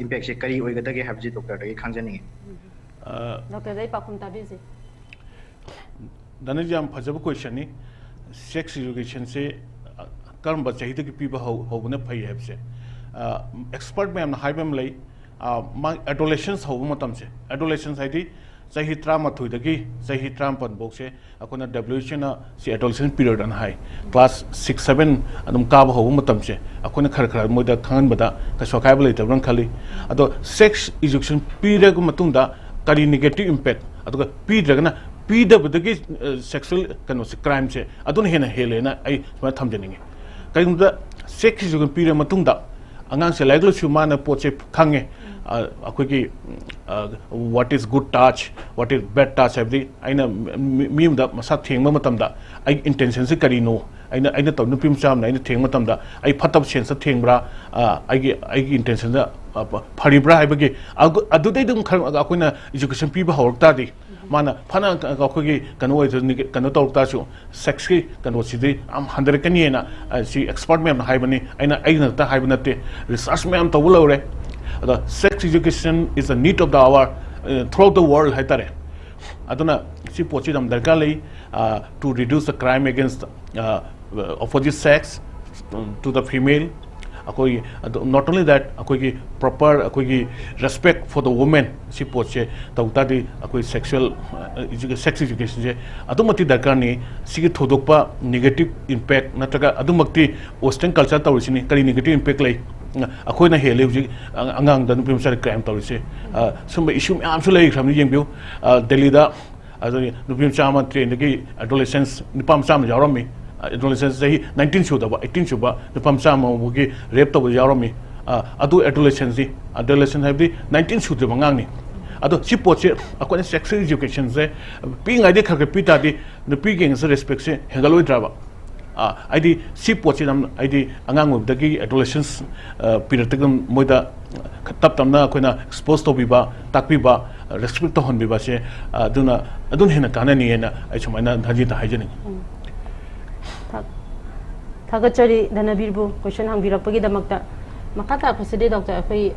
ꯏꯝꯄꯦꯛꯁꯤ ꯀꯔꯤ ꯑꯣꯏꯒꯗꯒꯦ ꯍꯥꯏꯕꯁꯤ ꯗꯣꯛꯇꯔꯗꯒꯤ ꯈꯪꯖꯅꯤꯡꯉꯤ꯫ ꯗꯣꯛꯇꯔꯗ ꯑꯩ ꯄꯥꯎꯈꯨꯝ ꯇꯥꯕꯤꯁꯦ꯫ ꯗꯥꯅꯤꯁ, ꯌꯥꯝ ꯐꯖꯕ ꯀꯣꯏꯁꯟꯅꯤ꯫ ꯁꯦꯛꯁ ꯏꯖꯨꯀꯦꯁꯟꯁꯦ ꯀꯔꯝꯕ ꯆꯍꯤꯗꯒꯤ ꯄꯤꯕ ꯍꯧ ꯍꯧꯕꯅ ꯐꯩ ꯍꯥꯏꯕꯁꯦ, ꯑꯦꯛꯁꯄꯔꯠ ꯃꯌꯥꯝꯅ ꯍꯥꯏꯕ ꯑꯃ ꯂꯩ꯫ ꯃꯥ ꯑꯦꯗꯣꯂꯦꯁꯟꯁ ꯍꯧꯕ ꯃꯇꯝꯁꯦ, ꯑꯦꯗꯣꯂꯦꯁꯟꯁ ꯍꯥꯏꯗꯤ ꯆꯍꯤ ꯇꯔꯥꯃꯥꯊꯣꯏꯗꯒꯤ ꯆꯍꯤ ꯇꯔꯥꯃꯥꯄꯟ ꯐꯥꯎꯁꯦ ꯑꯩꯈꯣꯏꯅ ꯗꯕ꯭ꯂꯤꯎ ꯑꯦꯆ ꯑꯣꯅ ꯁꯤ ꯑꯦꯗꯣꯂꯦꯁꯟ ꯄꯤꯔꯤꯌꯗ ꯑꯅ ꯍꯥꯏ꯫ ꯀ꯭ꯂꯥꯁ ꯁꯤꯛꯁ ꯁꯕꯦꯟ ꯑꯗꯨꯝ ꯀꯥꯕ ꯍꯧꯕ ꯃꯇꯝꯁꯦ ꯑꯩꯈꯣꯏꯅ ꯈꯔ ꯈꯔ ꯃꯣꯏꯗ ꯈꯪꯍꯟꯕꯗ ꯀꯩꯁꯨ ꯑꯀꯥꯏꯕ ꯂꯩꯇꯕ꯭ꯔꯅ ꯈꯜꯂꯤ꯫ ꯑꯗꯣ ꯁꯦꯛꯁ ꯏꯖꯨꯀꯦꯁꯟ ꯄꯤꯔꯕ ꯃꯇꯨꯡꯗ ꯀꯔꯤ ꯅꯦꯒꯦꯇꯤꯞ ꯏꯝꯄꯦꯛ, ꯑꯗꯨꯒ ꯄꯤꯗ꯭ꯔꯒꯅ ꯄꯤꯗꯕꯗꯒꯤ ꯁꯦꯛꯁꯨꯋꯦꯜ ꯀꯩꯅꯣꯁꯦ, ꯀ꯭ꯔꯥꯏꯝꯁꯦ ꯑꯗꯨꯅ ꯍꯦꯟꯅ ꯍꯦꯜꯂꯦꯅ ꯑꯩ ꯁꯨꯃꯥꯏꯅ ꯊꯝꯖꯅꯤꯡꯉꯤ꯫ ꯀꯔꯤꯒꯨꯝꯕꯗ ꯁꯦꯛꯁ ꯏꯖꯨꯀꯦꯁꯟ ꯄꯤꯔꯕ ꯃꯇꯨꯡꯗ ꯑꯉꯥꯡꯁꯦ ꯂꯥꯏꯔꯤꯛ ꯂꯥꯏꯁꯨ ꯃꯥꯅ ꯄꯣꯠꯁꯦ ꯈꯪꯉꯦ꯫ ꯑꯩꯈꯣꯏꯒꯤ what is good touch, what is bad touch ꯍꯥꯏꯕꯗꯤ ꯑꯩꯅ ꯃꯤ ꯑꯃꯗ ꯃꯁꯥ ꯊꯦꯡꯕ ꯃꯇꯝꯗ ꯑꯩꯒꯤ ꯏꯟꯇꯦꯟꯁꯟꯁꯦ ꯀꯔꯤꯅꯣ, ꯑꯩꯅ ꯑꯩꯅ ꯇꯧ ꯅꯨꯄꯤ ꯃꯆꯥ ꯑꯃꯅ ꯑꯩꯅ ꯊꯦꯡꯕ ꯃꯇꯝꯗ ꯑꯩ ꯐꯠꯇꯕ ꯁꯦꯟꯁꯇ ꯊꯦꯡꯕ꯭ꯔꯥ, ꯑꯩꯒꯤ ꯑꯩꯒꯤ ꯏꯟꯇꯦꯟꯁꯟꯗ ꯐꯔꯤꯕ꯭ꯔꯥ ꯍꯥꯏꯕꯒꯤ ꯑꯗꯨꯗꯩ ꯑꯗꯨꯝ ꯈꯔ ꯑꯩꯈꯣꯏꯅ ꯏꯖꯨꯀꯦꯁꯟ ꯄꯤꯕ ꯍꯧꯔꯛ ꯇꯥꯔꯗꯤ ꯃꯥꯅ ꯐꯅ ꯑꯩꯈꯣꯏꯒꯤ ꯀꯩꯅꯣ ꯑꯣꯏꯗ ꯀꯩꯅꯣ ꯇꯧꯔꯛ ꯇꯥꯔꯁꯨ ꯁꯦꯛꯁꯀꯤ ꯀꯩꯅꯣꯁꯤꯗꯤ ꯌꯥꯝ ꯍꯟꯊꯔꯛꯀꯅꯤꯅ ꯁꯤ ꯑꯦꯛꯁꯄꯔꯠ ꯃꯌꯥꯝꯅ ꯍꯥꯏꯕꯅꯤ꯫ ꯑꯩꯅ ꯑꯩꯅ ꯈꯛꯇ ꯍꯥꯏꯕ ꯅꯠꯇꯦ, ꯔꯤꯁꯔꯁ ꯃꯌꯥꯝ ꯇꯧꯕ ꯂꯧꯔꯦ꯫ ꯑꯗ sex education is the need of the hour, throughout the world ꯍꯥꯏꯇꯥꯔꯦ꯫ ꯑꯗꯨꯅ ꯁꯤ ꯄꯣꯠꯁꯤ ꯌꯥꯝ ꯗꯔꯀꯥꯔ ꯂꯩ, to reduce the crime against opposite sex, to the female꯫ ꯑꯩꯈꯣꯏꯒꯤ ꯑꯗꯨ not only that, ꯑꯩꯈꯣꯏꯒꯤ proper ꯑꯩꯈꯣꯏꯒꯤ respect for the women ꯁꯤ ꯄꯣꯠꯁꯦ ꯇꯧ ꯇꯥꯔꯗꯤ ꯑꯩꯈꯣꯏ sexual sex education ꯁꯦ ꯑꯗꯨꯛ ꯃꯇꯤꯛ ꯗꯔꯀꯥꯔꯅꯤ꯫ ꯁꯤꯒꯤ ꯊꯣꯏꯗꯣꯛꯄ negative impact ꯅꯠꯇ꯭ꯔꯒ ꯑꯗꯨꯃꯛꯇꯤ western culture ꯇꯧꯔꯤꯁꯤꯅꯤ꯫ ꯀꯔꯤ negative impact ꯂꯩ? ꯑꯩꯈꯣꯏꯅ ꯍꯦꯜꯂꯤ ꯍꯧꯖꯤꯛ ꯑꯉꯥꯡꯗ ꯅꯨꯄꯤ ꯃꯆꯥꯗ crime ꯇꯧꯔꯤꯁꯦ꯫ ꯁꯨꯝꯕ issue ꯃꯌꯥꯝꯁꯨ ꯂꯩꯈ꯭ꯔꯕꯅꯤ꯫ ꯌꯦꯡꯕꯤꯌꯨ, ꯗꯦꯜꯂꯤꯗ ꯑꯗꯨꯒꯤ ꯅꯨꯄꯤ ꯃꯆꯥ ꯑꯃ train ꯗꯒꯤ adolescence ꯅꯨꯄꯥ ꯃꯆꯥ ꯑꯃ ꯌꯥꯎꯔꯝꯃꯤ꯫ Adolescence ꯆꯍꯤ nineteen ꯁꯨꯗꯕ, eighteen ꯁꯨꯕ ꯅꯨꯄꯥ ꯃꯆꯥ ꯑꯃ ꯐꯥꯎꯕꯒꯤ rape ꯇꯧꯕ ꯌꯥꯎꯔꯝꯃꯤ꯫ ꯑꯗꯨ adolescence ꯁꯤ, adolescence ꯍꯥꯏꯕꯗꯤ nineteen ꯁꯨꯗ꯭ꯔꯤꯕ ꯑꯉꯥꯡꯅꯤ꯫ ꯑꯗꯣ ꯁꯤ ꯄꯣꯠꯁꯦ ꯑꯩꯈꯣꯏꯅ ꯁꯦꯛꯁ ꯑꯦꯖꯨꯀꯦꯁꯟꯁꯦ ꯄꯤꯛꯏꯉꯩꯗꯒꯤ ꯈꯔ ꯈꯔ ꯄꯤ ꯇꯥꯔꯗꯤ ꯅꯨꯄꯤꯒꯤ ꯌꯦꯡꯁꯦ ꯔꯦꯁꯄꯦꯛꯁꯦ ꯍꯦꯟꯒꯠꯂꯣꯏꯗ꯭ꯔꯕ? ꯑ, ꯍꯥꯏꯗꯤ ꯁꯤ ꯄꯣꯠꯁꯤ ꯌꯥꯝ, ꯍꯥꯏꯗꯤ ꯑꯉꯥꯡ ꯑꯣꯏꯕꯗꯒꯤ ꯑꯦꯗꯣꯂꯦꯁꯟꯁ ꯄꯤꯔꯛꯇꯒꯤ ꯃꯣꯏꯗ ꯇꯞ ꯇꯞꯅ ꯑꯩꯈꯣꯏꯅ ꯑꯦꯛꯁꯄꯣꯖ ꯇꯧꯕꯤꯕ, ꯇꯥꯛꯄꯤꯕ, ꯔꯦꯁꯄꯦꯛ ꯇꯧꯍꯟꯕꯤꯕꯁꯦ, ꯑ, ꯑꯗꯨꯅ, ꯑꯗꯨꯅ ꯍꯦꯟꯅ ꯀꯥꯟꯅꯅꯤꯅ ꯑꯩ ꯁꯨꯃꯥꯏꯅ ꯙꯟꯖꯤꯗ ꯍꯥꯏꯖꯅꯤꯡꯉꯤ꯫ ꯊꯥ- ꯊꯥꯒꯠꯆꯔꯤ ꯙꯅꯕꯤꯔꯕꯨ ꯀꯣꯏꯁꯟ ꯍꯪꯕꯤꯔꯛꯄꯒꯤꯗꯃꯛꯇ꯫ ꯃꯈꯥ ꯇꯥꯔꯛꯄꯁꯤꯗꯤ ꯗꯣꯛꯇꯔ, ꯑꯩꯈꯣꯏ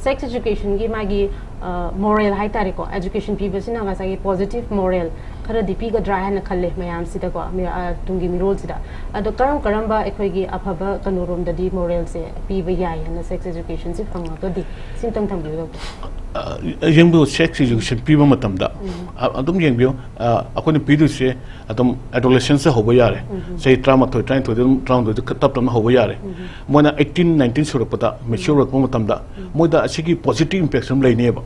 ꯁꯦꯛꯁ ꯑꯦꯖꯨꯀꯦꯁꯟꯒꯤ ꯃꯥꯒꯤ ꯃꯣꯔꯦꯜ ꯍꯥꯏꯇꯥꯔꯦꯀꯣ, ꯑꯦꯖꯨꯀꯦꯁꯟ ꯄꯤꯕꯁꯤꯅ ꯉꯁꯥꯏꯒꯤ ꯄꯣꯖꯤꯇꯤꯚ ꯃꯣꯔꯦꯜ ꯈꯔꯗꯤ ꯄꯤꯒꯗ꯭ꯔꯥ ꯍꯥꯏꯅ ꯈꯜꯂꯦ ꯃꯌꯥꯝꯁꯤꯗꯀꯣ, ꯃꯤ- ꯑ, ꯇꯨꯡꯒꯤ ꯃꯤꯔꯣꯜꯁꯤꯗ꯫ ꯑꯗꯣ ꯀꯔꯝ ꯀꯔꯝꯕ ꯑꯩꯈꯣꯏꯒꯤ ꯑꯐꯕ ꯀꯩꯅꯣꯔꯣꯝꯗꯗꯤ ꯃꯣꯔꯦꯜꯁꯦ ꯄꯤꯕ ꯌꯥꯏ ꯍꯥꯏꯅ ꯁꯦꯛꯁ ꯑꯦꯖꯨꯀꯦꯁꯟꯁꯤ ꯐꯪꯉꯒꯗꯤ? ꯁꯤꯝꯇꯪ ꯊꯝꯕꯤꯌꯨ ꯗꯣꯛꯇꯔ꯫ ꯑ, ꯌꯦꯡꯕꯤꯌꯨ, ꯁꯦꯛꯁ ꯑꯦꯖꯨꯀꯦꯁꯟ ꯄꯤꯕ ꯃꯇꯝꯗ, ꯑ, ꯑꯗꯨꯝ ꯌꯦꯡꯕꯤꯌꯨ, ꯑ, ꯑꯩꯈꯣꯏꯅ ꯄꯤꯗꯣꯏꯁꯦ ꯑꯗꯨꯝ ꯑꯦꯗꯣꯂꯦꯁꯟꯁꯇ ꯍꯧꯕ ꯌꯥꯔꯦ꯫ ꯆꯍꯤ ꯇꯔꯥꯃꯥꯊꯣꯏ, ꯇꯔꯥꯅꯤꯊꯣꯏꯗ ꯑꯗꯨꯝ, ꯇꯔꯥꯍꯨꯝꯗꯣꯏꯗ ꯈ-, ꯇꯞ ꯇꯞꯅ ꯍꯧꯕ ꯌꯥꯔꯦ꯫ ꯃꯣꯏꯅ ꯑꯩꯠꯇꯤꯟ, ꯅꯥꯏꯟꯇꯤꯟ ꯁꯨꯔꯛꯄꯗ, ꯃꯦꯆ꯭ꯌꯨꯔ ꯑꯣꯏꯔꯛꯄ ꯃꯇꯝꯗ ꯃꯣꯏꯗ ꯑꯁꯤꯒꯤ ꯄꯣꯖꯤꯇꯤꯚ ꯏꯝꯄꯦꯛꯁꯟ ꯑꯃ ꯂꯩꯅꯦꯕ꯫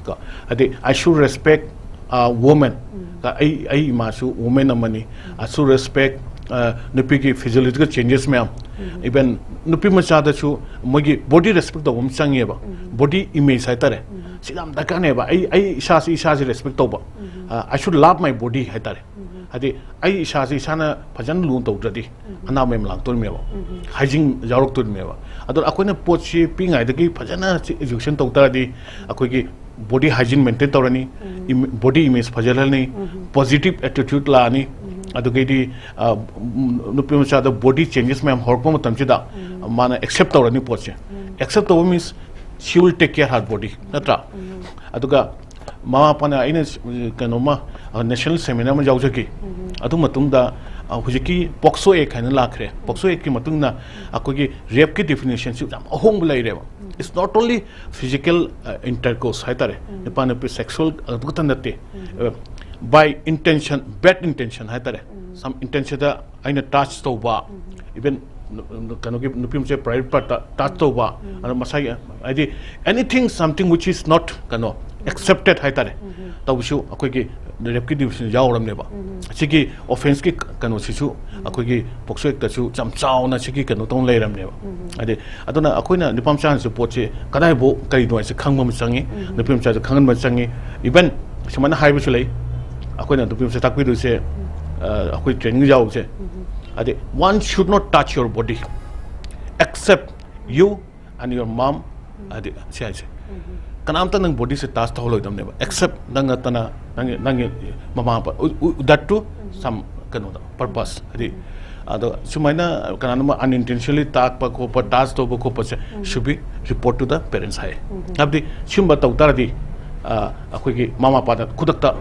ꯀꯣ? ꯍꯥꯏꯗꯤ, "I should respect, uh, women"꯫ ꯑꯩ, ꯑꯩ ꯏꯃꯥꯁꯨ ꯋꯨꯃꯦꯟ ꯑꯃꯅꯤ꯫ "I should respect, uh, ꯅꯨꯄꯤꯒꯤ ꯐꯤꯖꯤꯌꯣꯂꯣꯖꯤꯀꯦꯜ ꯆꯦꯟꯖꯦꯁ ꯃꯌꯥꯝ"꯫ ꯏꯚꯟ ꯅꯨꯄꯤ ꯃꯆꯥꯗꯁꯨ ꯃꯣꯏꯒꯤ ꯕꯣꯗꯤ ꯔꯦꯁꯄꯦꯛ ꯇꯧꯕ ꯑꯃ ꯆꯪꯉꯦꯕ꯫ ꯕꯣꯗꯤ ꯏꯃꯦꯖ ꯍꯥꯏꯇꯥꯔꯦ꯫ ꯁꯤ ꯌꯥꯝ ꯗꯔꯀꯥꯔꯅꯦꯕ꯫ ꯑꯩ, ꯑꯩ ꯏꯁꯥꯁꯤ, ꯏꯁꯥꯁꯤ ꯔꯦꯁꯄꯦꯛ ꯇꯧꯕ꯫ ꯑ, "I should love my body" ꯍꯥꯏꯇꯥꯔꯦ꯫ ꯍꯥꯏꯗꯤ ꯑꯩ ꯏꯁꯥꯁꯤ ꯏꯁꯥꯅ ꯐꯖꯅ ꯂꯨꯅ ꯇꯧꯗ꯭ꯔꯗꯤ ꯑꯅꯥꯕ ꯃꯌꯥꯝ ꯂꯥꯛꯇꯣꯔꯤꯃꯦꯕ꯫ ꯍꯥꯏꯖꯤꯟ ꯌꯥꯎꯔꯛꯇꯣꯔꯤꯃꯦꯕ꯫ ꯑꯗꯣ ꯑꯩꯈꯣꯏꯅ ꯄꯣꯠꯁꯤ ꯄꯤꯛꯏꯉꯩꯗꯒꯤ ꯐꯖꯅ ꯁꯤ ꯑꯦꯖꯨꯀꯦꯁꯟ ꯇꯧ ꯇꯥꯔꯗꯤ ꯑꯩꯈꯣꯏꯒꯤ ꯕꯣꯗꯤ ꯍꯥꯏꯖꯤꯟ ꯃꯦꯟꯇꯦꯟ ꯇꯧꯔꯅꯤ, ꯏꯝ-, ꯕꯣꯗꯤ ꯏꯃꯦꯖ ꯐꯖꯍꯜꯂꯅꯤ, ꯄꯣꯖꯤꯇꯤꯚ ꯑꯦꯇꯤꯇ꯭ꯌꯨꯠ ꯂꯥꯛꯑꯅꯤ꯫ ꯑꯗꯨꯗꯒꯤꯗꯤ, ꯑ, ꯎꯝ, ꯅꯨꯄꯤ ꯃꯆꯥꯗ ꯕꯣꯗꯤ ꯆꯦꯟꯖꯦꯁ ꯃꯌꯥꯝ ꯍꯧꯔꯛꯄ ꯃꯇꯝꯁꯤꯗ ꯃꯥꯅ ꯑꯦꯛꯁꯦꯞ ꯇꯧꯔꯅꯤ ꯄꯣꯠꯁꯦ꯫ ꯑꯦꯛꯁꯦꯞ ꯇꯧꯕ means she will take care her body, ꯅꯠꯇ꯭ꯔꯥ? ꯑꯗꯨꯒ ꯃꯃꯥ ꯃꯄꯥꯅ, ꯑꯩꯅ ꯁ-, ꯀꯩꯅꯣꯝꯃ, ꯑ, ꯅꯦꯁꯅꯦꯜ ꯁꯦꯃꯤꯅꯥꯔ ꯑꯃ ꯌꯥꯎꯖꯈꯤ꯫ ꯑꯗꯨ ꯃꯇꯨꯡꯗ, ꯑ, ꯍꯧꯖꯤꯛꯀꯤ ꯄꯣꯛꯁꯣ ꯑꯦꯛ ꯍꯥꯏꯅ ꯂꯥꯛꯈ꯭ꯔꯦ꯫ ꯄꯣꯛꯁꯣ ꯑꯦꯛꯀꯤ ꯃꯇꯨꯡꯗ ꯑꯩꯈꯣꯏꯒꯤ ꯔꯦꯞꯀꯤ ꯗꯤꯐꯤꯅꯤꯁꯟꯁꯤ ꯌꯥꯝ ꯑꯍꯣꯡꯕ ꯂꯩꯔꯦꯕ꯫ It's not only physical, ꯑ, intercourse ꯍꯥꯏꯇꯥꯔꯦ, ꯅꯨꯄꯥ ꯅꯨꯄꯤ ꯁꯦꯛꯁꯨꯋꯦꯜ ꯑꯗꯨ ꯈꯛꯇ ꯅꯠꯇꯦ꯫ ꯑ, by intention, bad intention ꯍꯥꯏꯇꯥꯔꯦ, some intentionꯗ ꯑꯩꯅ ꯇꯆ ꯇꯧꯕ, ꯏꯚꯟ ꯀꯩꯅꯣꯒꯤ ꯅꯨꯄꯤ ꯃꯆꯥ ꯄ꯭ꯔꯥꯏꯚꯦꯠ ꯄꯥꯔꯠꯇ ꯇꯆ ꯇꯧꯕ, ꯑꯗꯣ ꯃꯁꯥꯒꯤ, ꯍꯥꯏꯗꯤ, anything, something which is not, ꯀꯩꯅꯣ, accepted ꯍꯥꯏꯇꯥꯔꯦ, ꯇꯧꯕꯁꯨ ꯑꯩꯈꯣꯏꯒꯤ ꯔꯦꯞꯀꯤ ꯗꯤꯐꯤꯅꯤꯁꯟ ꯌꯥꯎꯔꯕꯅꯦꯕ꯫ ꯁꯤꯒꯤ ꯑꯣꯐꯦꯟꯁꯀꯤ ꯀꯩꯅꯣꯁꯤꯁꯨ ꯑꯩꯈꯣꯏꯒꯤ ꯄꯣꯛꯁꯣ ꯑꯦꯛꯇꯁꯨ ꯌꯥꯝ ꯆꯥꯎꯅ ꯁꯤꯒꯤ ꯀꯩꯅꯣ ꯇꯧꯅ ꯂꯩꯔꯕꯅꯦꯕ꯫ ꯍꯥꯏꯗꯤ ꯑꯗꯨꯅ ꯑꯩꯈꯣꯏꯅ ꯅꯨꯄꯥ ꯃꯆꯥꯅꯁꯨ ꯄꯣꯠꯁꯦ ꯀꯗꯥꯏꯐꯥꯎ ꯀꯔꯤꯅꯣ ꯍꯥꯏꯁꯦ ꯈꯪꯕ ꯑꯃ ꯆꯪꯉꯤ, ꯅꯨꯄꯤ ꯃꯆꯥꯁꯨ ꯈꯪꯍꯟꯕ ꯆꯪꯉꯤ꯫ ꯏꯚꯟ ꯁꯨꯃꯥꯏꯅ ꯍꯥꯏꯕꯁꯨ ꯂꯩ, ꯑꯩꯈꯣꯏꯅ ꯅꯨꯄꯤ ꯃꯆꯥ ꯇꯥꯛꯄꯤꯗꯣꯏꯁꯦ, ꯑ, ꯑꯩꯈꯣꯏ ꯇ꯭ꯔꯦꯅꯤꯡ ꯌꯥꯎꯕꯁꯦ, ꯍꯥꯏꯗꯤ one should not touch your body except you and your mom, ꯍꯥꯏꯗꯤ ꯁꯤ ꯍꯥꯏꯁꯦ ꯀꯅꯥꯝꯇ ꯅꯪ ꯕꯣꯗꯤꯁꯦ ꯇꯥꯁ ꯇꯧꯍꯜꯂꯣꯏꯗꯕꯅꯦꯕ, ꯑꯦꯛꯁꯦꯞ ꯅꯪ ꯅꯠꯇꯅ ꯅꯪꯒꯤ ꯅꯪꯒꯤ ꯃꯃꯥ ꯃꯄꯥ, that to some ꯀꯩꯅꯣꯗ ꯄꯔꯄꯁ, ꯍꯥꯏꯗꯤ ꯑꯗꯣ ꯁꯨꯃꯥꯏꯅ ꯀꯅꯥꯅꯣꯝꯕ ꯑꯟꯏꯟꯇꯦꯟꯁꯅꯦꯜꯂꯤ ꯇꯥꯛꯄ ꯈꯣꯠꯄ, ꯇꯥꯁ ꯇꯧꯕ ꯈꯣꯠꯄꯁꯦ should be report to the parents ꯍꯥꯏ꯫ ꯍꯥꯏꯕꯗꯤ ꯁꯤꯒꯨꯝꯕ ꯇꯧ ꯇꯥꯔꯗꯤ ꯑ, ꯑꯩꯈꯣꯏꯒꯤ ꯃꯃꯥ ꯃꯄꯥꯗ ꯈꯨꯗꯛꯇ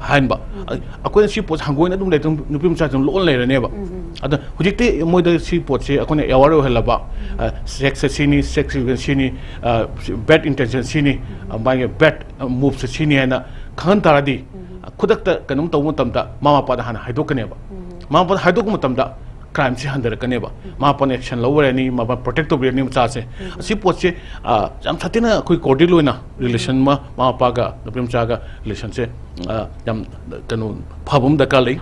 ꯍꯥꯏꯍꯟꯕ꯫ ꯑꯩꯈꯣꯏꯅ ꯁꯤ ꯄꯣꯠꯁꯦ ꯍꯪꯒꯣꯏꯅ ꯑꯗꯨꯝ ꯂꯩꯔꯗꯤ ꯅꯨꯄꯤ ꯃꯆꯥꯁꯤꯡ ꯂꯣꯟ ꯂꯩꯔꯅꯦꯕ꯫ ꯑꯗꯣ ꯍꯧꯖꯤꯛꯇꯤ ꯃꯣꯏꯗ ꯁꯤ ꯄꯣꯠꯁꯦ ꯑꯩꯈꯣꯏꯅ ꯑꯦꯋꯥꯔ ꯑꯣꯏꯍꯜꯂꯕ, ꯁꯦꯛꯁꯁꯦ ꯁꯤꯅꯤ, ꯁꯦꯛꯁ ꯁꯤꯅꯤ, ꯕꯦꯠ ꯏꯟꯇꯦꯟꯁꯟ ꯁꯤꯅꯤ, ꯃꯥꯒꯤ ꯕꯦꯠ ꯃꯨꯞꯁꯦ ꯁꯤꯅꯤ ꯍꯥꯏꯅ ꯈꯪꯍꯟ ꯇꯥꯔꯗꯤ ꯈꯨꯗꯛꯇ ꯀꯩꯅꯣꯝ ꯇꯧꯕ ꯃꯇꯝꯗ ꯃꯃꯥ ꯃꯄꯥꯗ ꯍꯥꯟꯅ ꯍꯥꯏꯗꯣꯛꯀꯅꯦꯕ꯫ ꯃꯃꯥ ꯃꯄꯥꯗ ꯍꯥꯏꯗꯣꯛꯄ ꯃꯇꯝꯗ ꯀ꯭ꯔꯥꯏꯝꯁꯤ ꯍꯟꯊꯔꯛꯀꯅꯦꯕ꯫ ꯃꯃꯥ ꯃꯄꯥꯅ ꯑꯦꯛꯁꯟ ꯂꯧꯔꯅꯤ, ꯃꯃꯥ ꯄ꯭ꯔꯣꯇꯦꯛ ꯇꯧꯕꯤꯔꯅꯤ ꯃꯆꯥꯁꯦ꯫ ꯑꯁꯤ ꯄꯣꯠꯁꯦ, ꯑ, ꯌꯥꯝ ꯁꯥꯊꯤꯅ ꯑꯩꯈꯣꯏ ꯀꯣꯔꯗꯤꯌꯦꯜ ꯑꯣꯏꯅ ꯔꯤꯂꯦꯁꯟ ꯑꯃ, ꯃꯃꯥ ꯃꯄꯥꯒ ꯅꯨꯄꯤ ꯃꯆꯥꯒ ꯔꯤꯂꯦꯁꯟꯁꯦ, ꯑ, ꯌꯥꯝ ꯀꯩꯅꯣ ꯐꯕ ꯑꯃ ꯗꯔꯀꯥꯔ ꯂꯩ꯫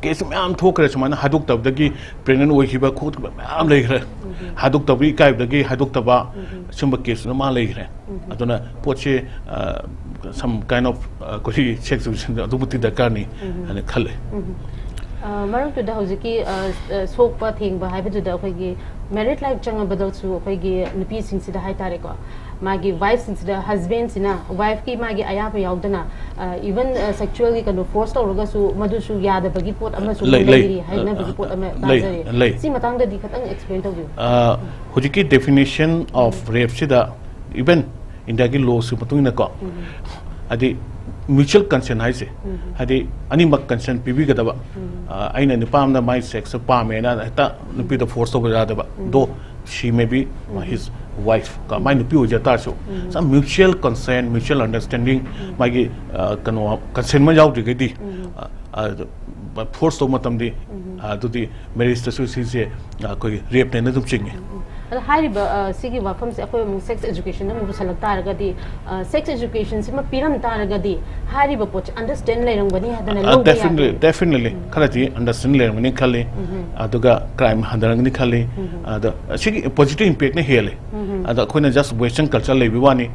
ꯀꯦꯁ ꯃꯌꯥꯝ ꯊꯣꯛꯈ꯭ꯔꯦ ꯁꯨꯃꯥꯏꯅ ꯍꯥꯏꯗꯣꯛꯇꯕꯗꯒꯤ ꯄ꯭ꯔꯦꯒꯅꯦꯟ ꯑꯣꯏꯈꯤꯕ ꯈꯣꯠꯈꯤꯕ ꯃꯌꯥꯝ ꯂꯩꯈ꯭ꯔꯦ꯫ ꯍꯥꯏꯗꯣꯛꯇꯕ ꯏꯀꯥꯏꯕꯗꯒꯤ ꯍꯥꯏꯗꯣꯛꯇꯕ ꯁꯤꯒꯨꯝꯕ ꯀꯦꯁ ꯃꯌꯥꯝ ꯂꯩꯈ꯭ꯔꯦ꯫ ꯑꯗꯨꯅ ꯄꯣꯠꯁꯦ, ꯑ, some kind of, ꯑ, ꯑꯩꯈꯣꯏꯒꯤ ꯁꯦꯛꯁ ꯑꯦꯖꯨꯀꯦꯁꯟ ꯑꯗꯨꯛ ꯃꯇꯤꯛ ꯗꯔꯀꯥꯔꯅꯤ ꯍꯥꯏꯅ ꯈꯜꯂꯦ꯫ ꯑ, ꯃꯔꯛꯇꯨꯗ ꯍꯧꯖꯤꯛꯀꯤ, ꯑ, ꯑ, ꯁꯣꯛꯄ ꯊꯦꯡꯕ ꯍꯥꯏꯕꯗꯨꯗ ꯑꯩꯈꯣꯏꯒꯤ ꯃꯦꯔꯤꯠ ꯂꯥꯏꯐ ꯆꯪꯉꯕꯗꯁꯨ ꯑꯩꯈꯣꯏꯒꯤ ꯅꯨꯄꯤꯁꯤꯡꯁꯤꯗ ꯍꯥꯏꯇꯥꯔꯦꯀꯣ, ꯃꯥꯒꯤ ꯋꯥꯏꯐꯁꯤꯡꯁꯤꯗ ꯍꯁꯕꯦꯟꯁꯤꯅ ꯋꯥꯏꯐꯀꯤ ꯃꯥꯒꯤ ꯑꯌꯥꯕ ꯌꯥꯎꯗꯅ, ꯑ, ꯏꯚꯟ, ꯑ, ꯁꯦꯛꯁꯨꯋꯦꯜꯒꯤ ꯀꯩꯅꯣ ꯐꯣꯔꯁ ꯇꯧꯔꯒꯁꯨ ꯃꯗꯨꯁꯨ ꯌꯥꯗꯕꯒꯤ ꯄꯣꯠ ꯑꯃꯁꯨ ꯂꯩ, ꯂꯩ꯫ ꯂꯩꯔꯤ ꯍꯥꯏꯅꯕꯒꯤ ꯄꯣꯠ ꯑꯃ ꯂꯩ, ꯇꯥꯖꯔꯦ꯫ ꯂꯩ꯫ ꯁꯤ ꯃꯇꯥꯡꯗꯗꯤ ꯈꯤꯇꯪ ꯑꯦꯛꯁꯄ꯭ꯂꯦꯟ ꯇꯧꯕꯤꯌꯨ꯫ ꯑ, ꯍꯧꯖꯤꯛꯀꯤ ꯗꯦꯐꯤꯅꯤꯁꯟ ꯑꯣꯐ ꯔꯦꯞꯁꯤꯗ ꯏꯚꯟ ꯏꯟꯗꯤꯌꯥꯒꯤ ꯂꯣꯁꯤ ꯃꯇꯨꯡ ꯏꯟꯅꯀꯣ, ꯍꯥꯏꯗꯤ ꯃ꯭ꯌꯨꯆꯨꯋꯦꯜ ꯀꯟꯁꯦꯟ ꯍꯥꯏꯁꯦ, ꯍꯥꯏꯗꯤ ꯑꯅꯤꯃꯛ ꯀꯟꯁꯦꯟ ꯄꯤꯕꯤꯒꯗꯕ꯫ ꯑ, ꯑꯩꯅ ꯅꯨꯄꯥ ꯑꯃꯅ ꯃꯥꯏ ꯁꯦꯛꯁꯇ ꯄꯥꯝꯃꯦꯅ ꯍꯦꯛꯇ ꯅꯨꯄꯤꯗ ꯐꯣꯔꯁ ꯇꯧꯕ ꯌꯥꯗꯕ꯫ ꯗꯣ she may be his wife, ꯀꯣ, ꯃꯥꯏ ꯅꯨꯄꯤ ꯑꯣꯏꯖ ꯇꯥꯔꯁꯨ, some mutual consent, mutual understanding, ꯃꯥꯒꯤ, ꯑ, ꯀꯩꯅꯣ, ꯀꯟꯁꯦꯟ ꯑꯃ ꯌꯥꯎꯗ꯭ꯔꯤꯒꯩꯗꯤ, ꯑ, ꯑ, ꯐꯣꯔꯁ ꯇꯧꯕ ꯃꯇꯝꯗꯤ, ꯑ, ꯑꯗꯨꯗꯤ ꯃꯦꯔꯤꯖꯇꯁꯨ ꯁꯤꯁꯦ, ꯑ, ꯑꯩꯈꯣꯏꯒꯤ ꯔꯦꯞꯅꯦꯅ ꯑꯗꯨꯝ ꯆꯤꯡꯉꯤ꯫ ꯑꯗꯣ ꯍꯥꯏꯔꯤꯕ ꯑ, ꯁꯤꯒꯤ ꯋꯥꯐꯝꯁꯦ ꯑꯩꯈꯣꯏ ꯑꯃꯨꯛ ꯁꯦꯛꯁ ꯑꯦꯖꯨꯀꯦꯁꯟꯗ ꯑꯃꯨꯛ ꯄꯨꯁꯜꯂꯛ ꯇꯥꯔꯒꯗꯤ, ꯁꯦꯛꯁ ꯑꯦꯖꯨꯀꯦꯁꯟꯁꯤꯃ ꯄꯤꯔꯝ ꯇꯥꯔꯒꯗꯤ ꯍꯥꯏꯔꯤꯕ ꯄꯣꯠꯁꯦ ꯑꯟꯗꯔꯁꯇꯦꯟ ꯂꯩꯔꯝꯒꯅꯤ ꯍꯥꯏꯗꯅ ꯂꯧꯕ ꯗꯦꯐꯤꯅꯦꯠꯂꯤ ꯌꯥꯒꯅꯤ꯫ ꯗꯦꯐꯤꯅꯦꯠꯂꯤ ꯈꯔꯗꯤ ꯑꯟꯗꯔꯁꯇꯦꯟ ꯂꯩꯔꯝꯒꯅꯤ ꯈꯜꯂꯤ꯫ ꯑꯗꯨꯒ ꯀ꯭ꯔꯥꯏꯝ ꯍꯟꯊꯔꯝꯒꯅꯤ ꯈꯜꯂꯤ꯫ ꯑꯗꯣ ꯁꯤꯒꯤ ꯄꯣꯖꯤꯇꯤꯚ ꯏꯝꯄꯦꯛꯅ ꯍꯦꯜꯂꯤ꯫ ꯑꯗꯣ ꯑꯩꯈꯣꯏꯅ ꯖꯁ ꯋꯦꯁꯇꯔꯟ ꯀꯜꯆꯔ ꯂꯩꯕꯒꯤ ꯋꯥꯅꯤ꯫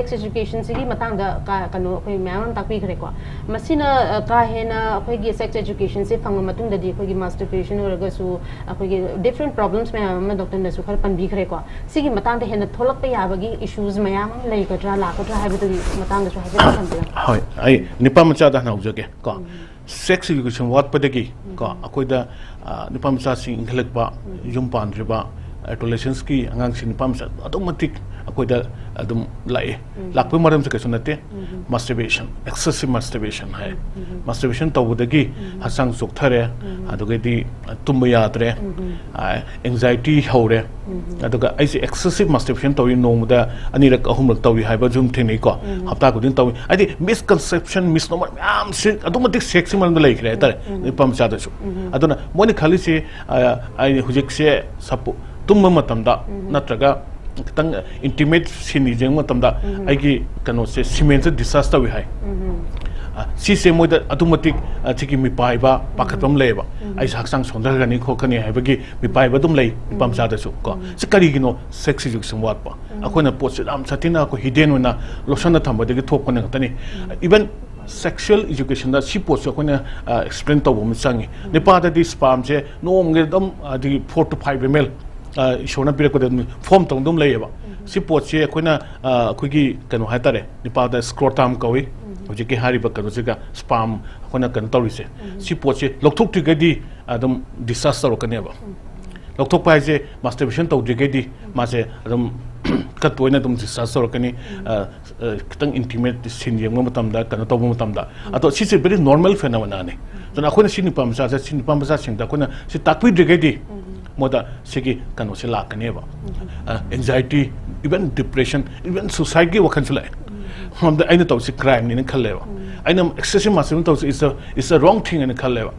ꯁꯦꯛꯁ ꯑꯦꯖꯨꯀꯦꯁꯟꯁꯤꯒꯤ ꯃꯇꯥꯡꯗ ꯀ- ꯀꯩꯅꯣ ꯑꯩꯈꯣꯏ ꯃꯌꯥꯝ ꯑꯃ ꯇꯥꯛꯄꯤꯈ꯭ꯔꯦꯀꯣ꯫ ꯃꯁꯤꯅ ꯑ, ꯀꯥ ꯍꯦꯟꯅ ꯑꯩꯈꯣꯏꯒꯤ ꯁꯦꯛꯁ ꯑꯦꯖꯨꯀꯦꯁꯟꯁꯤ ꯐꯪꯉ ꯃꯇꯨꯡꯗꯗꯤ ꯑꯩꯈꯣꯏꯒꯤ ꯃꯥꯁꯇꯔꯕꯦꯁꯟ ꯑꯣꯏꯔꯒꯁꯨ ꯑꯩꯈꯣꯏꯒꯤ ꯗꯤꯐ꯭ꯔꯦꯟ ꯄ꯭ꯔꯣꯕ꯭ꯂꯦꯝꯁ ꯃꯌꯥꯝ ꯑꯃ ꯗꯣꯛꯇꯔꯅꯁꯨ ꯈꯔ ꯄꯟꯕꯤꯈ꯭ꯔꯦꯀꯣ꯫ ꯁꯤꯒꯤ ꯃꯇꯥꯡꯗ ꯍꯦꯟꯅ ꯊꯣꯛꯂꯛꯄ ꯌꯥꯕꯒꯤ ꯏꯁꯨꯁ ꯃꯌꯥꯝ ꯑꯃ ꯂꯩꯒꯗ꯭ꯔꯥ ꯂꯥꯛꯀꯗ꯭ꯔꯥ ꯍꯥꯏꯕꯗꯨꯒꯤ ꯃꯇꯥꯡꯗꯁꯨ ꯍꯥꯏꯐꯦꯠ ꯊꯝꯕꯤꯔꯝꯃꯨ꯫ ꯍꯣꯏ, ꯑꯩ ꯅꯨꯄꯥ ꯃꯆꯥꯗ ꯍꯥꯟꯅ ꯍꯧꯖꯒꯦ ꯀꯣ꯫ ꯁꯦꯛꯁ ꯑꯦꯖꯨꯀꯦꯁꯟ ꯋꯥꯠꯄꯗꯒꯤ ꯀꯣ ꯑꯩꯈꯣꯏꯗ ꯑ, ꯅꯨꯄꯥ ꯃꯆꯥꯁꯤꯡ ꯏꯟꯈꯠꯂꯛꯄ, ꯌꯨꯝ ꯄꯥꯟꯗ꯭ꯔꯤꯕ, ꯑꯦꯗꯣꯂꯦꯁꯦꯟꯁꯀꯤ ꯑꯉꯥꯡꯁꯤꯡ ꯅꯨꯄꯥ ꯃꯆꯥ ꯑꯗꯨꯛ ꯃꯇꯤꯛ ꯑꯩꯈꯣꯏꯗ ꯑꯗꯨꯝ ꯂꯥꯛꯑꯦ꯫ ꯂꯥꯛꯄꯒꯤ ꯃꯔꯝꯁꯦ ꯀꯩꯁꯨ ꯅꯠꯇꯦ, ꯃꯥꯁꯇꯔꯕꯦꯁꯟ, ꯑꯦꯛꯁꯦꯁꯤꯚ ꯃꯥꯁꯇꯔꯕꯦꯁꯟ ꯍꯥꯏ꯫ ꯃꯥꯁꯇꯔꯕꯦꯁꯟ ꯇꯧꯕꯗꯒꯤ ꯍꯛꯆꯥꯡ ꯆꯣꯛꯊꯔꯦ, ꯑꯗꯨꯒꯩꯗꯤ ꯇꯨꯝꯕ ꯌꯥꯗ꯭ꯔꯦ, ꯑꯦꯡꯖꯥꯏꯇꯤ ꯍꯧꯔꯦ꯫ ꯑꯗꯨꯒ ꯑꯩꯁꯦ ꯑꯦꯛꯁꯦꯁꯤꯚ ꯃꯥꯁꯇꯔꯕꯦꯁꯟ ꯇꯧꯏ, ꯅꯣꯡꯃꯗ ꯑꯅꯤꯔꯛ ꯑꯍꯨꯝꯂꯛ ꯇꯧꯏ ꯍꯥꯏꯕ ꯑꯗꯨꯝ ꯊꯦꯡꯅꯩꯀꯣ꯫ ꯍꯞꯇꯥ ꯈꯨꯗꯤꯡ ꯇꯧꯏ ꯍꯥꯏꯗꯤ ꯃꯤꯁꯀꯟꯁꯦꯞꯁꯟ, ꯃꯤꯁꯅꯣꯃꯔ ꯃꯌꯥꯝꯁꯦ ꯑꯗꯨꯛ ꯃꯇꯤꯛ ꯁꯦꯛꯁꯀꯤ ꯃꯔꯝꯗ ꯂꯩꯈ꯭ꯔꯦ ꯍꯥꯏꯇꯥꯔꯦ ꯅꯨꯄꯥ ꯃꯆꯥꯗꯁꯨ꯫ ꯑꯗꯨꯅ ꯃꯣꯏꯅ ꯈꯜꯂꯤꯁꯦ, ꯑ, ꯑꯩ ꯍꯧꯖꯤꯛꯁꯦ ꯁꯄꯣ- ꯇꯨꯝꯕ ꯃꯇꯝꯗ ꯅꯠꯇ꯭ꯔꯒ ꯈꯤꯇꯪ ꯏꯟꯇꯤꯃꯦꯠ ꯁꯤꯟ ꯌꯦꯡꯕ ꯃꯇꯝꯗ ꯑꯩꯒꯤ ꯀꯩꯅꯣꯁꯦ ꯁꯤꯃꯦꯟꯁꯦ ꯗꯤꯁꯆꯥꯔꯖ ꯇꯧꯏ ꯍꯥꯏ꯫ ꯑ, ꯁꯤꯁꯦ ꯃꯣꯏꯗ ꯑꯗꯨꯛ ꯃꯇꯤꯛ, ꯑ, ꯁꯤꯒꯤ ꯃꯤꯄꯥꯏꯕ ꯄꯥꯈꯠꯄ ꯑꯃ ꯂꯩꯌꯦꯕ꯫ ꯑꯩꯁꯦ ꯍꯛꯆꯥꯡ ꯁꯣꯟꯊꯒꯅꯤ ꯈꯣꯠꯀꯅꯤ ꯍꯥꯏꯕꯒꯤ ꯃꯤꯄꯥꯏꯕ ꯑꯗꯨꯝ ꯂꯩ ꯅꯨꯄꯥ ꯃꯆꯥꯗꯁꯨ ꯀꯣ꯫ ꯁꯤ ꯀꯔꯤꯒꯤꯅꯣ? ꯁꯦꯛꯁ ꯑꯦꯖꯨꯀꯦꯁꯟ ꯋꯥꯠꯄ꯫ ꯑꯩꯈꯣꯏꯅ ꯄꯣꯠꯁꯦ ꯌꯥꯝ ꯁꯥꯊꯤꯅ ꯑꯩꯈꯣꯏ ꯍꯤꯗꯦꯟ ꯑꯣꯏꯅ ꯂꯣꯠꯁꯟꯅ ꯊꯝꯕꯗꯒꯤ ꯊꯣꯛꯄꯅꯦ ꯉꯥꯛꯇꯅꯤ꯫ ꯏꯚꯟ ꯁꯦꯛꯁꯨꯋꯦꯜ ꯏꯖꯨꯀꯦꯁꯟꯗ ꯁꯤ ꯄꯣꯠꯁꯨ ꯑꯩꯈꯣꯏꯅ ꯑꯦꯛꯁꯄ꯭ꯂꯦꯟ ꯇꯧꯕ ꯑꯃ ꯆꯪꯉꯤ꯫ ꯅꯨꯄꯥꯗꯗꯤ ꯁ꯭ꯄꯥꯝꯁꯦ ꯅꯣꯡꯃꯒꯤ ꯑꯗꯨꯝ ꯑꯗꯒꯤ four two five M L ꯏꯁꯣꯔꯅ ꯄꯤꯔꯛꯄꯗ ꯑꯗꯨꯝ ꯐꯣꯝ ꯇꯧꯅ ꯑꯗꯨꯝ ꯂꯩꯌꯦꯕ꯫ ꯁꯤ ꯄꯣꯠꯁꯦ ꯑꯩꯈꯣꯏꯅ, ꯑ, ꯑꯩꯈꯣꯏꯒꯤ ꯀꯩꯅꯣ ꯍꯥꯏꯇꯥꯔꯦ, ꯅꯨꯄꯥꯗ ꯁ꯭ꯀ꯭ꯔꯣꯇꯥꯝ ꯀꯧꯏ꯫ ꯍꯧꯖꯤꯛꯀꯤ ꯍꯥꯏꯔꯤꯕ ꯀꯩꯅꯣꯁꯤꯒ ꯁ꯭ꯄꯥꯝ ꯑꯩꯈꯣꯏꯅ ꯀꯩꯅꯣ ꯇꯧꯔꯤꯁꯦ, ꯁꯤ ꯄꯣꯠꯁꯦ ꯂꯧꯊꯣꯛꯇ꯭ꯔꯤꯒꯗꯤ ꯑꯗꯨꯝ ꯗꯤꯁꯆꯥꯔꯖ ꯇꯧꯔꯛꯀꯅꯦꯕ꯫ ꯂꯧꯊꯣꯛꯄ ꯍꯥꯏꯁꯦ ꯃꯥꯁꯇꯔꯕꯦꯁꯟ ꯇꯧꯗ꯭ꯔꯤꯒꯩꯗꯤ ꯃꯥꯁꯦ ꯑꯗꯨꯝ ꯈꯔ ꯇꯣꯏꯅ ꯑꯗꯨꯝ ꯗꯤꯁꯆꯥꯔꯖ ꯇꯧꯔꯛꯀꯅꯤ꯫ ꯑ, ꯑ, ꯈꯤꯇꯪ ꯏꯟꯇꯤꯃꯦꯠ ꯁꯤꯟ ꯌꯦꯡꯕ ꯃꯇꯝꯗ, ꯀꯩꯅꯣ ꯇꯧꯕ ꯃꯇꯝꯗ꯫ ꯑꯗꯣ ꯁꯤꯁꯦ ꯚꯦꯔꯤ ꯅꯣꯔꯃꯦꯜ ꯐꯦꯅꯣꯃꯦꯅꯥꯅꯤ꯫ ꯑꯗꯨꯅ ꯑꯩꯈꯣꯏꯅ ꯁꯤ ꯅꯨꯄꯥ ꯃꯆꯥꯁꯦ, ꯁꯤ ꯅꯨꯄꯥ ꯃꯆꯥꯁꯤꯡꯗ ꯑꯩꯈꯣꯏꯅ ꯁꯤ ꯇꯥꯛꯄꯤꯗ꯭ꯔꯤꯒꯩꯗꯤ ꯃꯣꯏꯗ ꯁꯤꯒꯤ ꯀꯩꯅꯣꯁꯦ ꯂꯥꯛꯀꯅꯦꯕ꯫ Anxiety, even depression, even suicideꯀꯤ ꯋꯥꯈꯜꯁꯨ ꯂꯥꯛꯑꯦ꯫ ꯃꯔꯝꯗꯤ ꯑꯩꯅ ꯇꯧꯔꯤꯁꯤ crimeꯅꯤꯅ ꯈꯜꯂꯦꯕ꯫ ꯑꯩꯅ excessive masturbation ꯇꯧꯔꯤꯁꯤ is a, is a wrong thing ꯍꯥꯏꯅ ꯈꯜꯂꯦꯕ꯫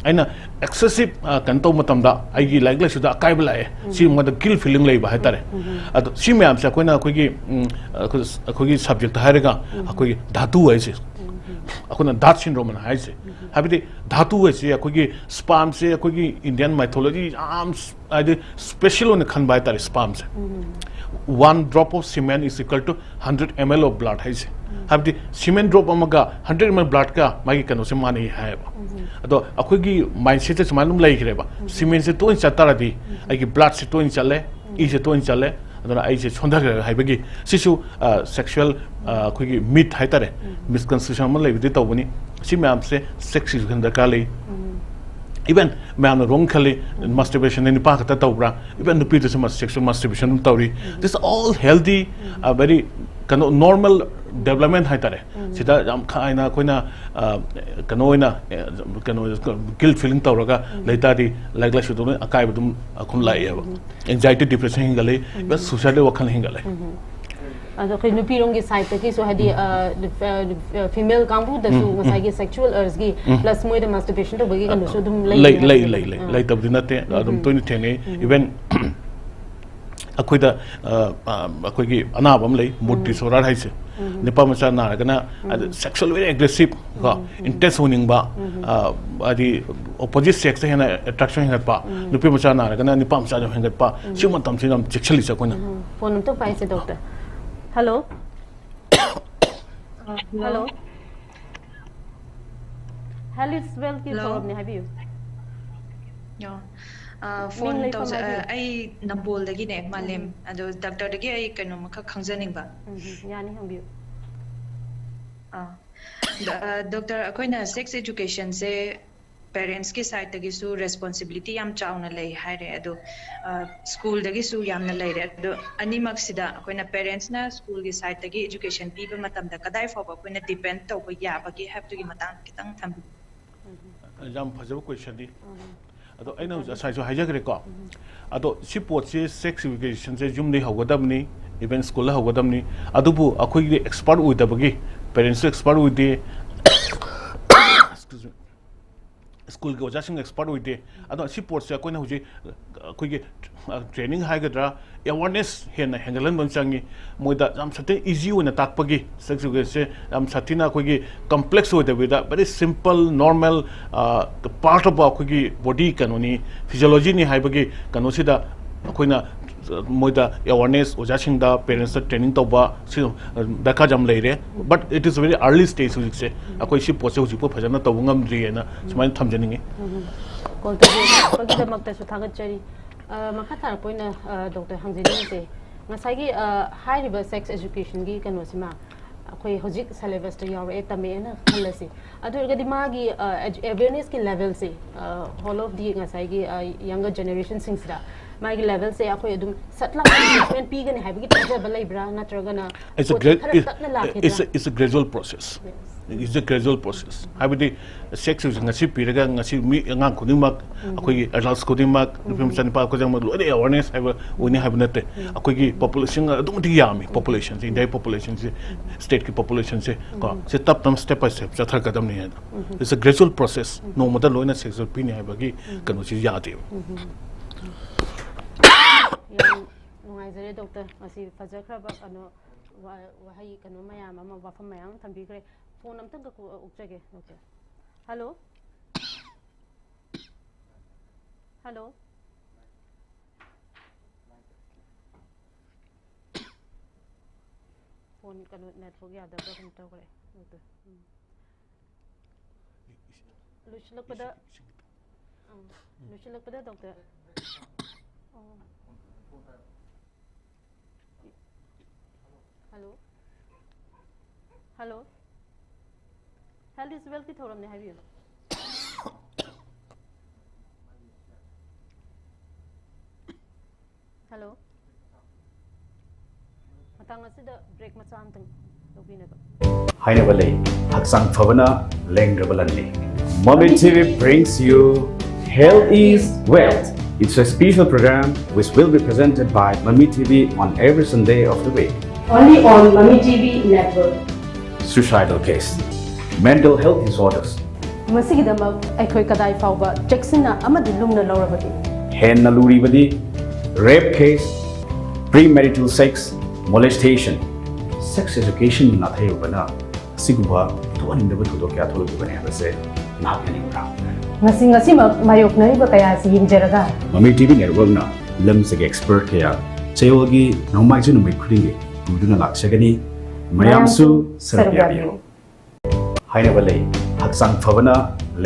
ꯑꯩꯅ excessive ꯀꯩꯅꯣ ꯇꯧꯕ ꯃꯇꯝꯗ ꯑꯩꯒꯤ ꯂꯥꯏꯔꯤꯛ ꯂꯥꯏꯁꯨꯗ ꯑꯀꯥꯏꯕ ꯂꯥꯛꯑꯦ, ꯁꯤ ꯃꯣꯏꯗ guilt feeling ꯂꯩꯕ ꯍꯥꯏꯇꯥꯔꯦ꯫ ꯑꯗꯣ ꯁꯤ ꯃꯌꯥꯝꯁꯦ ꯑꯩꯈꯣꯏꯅ ꯑꯩꯈꯣꯏꯒꯤ ꯑꯩꯈꯣꯏꯒꯤ subjectꯇ ꯍꯥꯏꯔꯒ ꯑꯩꯈꯣꯏꯒꯤ ꯙꯥꯇꯨ ꯍꯥꯏꯁꯦ, ꯑꯩꯈꯣꯏꯅ dhat syndrome ꯑꯅ ꯍꯥꯏꯁꯦ꯫ ꯍꯥꯏꯕꯗꯤ ꯙꯥꯇꯨ ꯍꯥꯏꯁꯦ ꯑꯩꯈꯣꯏꯒꯤ spermꯁꯦ ꯑꯩꯈꯣꯏꯒꯤ Indian mythology ꯌꯥꯝ ꯍꯥꯏꯗꯤ special ꯑꯣꯏꯅ ꯈꯟꯕ ꯍꯥꯏꯇꯥꯔꯦ spermꯁꯦ꯫ One drop of semen is equal to hundred ml of blood ꯍꯥꯏꯁꯦ꯫ ꯍꯥꯏꯕꯗꯤ semen drop ꯑꯃꯒ hundred ml bloodꯀ ꯃꯥꯒꯤ ꯀꯩꯅꯣꯁꯦ ꯃꯥꯟꯅꯩ ꯍꯥꯏꯌꯦꯕ꯫ ꯑꯗꯣ ꯑꯩꯈꯣꯏꯒꯤ mindsetꯁꯦ ꯁꯨꯃꯥꯏꯅ ꯑꯗꯨꯝ ꯂꯩꯈ꯭ꯔꯦꯕ꯫ Semenꯁꯦ ꯇꯣꯏꯅ ꯆꯠ ꯇꯥꯔꯗꯤ ꯑꯩꯒꯤ bloodꯁꯦ ꯇꯣꯏꯅ ꯆꯠꯂꯦ, ꯏꯁꯦ ꯇꯣꯏꯅ ꯆꯠꯂꯦ, ꯑꯗꯨꯅ ꯑꯩꯁꯦ ꯁꯣꯟꯊꯈ꯭ꯔꯦ ꯍꯥꯏꯕꯒꯤ ꯁꯤꯁꯨ sexual ꯑꯩꯈꯣꯏꯒꯤ myth ꯍꯥꯏꯇꯥꯔꯦ, misconception ꯑꯃ ꯂꯩꯕꯗꯤ ꯇꯧꯕꯅꯤ꯫ ꯁꯤ ꯃꯌꯥꯝꯁꯦ sex education ꯗꯔꯀꯥꯔ ꯂꯩ꯫ Even ꯃꯌꯥꯝꯅ wrong ꯈꯜꯂꯤ, masturbation ꯅꯨꯄꯥ ꯈꯛꯇ ꯇꯧꯕ꯭ꯔꯥ? Even ꯅꯨꯄꯤꯗꯁꯨ sexual masturbation ꯑꯗꯨꯝ ꯇꯧꯔꯤ꯫ This is all healthy, very ꯀꯩꯅꯣ normal development ꯍꯥꯏꯇꯥꯔꯦ꯫ ꯁꯤꯗ ꯌꯥꯝ ꯈꯥꯏꯅ ꯑꯩꯈꯣꯏꯅ ꯀꯩꯅꯣ ꯑꯣꯏꯅ ꯀꯩꯅꯣ guilt feeling ꯇꯧꯔꯒ ꯂꯩꯇꯥꯔꯗꯤ ꯂꯥꯏꯔꯤꯛ ꯂꯥꯏꯁꯨꯗ ꯂꯣꯏ ꯑꯀꯥꯏꯕ ꯑꯗꯨꯝ ꯑꯩꯈꯣꯏ ꯂꯥꯛꯑꯦꯕ꯫ Anxiety, depression ꯍꯦꯟꯒꯠꯂꯛꯏ, even suicidal ꯋꯥꯈꯜ ꯍꯦꯟꯒꯠꯂꯛꯏ꯫ ꯑꯗꯣ ꯑꯩꯈꯣꯏ ꯅꯨꯄꯤꯔꯣꯝꯒꯤ sideꯇꯒꯤꯁꯨ ꯍꯥꯏꯗꯤ female ꯀꯥꯡꯕꯨꯗꯁꯨ ꯉꯁꯥꯏꯒꯤ sexual urgeꯀꯤ plus ꯃꯣꯏꯗ masturbation ꯇꯧꯕꯒꯤ ꯀꯩꯅꯣꯁꯨ ꯑꯗꯨꯝ ꯂꯩ ꯂꯩ ꯂꯩ ꯂꯩ ꯂꯩꯇꯕꯗꯤ ꯅꯠꯇꯦ, ꯑꯗꯨꯝ ꯇꯣꯏꯅ ꯊꯦꯡꯅꯩ꯫ Even ꯑꯩꯈꯣꯏꯗ ꯑꯩꯈꯣꯏꯒꯤ ꯑꯅꯥꯕ ꯑꯃ ꯂꯩ, mood disorder ꯍꯥꯏꯁꯦ꯫ ꯅꯨꯄꯥ ꯃꯆꯥ ꯅꯥꯔꯒꯅ sexual very aggressive ꯀꯣ, intense ꯑꯣꯏꯅꯤꯡꯕ, ꯍꯥꯏꯗꯤ opposite sexꯇ ꯍꯦꯟꯅ attraction ꯍꯦꯟꯒꯠꯄ, ꯅꯨꯄꯤ ꯃꯆꯥ ꯅꯥꯔꯒꯅ ꯅꯨꯄꯥ ꯃꯆꯥꯁꯨ ꯍꯦꯟꯒꯠꯄ꯫ ꯁꯤ ꯃꯇꯝꯁꯤꯗ ꯌꯥꯝ ꯆꯦꯛꯁꯤꯜꯂꯤꯁꯦ ꯑꯩꯈꯣꯏꯅ꯫ Phone ꯑꯝꯇ ꯄꯥꯏꯁꯦ doctor꯫ Hello꯫ Hello꯫ Health is wealthꯀꯤ ꯊꯧꯔꯝꯅꯦ, ꯍꯥꯏꯕꯤꯌꯨ꯫ ꯐꯣꯟ ꯇꯧꯖ ꯑꯩ ꯅꯝꯕꯣꯜꯗꯒꯤꯅꯦ, ꯃꯥꯂꯦꯝ꯫ ꯑꯗꯣ doctorꯗꯒꯤ ꯑꯩ ꯀꯩꯅꯣꯝꯃꯈꯛ ꯈꯪꯖꯅꯤꯡꯕ꯫ ꯎꯝ, ꯌꯥꯅꯤ, ꯍꯪꯕꯤꯌꯨ꯫ Doctor, ꯑꯩꯈꯣꯏꯅ sex educationꯁꯦ parentsꯀꯤ sideꯇꯒꯤꯁꯨ responsibility ꯌꯥꯝ ꯆꯥꯎꯅ ꯂꯩ ꯍꯥꯏꯔꯦ, ꯑꯗꯣ schoolꯗꯒꯤꯁꯨ ꯌꯥꯝꯅ ꯂꯩꯔꯦ꯫ ꯑꯗꯣ ꯑꯅꯤꯃꯛꯁꯤꯗ ꯑꯩꯈꯣꯏꯅ parentsꯅ schoolꯒꯤ sideꯇꯒꯤ education ꯄꯤꯕ ꯃꯇꯝꯗ ꯀꯗꯥꯏ ꯐꯥꯎꯕ ꯑꯩꯈꯣꯏꯅ depend ꯇꯧꯕ ꯌꯥꯕꯒꯦ ꯍꯥꯏꯕꯗꯨꯒꯤ ꯃꯇꯥꯡꯗ ꯈꯤꯇꯪ ꯊꯝꯕꯤꯌꯨ꯫ ꯌꯥꯝ ꯐꯖꯕ questionꯅꯤ꯫ ꯑꯗꯣ ꯑꯩꯅ ꯍꯧꯖꯤꯛ ꯉꯁꯥꯏꯁꯨ ꯍꯥꯏꯖꯈ꯭ꯔꯦꯀꯣ꯫ ꯑꯗꯣ ꯁꯤ ꯄꯣꯠꯁꯤ, ꯁꯦꯛꯁ ꯑꯦꯖꯨꯀꯦꯁꯟꯁꯦ ꯌꯨꯝꯗꯒꯤ ꯍꯧꯒꯗꯕꯅꯤ, ꯏꯚꯟ ꯁ꯭ꯀꯨꯜꯗ ꯍꯧꯒꯗꯕꯅꯤ꯫ ꯑꯗꯨꯕꯨ ꯑꯩꯈꯣꯏꯒꯤ ꯑꯦꯛꯁꯄꯥꯔꯠ ꯑꯣꯏꯗꯕꯒꯤ, ꯄꯦꯔꯦꯟꯁꯁꯨ ꯑꯦꯛꯁꯄꯥꯔꯠ ꯑꯣꯏꯗꯦ, excuse me, ꯁ꯭ꯀꯨꯜꯒꯤ ꯑꯣꯖꯥꯁꯤꯡ ꯑꯦꯛꯁꯄꯥꯔꯠ ꯑꯣꯏꯗꯦ꯫ ꯑꯗꯣ ꯁꯤ ꯄꯣꯠꯁꯦ ꯑꯩꯈꯣꯏꯅ ꯍꯧꯖꯤꯛ ꯑꯩꯈꯣꯏꯒꯤ ꯇ꯭ꯔꯦꯅꯤꯡ ꯍꯥꯏꯒꯗ꯭ꯔꯥ, ꯑꯦꯋꯥꯔꯅꯦꯁ ꯍꯦꯟꯅ ꯍꯦꯟꯒꯠꯍꯟꯕ ꯑꯃ ꯆꯪꯉꯤ꯫ ꯃꯣꯏꯗ ꯌꯥꯝ ꯁꯥꯊꯤ ꯏꯖꯤ ꯑꯣꯏꯅ ꯇꯥꯛꯄꯒꯤ, ꯁꯦꯛꯁ ꯑꯦꯖꯨꯀꯦꯁꯟꯁꯦ ꯌꯥꯝ ꯁꯥꯊꯤꯅ ꯑꯩꯈꯣꯏꯒꯤ ꯀꯝꯄ꯭ꯂꯦꯛꯁ ꯑꯣꯏꯗꯕꯤꯗ, very simple, normal, part of ꯑꯩꯈꯣꯏꯒꯤ ꯕꯣꯗꯤ ꯀꯩꯅꯣꯅꯤ, ꯐꯤꯖꯤꯌꯣꯂꯣꯖꯤꯅꯤ ꯍꯥꯏꯕꯒꯤ ꯀꯩꯅꯣꯁꯤꯗ ꯑꯩꯈꯣꯏꯅ ꯃꯣꯏꯗ ꯑꯦꯋꯥꯔꯅꯦꯁ, ꯑꯣꯖꯥꯁꯤꯡꯗ, ꯄꯦꯔꯦꯟꯁꯇ ꯇ꯭ꯔꯦꯅꯤꯡ ꯇꯧꯕ, ꯁꯤ ꯗꯔꯀꯥꯔ ꯌꯥꯝ ꯂꯩꯔꯦ꯫ But it is very early stage ꯍꯧꯖꯤꯛꯁꯦ꯫ ꯑꯩꯈꯣꯏ ꯁꯤ ꯄꯣꯠꯁꯦ ꯍꯧꯖꯤꯛꯐꯥꯎ ꯐꯖꯅ ꯇꯧꯕ ꯉꯝꯗ꯭ꯔꯤꯑꯅ ꯁꯨꯃꯥꯏꯅ ꯊꯝꯖꯅꯤꯡꯉꯤ꯫ ꯀꯣꯜ ꯇꯧꯕꯤꯔꯛꯄꯒꯤꯗꯃꯛꯇꯁꯨ ꯊꯥꯒꯠꯆꯔꯤ꯫ ꯑ, ꯃꯈꯥ ꯇꯥꯔꯛꯄ ꯑꯣꯏꯅ, ꯑ, ꯗꯣꯛꯇꯔ ꯍꯪꯖꯅꯤꯡꯉꯤꯁꯦ, ꯉꯁꯥꯏꯒꯤ, ꯑ, ꯍꯥꯏꯔꯤꯕ ꯁꯦꯛꯁ ꯑꯦꯖꯨꯀꯦꯁꯟꯒꯤ ꯀꯩꯅꯣꯁꯤꯃ ꯑꯩꯈꯣꯏ ꯍꯧꯖꯤꯛ ꯁꯦꯂꯦꯕꯁꯇ ꯌꯥꯎꯔꯛꯑꯦ, ꯇꯝꯃꯛꯑꯦꯅ ꯈꯜꯂꯁꯤ꯫ ꯑꯗꯨ ꯑꯣꯏꯔꯒꯗꯤ ꯃꯥꯒꯤ, ꯑ, ꯑꯦꯋꯦꯔꯅꯦꯁꯀꯤ ꯂꯦꯚꯦꯜꯁꯦ, ꯑ, ꯍꯣꯜ ꯑꯣꯐ ꯗꯤ ꯉꯁꯥꯏꯒꯤ, ꯑ, ꯌꯪꯒꯔ ꯖꯦꯅꯦꯔꯦꯁꯟꯁꯤꯡꯁꯤꯗ ꯃꯥꯒꯤ ꯂꯦꯚꯦꯜꯁꯦ ꯑꯩꯈꯣꯏ ꯑꯗꯨꯝ ꯁꯠ ꯂꯥꯎꯅ ꯏꯝꯄ꯭ꯔꯨꯚꯃꯦꯟ ꯄꯤꯒꯅꯤ ꯍꯥꯏꯕꯒꯤ ꯊꯥꯖꯕ ꯂꯩꯕ꯭ꯔꯥ, ꯅꯠꯇ꯭ꯔꯒꯅ It's a, ꯄꯣꯠꯁꯦ gra- ꯈꯔ it- ꯇꯞꯅ it's, ꯂꯥꯛꯈꯤꯗ꯭ꯔꯥ? a, it's a gradual process. It's a gradual process. ꯍꯥꯏꯕꯗꯤ ꯁꯦꯛꯁ ꯍꯧꯖꯤꯛ ꯉꯁꯤ ꯄꯤꯔꯒ ꯉꯁꯤ ꯃꯤ ꯑꯉꯥꯡ ꯈꯨꯗꯤꯡꯃꯛ, ꯑꯩꯈꯣꯏꯒꯤ ꯑꯦꯗꯜꯠꯁ ꯈꯨꯗꯤꯡꯃꯛ, ꯅꯨꯄꯤ ꯃꯆꯥ ꯅꯨꯄꯥ ꯈꯨꯗꯤꯡꯃꯛ ꯂꯣꯏꯅ ꯑꯦꯋꯥꯔꯅꯦꯁ ꯍꯥꯏꯕ ꯑꯣꯏꯅꯤ ꯍꯥꯏꯕ ꯅꯠꯇꯦ꯫ ꯑꯩꯈꯣꯏꯒꯤ ꯄꯣꯄꯨꯂꯦꯁꯟ ꯑꯗꯨꯛ ꯃꯇꯤꯛ ꯌꯥꯝꯃꯤ, ꯄꯣꯄꯨꯂꯦꯁꯟꯁꯦ, ꯏꯟꯗꯤꯌꯥꯒꯤ ꯄꯣꯄꯨꯂꯦꯁꯟꯁꯦ, ꯁ꯭ꯇꯦꯠꯀꯤ ꯄꯣꯄꯨꯂꯦꯁꯟꯁꯦ ꯀꯣ, ꯁꯤ ꯇꯞ ꯇꯞꯅ step by step ꯆꯠꯊꯔꯛꯀꯗꯕꯅꯤ ꯍꯥꯏꯅ꯫ It's a gradual process. ꯅꯣꯡꯃꯗ ꯂꯣꯏꯅ ꯁꯦꯛꯁ ꯄꯤꯅꯤ ꯍꯥꯏꯕꯒꯤ ꯀꯩꯅꯣꯁꯤ ꯌꯥꯗꯦꯕ꯫ ꯌꯥꯝ ꯅꯨꯡꯉꯥꯏꯖꯔꯦ ꯗꯣꯛꯇꯔ, ꯉꯁꯤ ꯐꯖꯈ꯭ꯔꯕ ꯀꯩꯅꯣ, ꯋꯥ- ꯋꯥꯍꯩ ꯀꯩꯅꯣ ꯃꯌꯥꯝ ꯑꯃ, ꯋꯥꯐꯝ ꯃꯌꯥꯝ ꯑꯃ ꯊꯝꯕꯤꯈ꯭ꯔꯦ꯫ ꯐꯣꯟ ꯑꯝꯇꯪꯒ ꯀꯣ- ꯑꯣꯛꯆꯒꯦ ꯗꯣꯛꯇꯔ꯫ ꯍꯜꯂꯣ? ꯍꯜꯂꯣ? ꯐꯣꯟ ꯀꯩꯅꯣ, ꯅꯦꯠꯋꯥꯛ ꯌꯥꯗꯕ꯭ꯔꯥ ꯀꯩꯅꯣ ꯇꯧꯈ꯭ꯔꯦ ꯗꯣꯛꯇꯔ꯫ ꯎꯝ꯫ ꯂꯣꯏꯁꯤꯜꯂꯛꯄꯗ, ꯑꯥ, ꯂꯣꯏꯁꯤꯜꯂꯛꯄꯗ ꯗꯣꯛꯇꯔ, ꯑꯣ꯫ ꯍꯜꯂꯣ? ꯍꯜꯂꯣ? ꯍꯦꯜꯊ ꯏꯁ ꯋꯦꯜꯊꯀꯤ ꯊꯧꯔꯝꯅꯦ, ꯍꯥꯏꯕꯤꯌꯨ꯫ ꯍꯜꯂꯣ? ꯃꯇꯥꯡ ꯑꯁꯤꯗ ꯕ꯭ꯔꯦꯛ ꯃꯆꯥ ꯑꯃꯇꯪ ꯂꯧꯕꯤꯅꯕ꯫ ꯍꯥꯏꯅꯕ ꯂꯩ, ꯍꯛꯆꯥꯡ ꯐꯕꯅ ꯂꯦꯡꯗ꯭ꯔꯕ ꯂꯟꯅꯤ꯫ Moment T V brings you Health is Wealth. It's a special program which will be presented by Mami T V on every Sunday of the week. Only on Mami T V network. Suicidal case, mental health disorders, ꯃꯁꯤꯒꯤꯗꯃꯛ ꯑꯩꯈꯣꯏ ꯀꯗꯥꯏ ꯐꯥꯎꯕ ꯆꯦꯛꯁꯤꯟꯅ ꯑꯃꯗꯤ ꯂꯨꯝꯅ ꯂꯧꯔꯕꯒꯦ? ꯍꯦꯟꯅ ꯂꯨꯔꯤꯕꯗꯤ rape case, premarital sex, molestation, sex education ꯅꯥꯊꯩꯔꯨꯕꯅ ꯑꯁꯤꯒꯨꯝꯕ ꯊꯣꯛꯍꯟꯅꯤꯡꯗꯕ ꯊꯧꯗꯣꯛ ꯀꯌꯥ ꯊꯣꯛꯂꯛꯂꯤꯕꯅꯤ ꯍꯥꯏꯕꯁꯦ ꯅꯍꯥꯛ ꯈꯪꯅꯤꯡꯕ꯭ꯔꯥ? ꯉꯁꯤ ꯉꯁꯤꯃꯛ ꯃꯥꯌꯣꯛꯅꯔꯤꯕ ꯀꯌꯥ ꯑꯁꯤ ꯌꯦꯡꯖꯔꯒ ꯃꯃꯤ ꯇꯤ ꯚꯤ ꯅꯦꯠꯋꯔꯛꯅ ꯂꯝꯁꯤꯒꯤ ꯑꯦꯛꯁꯄꯔꯠ ꯀꯌꯥ ꯆꯌꯣꯜꯒꯤ ꯅꯣꯡꯃꯥꯏꯖꯤꯡ ꯅꯨꯃꯤꯠ ꯈꯨꯗꯤꯡꯒꯤ ꯄꯨꯗꯨꯅ ꯂꯥꯛꯆꯒꯅꯤ꯫ ꯃꯌꯥꯝꯁꯨ ꯁꯔꯨꯛ ꯌꯥꯕꯤꯌꯨ꯫ ꯍꯥꯏꯅꯕ ꯂꯩ, ꯍꯛꯆꯥꯡ ꯐꯕꯅ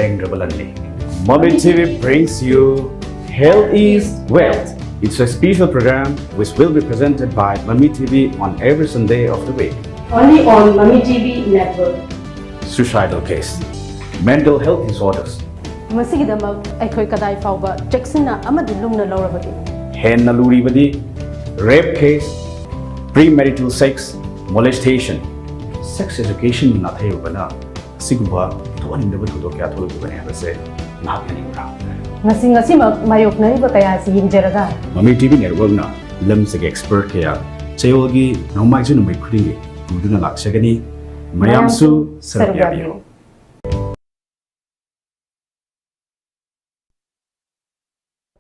ꯂꯦꯡꯗ꯭ꯔꯕ ꯂꯟꯅꯤ꯫ Mami T V brings you Health is Wealth. It's a special program which will be presented by Mami T V on every Sunday of the week. Only on Mami T V network. Suicidal case, mental health disorders, ꯃꯁꯤꯒꯤꯗꯃꯛ ꯑꯩꯈꯣꯏ ꯀꯗꯥꯏ ꯐꯥꯎꯕ ꯆꯦꯛꯁꯤꯟꯅ ꯑꯃꯗꯤ ꯂꯨꯝꯅ ꯂꯧꯔꯕꯒꯦ? ꯍꯦꯟꯅ ꯂꯨꯔꯤꯕꯗꯤ rape case, premarital sex, molestation, sex education ꯅꯥꯊꯩꯔꯨꯕꯅ ꯑꯁꯤꯒꯨꯝꯕ ꯊꯣꯛꯍꯟꯅꯤꯡꯗꯕ ꯊꯧꯗꯣꯛ ꯀꯌꯥ ꯊꯣꯛꯂꯛꯂꯤꯕꯅꯤ ꯍꯥꯏꯕꯁꯦ ꯅꯍꯥꯛ ꯈꯪꯅꯤꯡꯕ꯭ꯔꯥ? ꯉꯁꯤ ꯉꯁꯤꯃꯛ ꯃꯥꯌꯣꯛꯅꯔꯤꯕ ꯀꯌꯥ ꯑꯁꯤ ꯌꯦꯡꯖꯔꯒ ꯃꯃꯤ ꯇꯤ ꯚꯤ ꯅꯦꯠꯋꯔꯛꯅ ꯂꯝꯁꯤꯒꯤ ꯑꯦꯛꯁꯄꯔꯠ ꯀꯌꯥ ꯆꯌꯣꯜꯒꯤ ꯅꯣꯡꯃꯥꯏꯖꯤꯡ ꯅꯨꯃꯤꯠ ꯈꯨꯗꯤꯡꯒꯤ ꯄꯨꯗꯨꯅ ꯂꯥꯛꯆꯒꯅꯤ꯫ ꯃꯌꯥꯝꯁꯨ ꯁꯔꯨꯛ ꯌꯥꯕꯤꯌꯨ꯫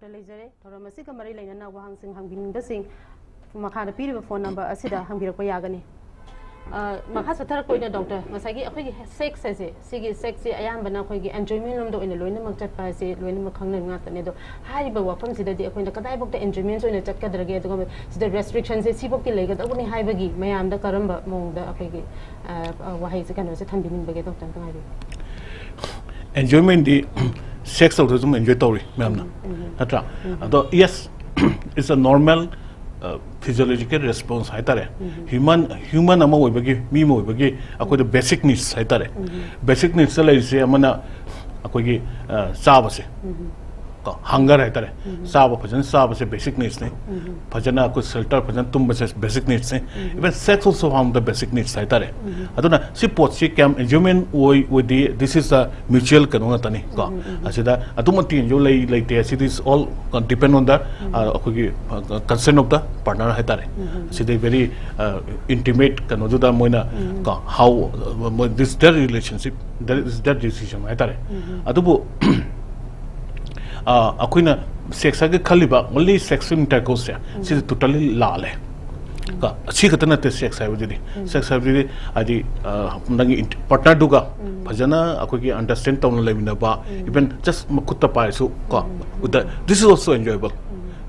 ꯂꯩꯖꯔꯦ꯫ ꯊꯧꯔꯝ ꯑꯁꯤꯒ ꯃꯔꯤ ꯂꯩꯅꯅ ꯋꯥꯍꯪꯁꯤꯡ ꯍꯪꯕꯤꯅꯤꯡꯕꯁꯤꯡ ꯃꯈꯥꯗ ꯄꯤꯔꯤꯕ ꯐꯣꯟ ꯅꯝꯕꯔ ꯑꯁꯤꯗ ꯍꯪꯕꯤꯔꯛꯄ ꯌꯥꯒꯅꯤ꯫ ꯑ, ꯃꯈꯥ ꯆꯠꯊꯔꯛꯄ ꯑꯣꯏꯅ ꯗꯣꯛꯇꯔ, ꯉꯁꯥꯏꯒꯤ ꯑꯩꯈꯣꯏꯒꯤ ꯁꯦꯛꯁ ꯍꯥꯏꯁꯦ, ꯁꯤꯒꯤ ꯁꯦꯛꯁꯁꯦ ꯑꯌꯥꯝꯕꯅ ꯑꯩꯈꯣꯏꯒꯤ ꯑꯦꯟꯖꯣꯏꯃꯦꯟ ꯂꯣꯝꯗ ꯑꯣꯏꯅ ꯂꯣꯏꯅꯃꯛ ꯆꯠꯄ ꯍꯥꯏꯁꯦ ꯂꯣꯏꯅꯃꯛ ꯈꯪꯅꯔꯤꯕ ꯉꯥꯛꯇꯅꯦ꯫ ꯑꯗꯣ ꯍꯥꯏꯔꯤꯕ ꯋꯥꯐꯝꯁꯤꯗꯗꯤ ꯑꯩꯈꯣꯏꯅ ꯀꯗꯥꯏꯐꯥꯎꯗ ꯑꯦꯟꯖꯣꯏꯃꯦꯟꯁ ꯑꯣꯏꯅ ꯆꯠꯀꯗ꯭ꯔꯒꯦ, ꯑꯗꯨꯒ ꯁꯤꯗ ꯔꯦꯁꯇ꯭ꯔꯤꯛꯁꯟꯁꯦ ꯁꯤꯐꯧꯗꯤ ꯂꯩꯒꯗꯧꯕꯅꯤ ꯍꯥꯏꯕꯒꯤ ꯃꯌꯥꯝꯗ ꯀꯔꯝꯕ ꯃꯑꯣꯡꯗ ꯑꯩꯈꯣꯏꯒꯤ, ꯑ, ꯑ, ꯋꯥꯍꯩꯁꯦ, ꯀꯩꯅꯣꯁꯦ ꯊꯝꯕꯤꯅꯤꯡꯕꯒꯦ, ꯗꯣꯛꯇꯔ, ꯑꯝꯇꯪ ꯍꯥꯏꯕꯤꯌꯨ꯫ ꯑꯦꯟꯖꯣꯏꯃꯦꯟꯗꯤ ꯁꯦꯛꯁ ꯇꯧꯗꯁꯨ ꯑꯗꯨꯝ ꯑꯦꯟꯖꯣꯏ ꯇꯧꯔꯤ ꯃꯌꯥꯝꯅ, ꯅꯠꯇ꯭ꯔꯥ? ꯑꯗꯣ yes, it's a normal physiological response ꯍꯥꯏꯇꯥꯔꯦ꯫ ꯍ꯭ꯌꯨꯃꯟ ꯍ꯭ꯌꯨꯃꯟ ꯑꯃ ꯑꯣꯏꯕꯒꯤ, ꯃꯤ ꯑꯃ ꯑꯣꯏꯕꯒꯤ ꯑꯩꯈꯣꯏꯗ ꯕꯦꯁꯤꯛ ꯅꯤꯗꯁ ꯍꯥꯏꯇꯥꯔꯦ꯫ ꯕꯦꯁꯤꯛ ꯅꯤꯗꯁꯇ ꯂꯩꯔꯤꯁꯦ ꯑꯃꯅ ꯑꯩꯈꯣꯏꯒꯤ, ꯑ, ꯆꯥꯕꯁꯦ, ꯀꯣ, ꯍꯪꯒꯔ ꯍꯥꯏꯇꯥꯔꯦ꯫ ꯆꯥꯕ ꯐꯖꯅ ꯆꯥꯕꯁꯦ ꯕꯦꯁꯤꯛ ꯅꯤꯗꯁꯅꯤ꯫ ꯐꯖꯅ ꯑꯩꯈꯣꯏ ꯁꯦꯜꯇꯔ ꯐꯖꯅ ꯇꯨꯝꯕꯁꯦ basic ꯅꯤꯗꯁꯅꯤ꯫ Even sex also among the basic needs ꯍꯥꯏꯇꯥꯔꯦ꯫ ꯑꯗꯨꯅ ꯁꯤ ꯄꯣꯠꯁꯤ ꯀꯌꯥꯝ ꯑꯦꯟꯖꯣꯏꯃꯦꯟ ꯑꯣꯏ ꯑꯣꯏꯗꯦ, this is a mutual ꯀꯩꯅꯣ ꯉꯥꯛꯇꯅꯤ ꯀꯣ꯫ ꯑꯁꯤꯗ ꯑꯗꯨꯃꯛꯇꯤ ꯑꯦꯟꯖꯣꯏ ꯂꯩ ꯂꯩꯇꯦ, ꯑꯁꯤꯗꯤ is all depend on the ꯑꯩꯈꯣꯏꯒꯤ consent of the partner ꯍꯥꯏꯇꯥꯔꯦ꯫ ꯑꯁꯤꯗꯤ very intimate ꯀꯩꯅꯣꯗꯨꯗ ꯃꯣꯏꯅ ꯀꯣ, how this their relationship, that is their decision ꯍꯥꯏꯇꯥꯔꯦ꯫ ꯑꯗꯨꯕꯨ ꯑꯩꯈꯣꯏꯅ ꯁꯦꯛꯁ ꯍꯥꯏꯒ ꯈꯜꯂꯤꯕ only sexual intercourse ꯁꯦ, ꯁꯤꯗꯤ ꯇꯣꯇꯦꯜꯂꯤ ꯂꯥꯜꯂꯦ꯫ ꯀꯣ, ꯁꯤ ꯈꯛꯇ ꯅꯠꯇꯦ ꯁꯦꯛꯁ ꯍꯥꯏꯕꯗꯨꯗꯤ꯫ ꯁꯦꯛꯁ ꯍꯥꯏꯕꯗꯨꯗꯤ ꯍꯥꯏꯗꯤ ꯅꯪꯒꯤ ꯄꯥꯔꯠꯅꯔꯗꯨꯒ ꯐꯖꯅ ꯑꯩꯈꯣꯏꯒꯤ ꯑꯟꯗꯔꯁꯇꯦꯟ ꯇꯧꯅ ꯂꯩꯃꯤꯟꯅꯕ, even just ꯃꯈꯨꯠꯇ ꯄꯥꯏꯔꯁꯨ ꯀꯣ, this is also enjoyable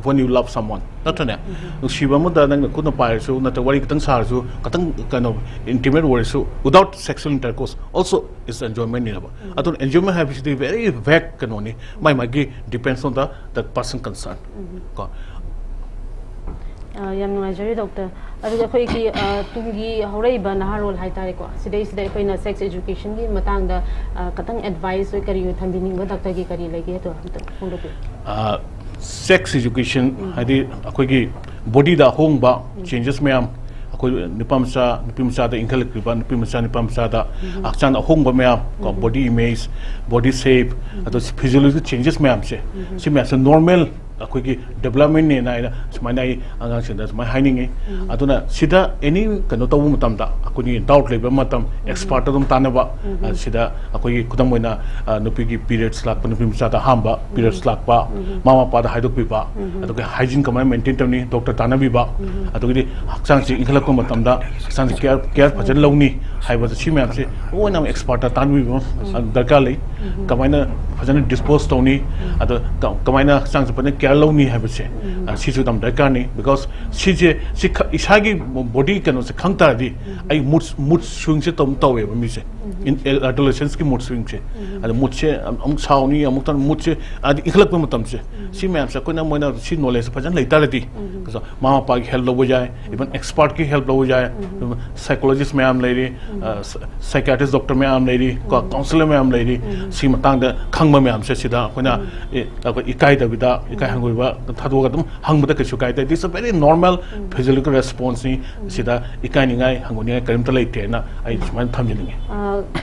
when you love someone, ꯅꯠꯇ꯭ꯔꯅꯦ? ꯅꯨꯡꯁꯤꯕ ꯑꯃꯗ ꯅꯪꯅ ꯈꯨꯠꯅ ꯄꯥꯏꯔꯁꯨ, ꯅꯠꯇ꯭ꯔꯒ ꯋꯥꯔꯤ ꯈꯤꯇꯪ ꯁꯥꯔꯁꯨ, ꯈꯤꯇꯪ ꯀꯩꯅꯣ, ꯏꯟꯇꯤꯃꯦꯠ ꯑꯣꯏꯔꯁꯨ, without sexual intercourse also is enjoyment ꯅꯦꯕ꯫ ꯑꯗꯨꯅ ꯑꯦꯟꯖꯣꯏꯃꯦꯟ ꯍꯥꯏꯕꯁꯤꯗꯤ very vague ꯀꯩꯅꯣꯅꯤ, ꯃꯥꯏ ꯃꯥꯒꯤ depends on the the person concern꯫ ꯀꯣ꯫ ꯑ, ꯌꯥꯝ ꯅꯨꯡꯉꯥꯏꯖꯔꯦ ꯗꯣꯛꯇꯔ꯫ ꯑꯗꯨꯒ ꯑꯩꯈꯣꯏꯒꯤ, ꯑ, ꯇꯨꯡꯒꯤ ꯍꯧꯔꯛꯏꯕ ꯅꯍꯥꯔꯣꯜ ꯍꯥꯏꯇꯥꯔꯦꯀꯣ, ꯁꯤꯗꯩꯁꯤꯗ ꯑꯩꯈꯣꯏꯅ ꯁꯦꯛꯁ ꯑꯦꯖꯨꯀꯦꯁꯟꯒꯤ ꯃꯇꯥꯡꯗ, ꯑ, ꯈꯇꯪ ꯑꯦꯗꯚꯥꯏꯁ ꯑꯣꯏ ꯀꯔꯤ ꯑꯣꯏ ꯊꯝꯕꯤꯅꯤꯡꯕ ꯗꯣꯛꯇꯔꯒꯤ ꯀꯔꯤ ꯂꯩꯒꯦ ꯑꯗꯣ ꯑꯝꯇ ꯐꯣꯡꯗꯣꯛꯄꯤꯌꯨ꯫ ꯁꯦꯛꯁ ꯑꯦꯖꯨꯀꯦꯁꯟ ꯍꯥꯏꯗꯤ ꯑꯩꯈꯣꯏꯒꯤ ꯕꯣꯗꯤꯗ ꯑꯍꯣꯡꯕ ꯆꯦꯟꯖꯦꯁ ꯃꯌꯥꯝ, ꯑꯩꯈꯣꯏ ꯅꯨꯄꯥ ꯃꯆꯥ ꯅꯨꯄꯤ ꯃꯆꯥꯗ ꯏꯟꯈꯠꯂꯛꯂꯤꯕ ꯅꯨꯄꯤ ꯃꯆꯥ ꯅꯨꯄꯥ ꯃꯆꯥꯗ ꯍꯛꯆꯥꯡꯗ ꯑꯍꯣꯡꯕ ꯃꯌꯥꯝ ꯀꯣ, ꯕꯣꯗꯤ ꯏꯃꯦꯖ, ꯕꯣꯗꯤ ꯁꯦꯞ, ꯑꯗꯣ ꯐꯤꯖꯤꯌꯣꯂꯣꯖꯤꯀꯦꯜ ꯆꯦꯟꯖꯦꯁ ꯃꯌꯥꯝꯁꯦ, ꯁꯤ ꯃꯌꯥꯝꯁꯦ ꯅꯣꯔꯃꯦꯜ ꯑꯩꯈꯣꯏꯒꯤ ꯗꯦꯕꯂꯞꯃꯦꯟꯅꯦꯅ ꯑꯩꯅ ꯁꯨꯃꯥꯏꯅ ꯑꯩ ꯑꯉꯥꯡꯁꯤꯡꯗ ꯁꯨꯃꯥꯏꯅ ꯍꯥꯏꯅꯤꯡꯉꯤ꯫ ꯑꯗꯨꯅ ꯁꯤꯗ ꯑꯦꯅꯤ ꯀꯩꯅꯣ ꯇꯧꯕ ꯃꯇꯝꯗ ꯑꯩꯈꯣꯏꯒꯤ ꯗꯥꯎꯠ ꯂꯩꯕ ꯃꯇꯝ ꯑꯦꯛꯁꯄꯥꯔꯠꯇ ꯑꯗꯨꯝ ꯇꯥꯟꯅꯕ꯫ ꯑ, ꯁꯤꯗ ꯑꯩꯈꯣꯏꯒꯤ ꯈꯨꯗꯝ ꯑꯣꯏꯅ, ꯑ, ꯅꯨꯄꯤꯒꯤ ꯄꯤꯔꯤꯌꯗꯁ ꯂꯥꯛꯄ, ꯅꯨꯄꯤ ꯃꯆꯥꯗ ꯑꯍꯥꯟꯕ ꯄꯤꯔꯤꯌꯗꯁ ꯂꯥꯛꯄ, ꯃꯃꯥ ꯃꯄꯥꯗ ꯍꯥꯏꯗꯣꯛꯄꯤꯕ, ꯑꯗꯨꯒ ꯍꯥꯏꯖꯤꯟ ꯀꯃꯥꯏꯅ ꯃꯦꯟꯇꯦꯟ ꯇꯧꯅꯤ, ꯗꯣꯛꯇꯔ ꯇꯥꯟꯅꯕꯤꯕ, ꯑꯗꯨꯒꯤꯗꯤ ꯍꯛꯆꯥꯡꯁꯤ ꯏꯟꯈꯠꯂꯛꯄ ꯃꯇꯝꯗ ꯍꯛꯆꯥꯡꯁꯤ ꯀꯦꯌꯔ ꯀꯦꯌꯔ ꯐꯖꯅ ꯂꯧꯅꯤ ꯍꯥꯏꯕꯁꯦ, ꯁꯤ ꯃꯌꯥꯝꯁꯦ ꯂꯣꯏꯅ ꯑꯃꯨꯛ ꯑꯦꯛꯁꯄꯥꯔꯠꯇ ꯇꯥꯟꯅꯕꯤꯕ ꯑꯃ ꯗꯔꯀꯥꯔ ꯂꯩ꯫ ꯀꯃꯥꯏꯅ ꯐꯖꯅ ꯗꯤꯁꯄꯣꯖ ꯇꯧꯅꯤ, ꯑꯗꯣ ꯀ- ꯀꯃꯥꯏꯅ ꯍꯛꯆꯥꯡꯁꯦ ꯐꯖꯅ ꯀꯦꯌꯔ ꯂꯧꯅꯤ ꯍꯥꯏꯕꯁꯦ, ꯑ, ꯁꯤꯁꯨ ꯌꯥꯝ ꯗꯔꯀꯥꯔꯅꯤ꯫ Because ꯁꯤꯁꯦ, ꯁꯤ ꯈ-, ꯏꯁꯥꯒꯤ body ꯀꯩꯅꯣꯁꯦ ꯈꯪ ꯇꯥꯔꯗꯤ, ꯑꯩ mood, mood swingꯁꯦ ꯑꯗꯨꯝ ꯇꯧꯋꯦꯕ ꯃꯤꯁꯦ꯫ In adolescenceꯀꯤ mood swingꯁꯦ꯫ ꯑꯗ moodꯁꯦ ꯑꯃꯨꯛ ꯁꯥꯎꯅꯤ, ꯑꯃꯨꯛ ꯇꯧꯅꯤ, moodꯁꯦ ꯍꯥꯏꯗꯤ ꯏꯟꯈꯠꯂꯛꯄ ꯃꯇꯝꯁꯦ꯫ ꯁꯤ ꯃꯌꯥꯝꯁꯦ ꯑꯩꯈꯣꯏꯅ, ꯃꯣꯏꯅ ꯁꯤ knowledgeꯁꯦ ꯐꯖꯅ ꯂꯩ ꯇꯥꯔꯗꯤ, ꯃꯃꯥ ꯃꯄꯥꯒꯤ help ꯂꯧꯕ ꯌꯥꯏ, even expertꯀꯤ help ꯂꯧꯕ ꯌꯥꯏ, psychologist ꯃꯌꯥꯝ ꯂꯩꯔꯤ, psychiatrist doctor ꯃꯌꯥꯝ ꯂꯩꯔꯤ, ꯀꯣ, counsellor ꯃꯌꯥꯝ ꯂꯩꯔꯤ꯫ ꯁꯤ ꯃꯇꯥꯡꯗ ꯈꯪꯕ ꯃꯌꯥꯝꯁꯦ ꯁꯤꯗ ꯑꯩꯈꯣꯏꯅ, ꯑꯦ, ꯑꯩꯈꯣꯏ ꯏꯀꯥꯏꯗꯕꯤꯗ, ꯏꯀꯥꯏ ꯍꯪꯒꯣꯏꯕ ꯊꯥꯗꯣꯛꯑꯒ ꯑꯗꯨꯝ ꯍꯪꯕꯗ ꯀꯩꯁꯨ ꯀꯥꯏꯗꯦ꯫ This is a very normal physiological responseꯅꯤ꯫ ꯁꯤꯗ ꯏꯀꯥꯏꯅꯤꯡꯉꯥꯏ, ꯍꯪꯒꯣꯏꯅꯤꯡꯉꯥꯏ ꯀꯔꯤꯝꯇ ꯂꯩꯇꯦꯅ ꯑꯩ ꯁꯨꯃꯥꯏꯅ ꯊꯝꯖꯅꯤꯡꯉꯤ꯫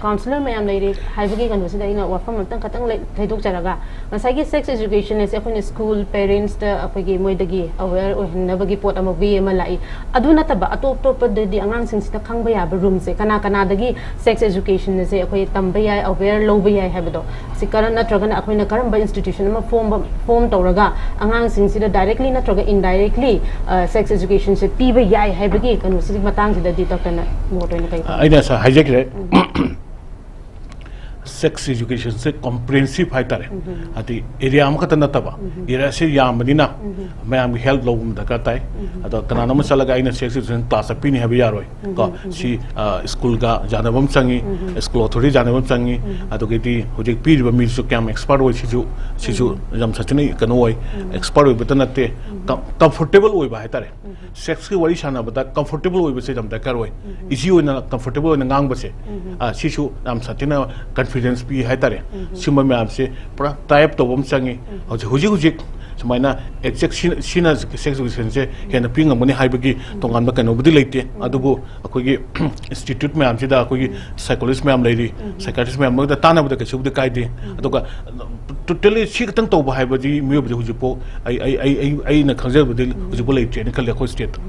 ꯀꯥꯎꯟꯁꯤꯂꯔ ꯃꯌꯥꯝ ꯂꯩꯔꯤ ꯍꯥꯏꯕꯒꯤ ꯀꯩꯅꯣꯁꯤꯗ ꯑꯩꯅ ꯋꯥꯐꯝ ꯑꯝꯇꯪ ꯈꯇꯪ ꯂꯩ-, ꯊꯩꯗꯣꯛꯆꯔꯒ, ꯉꯁꯥꯏꯒꯤ sex education ꯑꯁꯦ ꯑꯩꯈꯣꯏꯅ school, parentsꯇ ꯑꯩꯈꯣꯏꯒꯤ ꯃꯣꯏꯗꯒꯤ aware ꯑꯣꯏꯍꯟꯅꯕꯒꯤ ꯄꯣꯠ ꯑꯃ, way ꯑꯃ ꯂꯥꯛꯏ꯫ ꯑꯗꯨ ꯅꯠꯇꯕ ꯑꯇꯣꯞ ꯑꯇꯣꯞꯄꯗꯗꯤ ꯑꯉꯥꯡꯁꯤꯡꯁꯤꯅ ꯈꯪꯕ ꯌꯥꯕ roomꯁꯦ, ꯀꯅꯥ ꯀꯅꯥꯗꯒꯤ sex education ꯑꯁꯦ ꯑꯩꯈꯣꯏ ꯇꯝꯕ ꯌꯥꯏ, aware ꯂꯧꯕ ꯌꯥꯏ ꯍꯥꯏꯕꯗꯣ, ꯁꯤ ꯀꯔꯝ, ꯅꯠꯇ꯭ꯔꯒꯅ ꯑꯩꯈꯣꯏꯅ ꯀꯔꯝꯕ institution ꯑꯃ form, form ꯇꯧꯔꯒ ꯑꯉꯥꯡꯁꯤꯡꯁꯤꯗ directly ꯅꯠꯇ꯭ꯔꯒ indirectly sex educationꯁꯦ ꯄꯤꯕ ꯌꯥꯏ ꯍꯥꯏꯕꯒꯤ ꯀꯩꯅꯣꯁꯤꯒꯤ ꯃꯇꯥꯡꯁꯤꯗꯗꯤ doctorꯅ ꯃꯣꯠ ꯑꯣꯏꯅ ꯀꯩ ꯊꯝꯕꯤ? ꯑꯩꯅ ꯉꯁꯥꯏ ꯍꯥꯏꯖꯈ꯭ꯔꯦ, sex educationꯁꯦ comprehensive ꯍꯥꯏꯇꯥꯔꯦ꯫ ꯍꯥꯏꯗꯤ area ꯑꯃꯈꯛꯇ ꯅꯠꯇꯕ, areaꯁꯦ ꯌꯥꯝꯕꯅꯤꯅ ꯃꯌꯥꯝꯒꯤ help ꯂꯧꯕ ꯑꯃ ꯗꯔꯀꯥꯔ ꯇꯥꯏ꯫ ꯑꯗꯣ ꯀꯅꯥꯅꯣꯝ ꯆꯠꯂꯒ ꯑꯩꯅ sex education class ꯄꯤꯅꯤ ꯍꯥꯏꯕ ꯌꯥꯔꯣꯏ꯫ ꯀꯣ, ꯁꯤ, ꯑ, schoolꯒ ꯌꯥꯅꯕ ꯑꯃ ꯆꯪꯉꯤ, school authority ꯌꯥꯅꯕ ꯑꯃ ꯆꯪꯉꯤ, ꯑꯗꯨꯒꯗꯤ ꯍꯧꯖꯤꯛ ꯄꯤꯔꯤꯕ ꯃꯤꯁꯨ ꯀꯌꯥꯝ expert ꯑꯣꯏ, ꯁꯤꯁꯨ, ꯁꯤꯁꯨ ꯌꯥꯝ ꯁꯥꯊꯤꯅ ꯀꯩꯅꯣ ꯑꯣꯏ, expert ꯑꯣꯏꯕꯇ ꯅꯠꯇꯦ, com-, comfortable ꯑꯣꯏꯕ ꯍꯥꯏꯇꯥꯔꯦ꯫ Sexꯀꯤ ꯋꯥꯔꯤ ꯁꯥꯟꯅꯕꯗ comfortable ꯑꯣꯏꯕꯁꯦ ꯌꯥꯝ ꯗꯔꯀꯥꯔ ꯑꯣꯏ꯫ Easy ꯑꯣꯏꯅ, comfortable ꯑꯣꯏꯅ ꯉꯥꯡꯕꯁꯦ, ꯑ, ꯁꯤꯁꯨ ꯌꯥꯝ ꯁꯥꯊꯤꯅ confidence ꯄꯤ ꯍꯥꯏꯇꯥꯔꯦ꯫ ꯁꯤꯒꯨꯝꯕ ꯃꯌꯥꯝꯁꯦ ꯄꯨꯔꯥ tie up ꯇꯧꯕ ꯑꯃ ꯆꯪꯉꯤ꯫ ꯍꯧꯖꯤꯛ, ꯍꯧꯖꯤꯛ, ꯍꯧꯖꯤꯛ ꯁꯨꯃꯥꯏꯅ exact ꯁꯤꯅ, ꯁꯤꯅ sex educationꯁꯦ ꯍꯦꯟꯅ ꯄꯤ ꯉꯝꯒꯅꯤ ꯍꯥꯏꯕꯒꯤ ꯇꯣꯉꯥꯟꯕ ꯀꯩꯅꯣꯕꯨꯗꯤ ꯂꯩꯇꯦ, ꯑꯗꯨꯕꯨ ꯑꯩꯈꯣꯏꯒꯤ institute ꯃꯌꯥꯝꯁꯤꯗ ꯑꯩꯈꯣꯏꯒꯤ psychologist ꯃꯌꯥꯝ ꯂꯩꯔꯤ, psychiatrist ꯃꯌꯥꯝ ꯃꯔꯛꯇ ꯇꯥꯟꯅꯕꯗ ꯀꯩꯁꯨꯕꯨꯗꯤ ꯀꯥꯏꯗꯦ꯫ ꯑꯗꯨꯒ totally ꯁꯤ ꯈꯛꯇꯪ ꯇꯧꯕ ꯍꯥꯏꯕꯗꯤ ꯃꯤꯑꯣꯏꯕꯗꯤ ꯍꯧꯖꯤꯛꯐꯥꯎ ꯑꯩ, ꯑꯩ, ꯑꯩ, ꯑꯩ, ꯑꯩꯅ ꯈꯪꯖꯕꯗꯤ ꯍꯧꯖꯤꯛꯐꯥꯎ ꯂꯩꯇ꯭ꯔꯦꯅ ꯈꯜꯂꯦ ꯑꯩꯈꯣꯏ stateꯇ꯫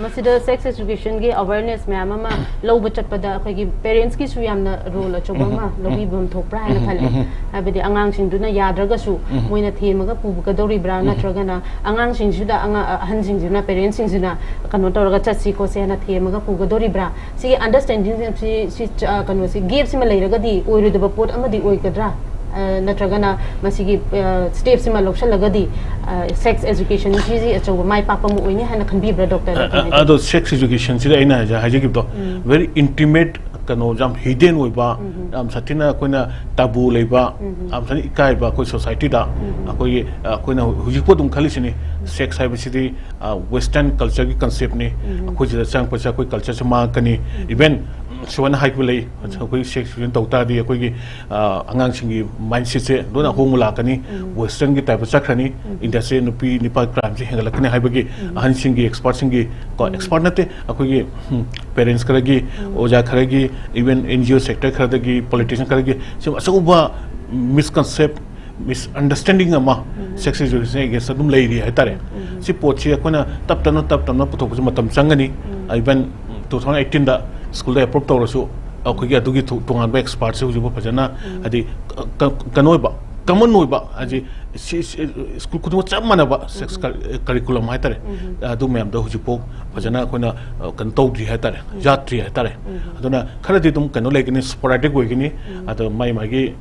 ꯃꯁꯤꯗ sex educationꯒꯤ awareness ꯃꯌꯥꯝ ꯑꯃ ꯂꯧꯕ ꯆꯠꯄꯗ ꯑꯩꯈꯣꯏꯒꯤ parentsꯀꯤꯁꯨ ꯌꯥꯝꯅ role ꯑꯆꯧꯕ ꯑꯃ ꯂꯧꯕꯤꯐꯝ ꯊꯣꯛꯄ꯭ꯔꯥ ꯍꯥꯏꯅ ꯈꯜꯂꯦ꯫ ꯍꯥꯏꯕꯗꯤ ꯑꯉꯥꯡꯁꯤꯡꯗꯨꯅ ꯌꯥꯗ꯭ꯔꯒꯁꯨ ꯃꯣꯏꯅ ꯊꯦꯝꯃꯒ ꯄꯨꯒꯗꯧꯔꯤꯕ꯭ꯔꯥ, ꯅꯠꯇ꯭ꯔꯒꯅ ꯑꯉꯥꯡꯁꯤꯡꯁꯤꯗ ꯑꯉꯥ-, ꯑꯍꯟꯁꯤꯡꯁꯤꯅ, parentsꯁꯤꯡꯁꯤꯅ ꯀꯩꯅꯣ ꯇꯧꯔꯒ ꯆꯠꯁꯤ ꯈꯣꯠꯁꯤ ꯍꯥꯏꯅ ꯊꯦꯝꯃꯒ ꯄꯨꯒꯗꯧꯔꯤꯕ꯭ꯔꯥ? ꯁꯤꯒꯤ understanding ꯁꯤ, ꯁꯤ, ꯑ, ꯀꯩꯅꯣꯁꯤ, gapꯁꯤꯃ ꯂꯩꯔꯒꯗꯤ ꯑꯣꯏꯔꯣꯏꯗꯕ ꯄꯣꯠ ꯑꯃꯗꯤ ꯑꯣꯏꯒꯗ꯭ꯔꯥ? ꯑ, ꯅꯠꯇ꯭ꯔꯒꯅ ꯃꯁꯤꯒꯤ, ꯑ, step ꯁꯤꯃ ꯂꯧꯁꯜꯂꯒꯗꯤ, ꯑ, sex education ꯁꯤꯁꯤ ꯑꯆꯧꯕ ꯃꯥꯏ ꯄꯥꯛꯄ ꯑꯃ ꯑꯣꯏꯅꯤ ꯍꯥꯏꯅ ꯈꯟꯕꯤꯕ꯭ꯔꯥ, doctor ꯗ? ꯑ, ꯑ, ꯀꯃꯥꯏꯅ ꯇꯧꯏ? ꯑꯗꯣ sex education ꯁꯤꯗ ꯑꯩꯅ ꯍꯧꯖꯤꯛ ꯍꯥꯏꯖꯈꯤꯕꯗꯣ, ꯎꯝ꯫ Very intimate, ꯀꯩꯅꯣ, ꯌꯥꯝ hidden ꯑꯣꯏꯕ, ꯎꯝ꯫ ꯌꯥꯝ ꯁꯥꯊꯤꯅ ꯑꯩꯈꯣꯏꯅ taboo ꯂꯩꯕ, ꯎꯝ꯫ ꯌꯥꯝ ꯁꯥꯊꯤꯅ ꯏꯀꯥꯏꯕ ꯑꯩꯈꯣꯏ society ꯗ, ꯎꯝ꯫ ꯑꯩꯈꯣꯏꯒꯤ, ꯑ, ꯑꯩꯈꯣꯏꯅ ꯍꯧꯖꯤꯛꯐꯥꯎ ꯑꯗꯨꯝ ꯈꯜꯂꯤꯁꯤꯅꯤ, ꯎꯝ꯫ Sex ꯍꯥꯏꯕꯁꯤꯗꯤ, ꯑ, western culture ꯒꯤ concept ꯅꯤ, ꯎꯝ꯫ ꯑꯩꯈꯣꯏ ꯁꯤꯗ ꯆꯪꯉꯛꯄꯁꯦ ꯑꯩꯈꯣꯏ culture ꯁꯦ ꯃꯥꯡꯉꯛꯀꯅꯤ, ꯎꯝ꯫ Even, ꯎꯝ, ꯁꯨꯃꯥꯏꯅ ꯍꯥꯏꯕ ꯂꯩ, ꯎꯝ꯫ ꯑꯩꯈꯣꯏ sex education ꯇꯧ ꯇꯥꯔꯗꯤ ꯑꯩꯈꯣꯏꯒꯤ, ꯑ, ꯑꯉꯥꯡꯁꯤꯡꯒꯤ mindset ꯁꯦ ꯂꯣꯏꯅ ꯎꯝ꯫ ꯑꯍꯣꯡꯕ ꯂꯥꯛꯀꯅꯤ, ꯎꯝ꯫ Western ꯒꯤ type ꯇ ꯆꯠꯈ꯭ꯔꯅꯤ, ꯎꯝ꯫ India ꯁꯦ ꯅꯨꯄꯤ ꯅꯨꯄꯥ crime ꯁꯦ ꯍꯦꯟꯒꯠꯂꯛꯀꯅꯤ ꯍꯥꯏꯕꯒꯤ ꯎꯝ꯫ ꯑꯍꯟꯁꯤꯡꯒꯤ, expert ꯁꯤꯡꯒꯤ, ꯀꯣ, ꯎꯝ꯫ Expert ꯅꯠꯇꯦ, ꯑꯩꯈꯣꯏꯒꯤ, ꯎꯝ, parents ꯈꯔꯒꯤ, ꯎꯝ꯫ ꯑꯣꯖꯥ ꯈꯔꯒꯤ, even N G O sector ꯈꯔꯗꯒꯤ, politician ꯈꯔꯒꯤ ꯁꯤ ꯑꯆꯧꯕ misconcept, misunderstanding ꯑꯃ ꯎꯝ꯫ Sex education against ꯑꯗꯨꯝ ꯂꯩꯔꯤ ꯍꯥꯏꯇꯥꯔꯦ꯫ ꯎꯝ꯫ ꯁꯤ ꯄꯣꯠꯁꯤ ꯑꯩꯈꯣꯏꯅ ꯇꯞ ꯇꯞꯅ, ꯇꯞ ꯇꯞꯅ ꯄꯨꯊꯣꯛꯄꯁꯨ ꯃꯇꯝ ꯆꯪꯒꯅꯤ꯫ ꯎꯝ꯫ Even two thousand eighteen ꯗ school ꯗ approve ꯇꯧꯔꯁꯨ, ꯑꯩꯈꯣꯏꯒꯤ ꯑꯗꯨꯒꯤ ꯊꯨ-, ꯇꯣꯉꯥꯟꯕ expert ꯁꯤ ꯍꯧꯖꯤꯛꯐꯥꯎ ꯐꯖꯅ, ꯎꯝ꯫ ꯍꯥꯏꯗꯤ, ꯀ-, ꯀ-, ꯀꯩꯅꯣ ꯑꯣꯏꯕ, common ꯑꯣꯏꯕ, ꯍꯥꯏꯗꯤ, ꯁꯤ, ꯁꯤ, school ꯈꯨꯗꯤꯡꯃꯛ ꯆꯞ ꯃꯥꯟꯅꯕ sex ꯎꯝ꯫ Cur-, curriculum ꯍꯥꯏꯇꯥꯔꯦ꯫ ꯎꯝ꯫ ꯑꯗꯨ ꯃꯌꯥꯝꯗꯣ ꯍꯧꯖꯤꯛꯐꯥꯎ ꯐꯖꯅ ꯑꯩꯈꯣꯏꯅ, ꯑ, ꯀꯩꯅꯣ ꯇꯧꯗ꯭ꯔꯤ ꯍꯥꯏꯇꯥꯔꯦ, ꯎꯝ꯫ ꯌꯥꯠꯇ꯭ꯔꯤ ꯍꯥꯏꯇꯥꯔꯦ꯫ ꯎꯝ꯫ ꯑꯗꯨꯅ ꯈꯔꯗꯤ ꯑꯗꯨꯝ ꯀꯩꯅꯣ ꯂꯩꯒꯅꯤ, sporadic ꯑꯣꯏꯒꯅꯤ꯫ ꯎꯝ꯫ ꯑꯗꯣ ꯃꯥꯏ ꯃꯥꯒꯤ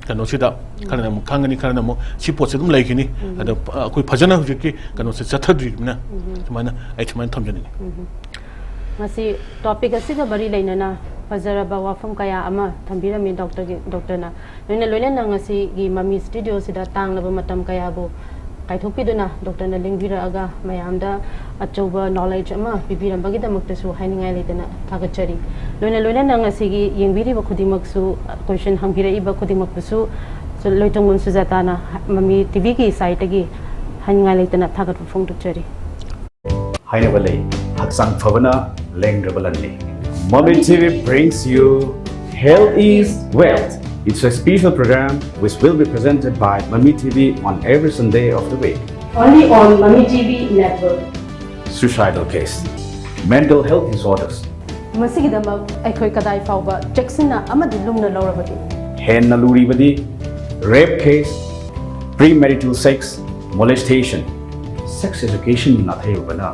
ꯀꯩꯅꯣꯁꯤꯗ ꯎꯝ꯫ ꯈꯔꯅ ꯑꯃꯨꯛ ꯈꯪꯒꯅꯤ, ꯈꯔꯅ ꯑꯃꯨꯛ ꯁꯤ ꯄꯣꯠꯁꯦ ꯑꯗꯨꯝ ꯂꯩꯈꯤꯅꯤ꯫ ꯎꯝ꯫ ꯑꯗꯣ, ꯑ, ꯑꯩꯈꯣꯏ ꯐꯖꯅ ꯍꯧꯖꯤꯛꯀꯤ ꯀꯩꯅꯣꯁꯦ ꯆꯠꯊꯗ꯭ꯔꯤꯕꯅꯤꯅ ꯎꯝ꯫ ꯁꯨꯃꯥꯏꯅ ꯑꯩ ꯁꯨꯃꯥꯏꯅ ꯊꯝꯖꯅꯤꯡꯉꯤ꯫ ꯎꯝ꯫ ꯉꯁꯤ topic ꯑꯁꯤꯒ ꯃꯔꯤ ꯂꯩꯅꯅ ꯐꯖꯔꯕ ꯋꯥꯐꯝ ꯀꯌꯥ ꯑꯃ ꯊꯝꯕꯤꯔꯝꯃꯤ doctor ꯒꯤ, doctor ꯅ꯫ ꯂꯣꯏꯅ ꯂꯣꯏꯅꯅ ꯉꯁꯤꯒꯤ ꯃꯃꯤ studio ꯁꯤꯗ ꯇꯥꯡꯂꯕ ꯃꯇꯝ ꯀꯌꯥꯕꯨ ꯀꯥꯏꯊꯣꯛꯄꯤꯗꯨꯅ doctor ꯅ ꯂꯦꯡꯕꯤꯔꯛꯑꯒ ꯃꯌꯥꯝꯗ ꯑꯆꯧꯕ knowledge ꯑꯃ ꯄꯤꯕꯤꯔꯝꯕꯒꯤꯗꯃꯛꯇꯁꯨ ꯍꯥꯏꯅꯤꯡꯉꯥꯏ ꯂꯩꯇꯅ ꯊꯥꯒꯠꯆꯔꯤ꯫ ꯂꯣꯏꯅ ꯂꯣꯏꯅꯅ ꯉꯁꯤꯒꯤ ꯌꯦꯡꯕꯤꯔꯤꯕ ꯈꯨꯗꯤꯡꯃꯛꯁꯨ, question ꯍꯪꯕꯤꯔꯛꯏꯕ ꯈꯨꯗꯤꯡꯃꯛꯄꯨꯁꯨ ꯁꯨ-, ꯂꯣꯏꯇꯣꯡꯕꯝ ꯁꯨꯖꯥꯇꯥꯅ ꯃꯃꯤ ꯇꯤ ꯚꯤ ꯒꯤ side ꯇꯒꯤ ꯍꯥꯏꯅꯤꯡꯉꯥꯏ ꯂꯩꯇꯅ ꯊꯥꯒꯠꯄ ꯐꯣꯡꯗꯣꯛꯆꯔꯤ꯫ ꯍꯥꯏꯅꯕ ꯂꯩ, ꯍꯛꯆꯥꯡ ꯐꯕꯅ ꯂꯦꯡꯗ꯭ꯔꯕ ꯂꯟꯅꯤ꯫ Mami T V brings you Health is Wealth. It's a special program which will be presented by Mami T V on every Sunday of the week. Only on Mami T V network. Suicidal case, mental health disorders. ꯃꯁꯤꯒꯤꯗꯃꯛ ꯑꯩꯈꯣꯏ ꯀꯗꯥꯏ ꯐꯥꯎꯕ ꯆꯦꯛꯁꯤꯟꯅ ꯑꯃꯗꯤ ꯂꯨꯝꯅ ꯂꯧꯔꯕꯒꯦ? ꯍꯦꯟꯅ ꯂꯨꯔꯤꯕꯗꯤ rape case, premarital sex, molestation, sex education ꯅꯥꯊꯩꯔꯨꯕꯅ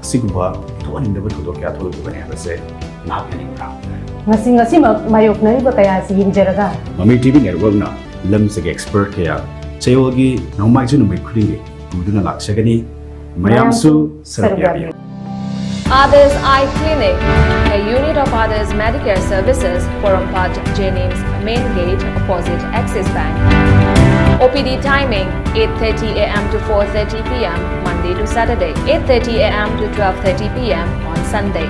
ꯑꯁꯤꯒꯨꯝꯕ ꯊꯣꯛꯍꯟꯅꯤꯡꯗꯕ ꯊꯧꯗꯣꯛ ꯀꯌꯥ ꯊꯣꯛꯂꯛꯂꯤꯕꯅꯤ ꯍꯥꯏꯕꯁꯦ ꯅꯍꯥꯛ ꯌꯥꯅꯤꯡꯕ꯭ꯔꯥ? ꯉꯁꯤ, ꯉꯁꯤꯃꯛ ꯃꯥꯌꯣꯛꯅꯔꯤꯕ ꯀꯌꯥ ꯑꯁꯤ ꯌꯦꯡꯖꯔꯒ Mami T V network ꯅ ꯂꯝꯁꯤꯒꯤ ꯑꯦꯛꯁꯄꯔꯠ ꯀꯌꯥ ꯆꯌꯣꯜꯒꯤ ꯅꯣꯡꯃꯥꯏꯖꯤꯡ ꯅꯨꯃꯤꯠ ꯈꯨꯗꯤꯡꯒꯤ ꯄꯨꯗꯨꯅ ꯂꯥꯛꯆꯒꯅꯤ꯫ ꯃꯌꯥꯝꯁꯨ ꯁꯔꯨꯛ ꯌꯥꯕꯤꯌꯨ꯫ Others Eye Clinic, a unit of Others Medicare Services, Porompat, Jennings Main Gate, opposite Axis Bank. O P D timing, eight thirty a m to four thirty p m, Monday to Saturday, eight thirty a m to twelve thirty p m on Sunday.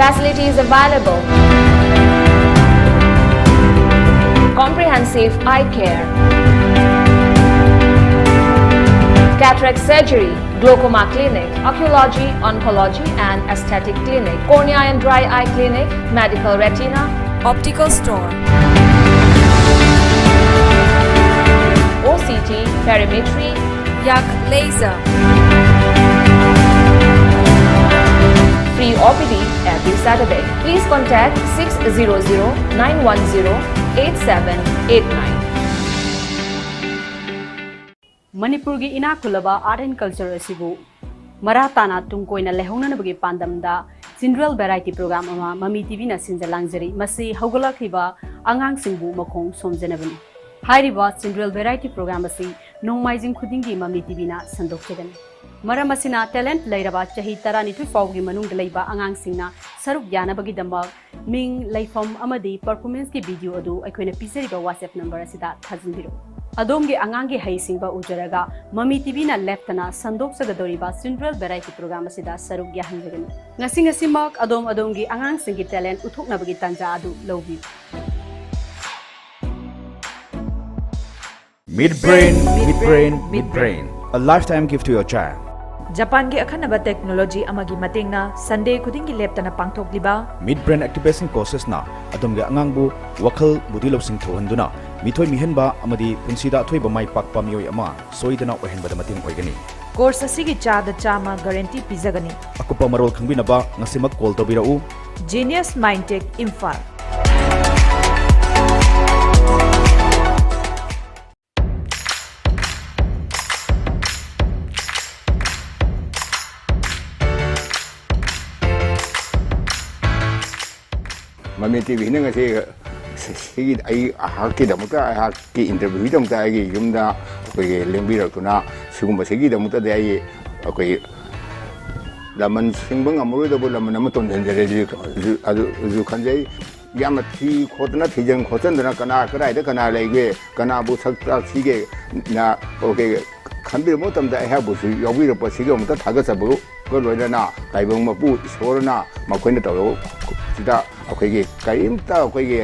Facilities available. Comprehensive eye care, cataract surgery, glaucoma clinic, oncology, oncology and aesthetic clinic, cornea and dry eye clinic, medical retina, optical store, O C T, perimetry, yak laser. Free O P D every Saturday. Please contact six zero zero nine one zero eight seven eight nine. ꯃꯅꯤꯄꯨꯔꯒꯤ ꯏꯅꯥꯛ ꯈꯨꯜꯂꯕ art and culture ꯑꯁꯤꯕꯨ ꯃꯔꯥ ꯇꯥꯅ ꯇꯨꯡ ꯀꯣꯏꯅ ꯂꯩꯍꯧꯅꯅꯕꯒꯤ ꯄꯥꯟꯗꯝꯗ children variety programme ꯑꯃ ꯃꯃꯤ ꯇꯤꯚꯤꯅ ꯁꯤꯟꯖ ꯂꯥꯡꯖꯔꯤ꯫ ꯃꯁꯤ ꯍꯧꯒꯠꯂꯛꯂꯤꯕ ꯑꯉꯥꯡꯁꯤꯡꯕꯨ ꯃꯈꯣꯡ ꯁꯣꯝꯖꯅꯕꯅꯤ꯫ ꯍꯥꯏꯔꯤꯕ ꯆꯤꯜꯗ꯭ꯔꯦꯟ ꯚꯦꯔꯥꯏꯇꯤ ꯄ꯭ꯔꯣꯒ꯭ꯔꯥꯝ ꯑꯁꯤ ꯅꯣꯡꯃꯥꯏꯖꯤꯡ ꯈꯨꯗꯤꯡꯒꯤ ꯃꯃꯤ ꯇꯤꯚꯤꯅ ꯁꯟꯗꯣꯛꯆꯒꯅꯤ꯫ ꯃꯔꯝ ꯑꯁꯤꯅ ꯇꯦꯂꯦꯟꯠ ꯂꯩꯔꯕ ꯆꯍꯤ ꯇꯔꯥꯅꯤꯊꯣꯏ ꯐꯥꯎꯕꯒꯤ ꯃꯅꯨꯡꯗ ꯂꯩꯕ ꯑꯉꯥꯡꯁꯤꯡꯅ ꯁꯔꯨꯛ ꯌꯥꯅꯕꯒꯤꯗꯃꯛ ꯃꯤꯡ, ꯂꯩꯐꯝ ꯑꯃꯗꯤ ꯄꯔꯐꯣꯔꯃꯦꯟꯁꯀꯤ ꯚꯤꯗꯤꯑꯣ ꯑꯗꯨ ꯑꯩꯈꯣꯏꯅ ꯄꯤꯖꯔꯤꯕ ꯋꯥꯆꯦꯞ ꯅꯝꯕꯔ ꯑꯁꯤꯗ ꯊꯥꯖꯤꯟꯕꯤꯔꯛꯎ꯫ ꯑꯗꯣꯝꯒꯤ ꯑꯉꯥꯡꯒꯤ ꯍꯩꯁꯤꯡꯕ ꯎꯖꯔꯒ ꯃꯃꯤ ꯇꯤꯚꯤꯅ ꯂꯦꯞꯇꯅ ꯁꯟꯗꯣꯛꯆꯒꯗꯧꯔꯤꯕ ꯆꯤꯜꯗ꯭ꯔꯦꯟ ꯚꯦꯔꯥꯏꯇꯤ ꯄ꯭ꯔꯣꯒ꯭ꯔꯥꯝ ꯑꯁꯤꯗ ꯁꯔꯨꯛ ꯌꯥꯍꯟꯖꯒꯅꯤ꯫ ꯉꯁꯤ ꯉꯁꯤꯃꯛ ꯑꯗꯣꯝ ꯑꯗꯣꯝꯒꯤ ꯑꯉꯥꯡꯁꯤꯡꯒꯤ ꯇꯦꯂꯦꯟꯠ ꯎꯠꯊꯣꯛꯅꯕꯒꯤ ꯇꯥꯟꯖꯥ ꯑꯗꯨ ꯂꯧꯕꯤꯌꯨ꯫ Midbrain, Midbrain, Midbrain. A lifetime gift to your child. ꯖꯄꯥꯟꯒꯤ ꯑꯈꯟꯅꯕ ꯇꯦꯛꯅꯣꯂꯣꯖꯤ ꯑꯃꯒꯤ ꯃꯇꯦꯡꯅ ꯁꯟꯗꯦ ꯈꯨꯗꯤꯡꯒꯤ ꯂꯦꯞꯇꯅ ꯄꯥꯡꯊꯣꯛꯂꯤꯕ Midbrain Activation Courses ꯅ ꯑꯗꯣꯝꯒꯤ ꯑꯉꯥꯡꯕꯨ ꯋꯥꯈꯜ, ꯕꯨꯙꯤ ꯂꯧꯁꯤꯡ ꯊꯧꯍꯟꯗꯨꯅ ꯃꯤꯊꯣꯏ ꯃꯤꯍꯦꯟꯕ ꯑꯃꯗꯤ ꯄꯨꯟꯁꯤꯗ ꯑꯊꯣꯏꯕ ꯃꯥꯏ ꯄꯥꯛꯄ ꯃꯤꯑꯣꯏ ꯑꯃ ꯁꯣꯏꯗꯅ ꯑꯣꯏꯍꯟꯕꯗ ꯃꯇꯦꯡ ꯑꯣꯏꯒꯅꯤ꯫ ꯀꯣꯔꯁ ꯑꯁꯤꯒꯤ ꯆꯥꯗ ꯆꯥꯝꯃ ꯒꯥꯔꯦꯟꯇꯤ ꯄꯤꯖꯒꯅꯤ꯫ ꯑꯀꯨꯞꯄ ꯃꯔꯣꯜ ꯈꯪꯕꯤꯅꯕ ꯉꯁꯤꯃꯛ ꯀꯣꯜ ꯇꯧꯕꯤꯔꯛꯎ꯫ Genius Mindtech Imphal. ꯃꯃꯤ ꯇꯤꯚꯤꯅ ꯉꯁꯤ ꯁꯤꯒꯤ ꯑꯩ ꯑꯩꯍꯥꯛꯀꯤꯗꯃꯛꯇ, ꯑꯩꯍꯥꯛꯀꯤ ꯏꯟꯇꯔꯚ꯭ꯌꯨꯒꯤꯗꯃꯛꯇ ꯑꯩꯒꯤ ꯌꯨꯝꯗ ꯑꯩꯈꯣꯏꯒꯤ ꯂꯦꯡꯕꯤꯔꯛꯇꯨꯅ, ꯁꯤꯒꯨꯝꯕꯁꯤꯒꯤꯗꯃꯛꯇꯗꯤ ꯑꯩ ꯑꯩꯈꯣꯏ ꯂꯃꯟ ꯁꯤꯡꯕ ꯉꯝꯃꯔꯣꯏꯗꯕ ꯂꯃꯟ ꯑꯃ ꯇꯣꯟꯁꯤꯟꯖꯔꯦ, ꯑꯗꯨ, ꯑꯗꯨ, ꯑꯗꯨꯁꯨ ꯈꯟꯖꯩ꯫ ꯌꯥꯝꯅ ꯊꯤ ꯈꯣꯠꯇꯅ, ꯊꯤꯖꯤꯟ ꯈꯣꯠꯆꯤꯟꯗꯅ, ꯀꯅꯥ ꯀꯗꯥꯏꯗ ꯀꯅꯥ ꯂꯩꯒꯦ, ꯀꯅꯥꯕꯨ ꯁꯛ ꯇꯥꯛꯁꯤꯒꯦ ꯅ, ꯑꯣꯀꯦ, ꯈꯟꯕꯤꯔꯛꯄ ꯃꯇꯝꯗ ꯑꯩꯍꯥꯛꯄꯨꯁꯨ ꯌꯥꯎꯕꯤꯔꯛꯄꯁꯤꯒ ꯑꯃꯨꯛꯇ ꯊꯥꯒꯠꯆꯕꯒ ꯂꯣꯏꯅꯅ, ꯇꯥꯏꯕꯪ ꯃꯄꯨ ꯏꯁꯣꯔꯅ ꯃꯈꯣꯏꯅ ꯇꯧꯔꯛꯄꯁꯤꯗ ꯑꯩꯈꯣꯏꯒꯤ ꯀꯔꯤꯝꯇ ꯑꯩꯈꯣꯏꯒꯤ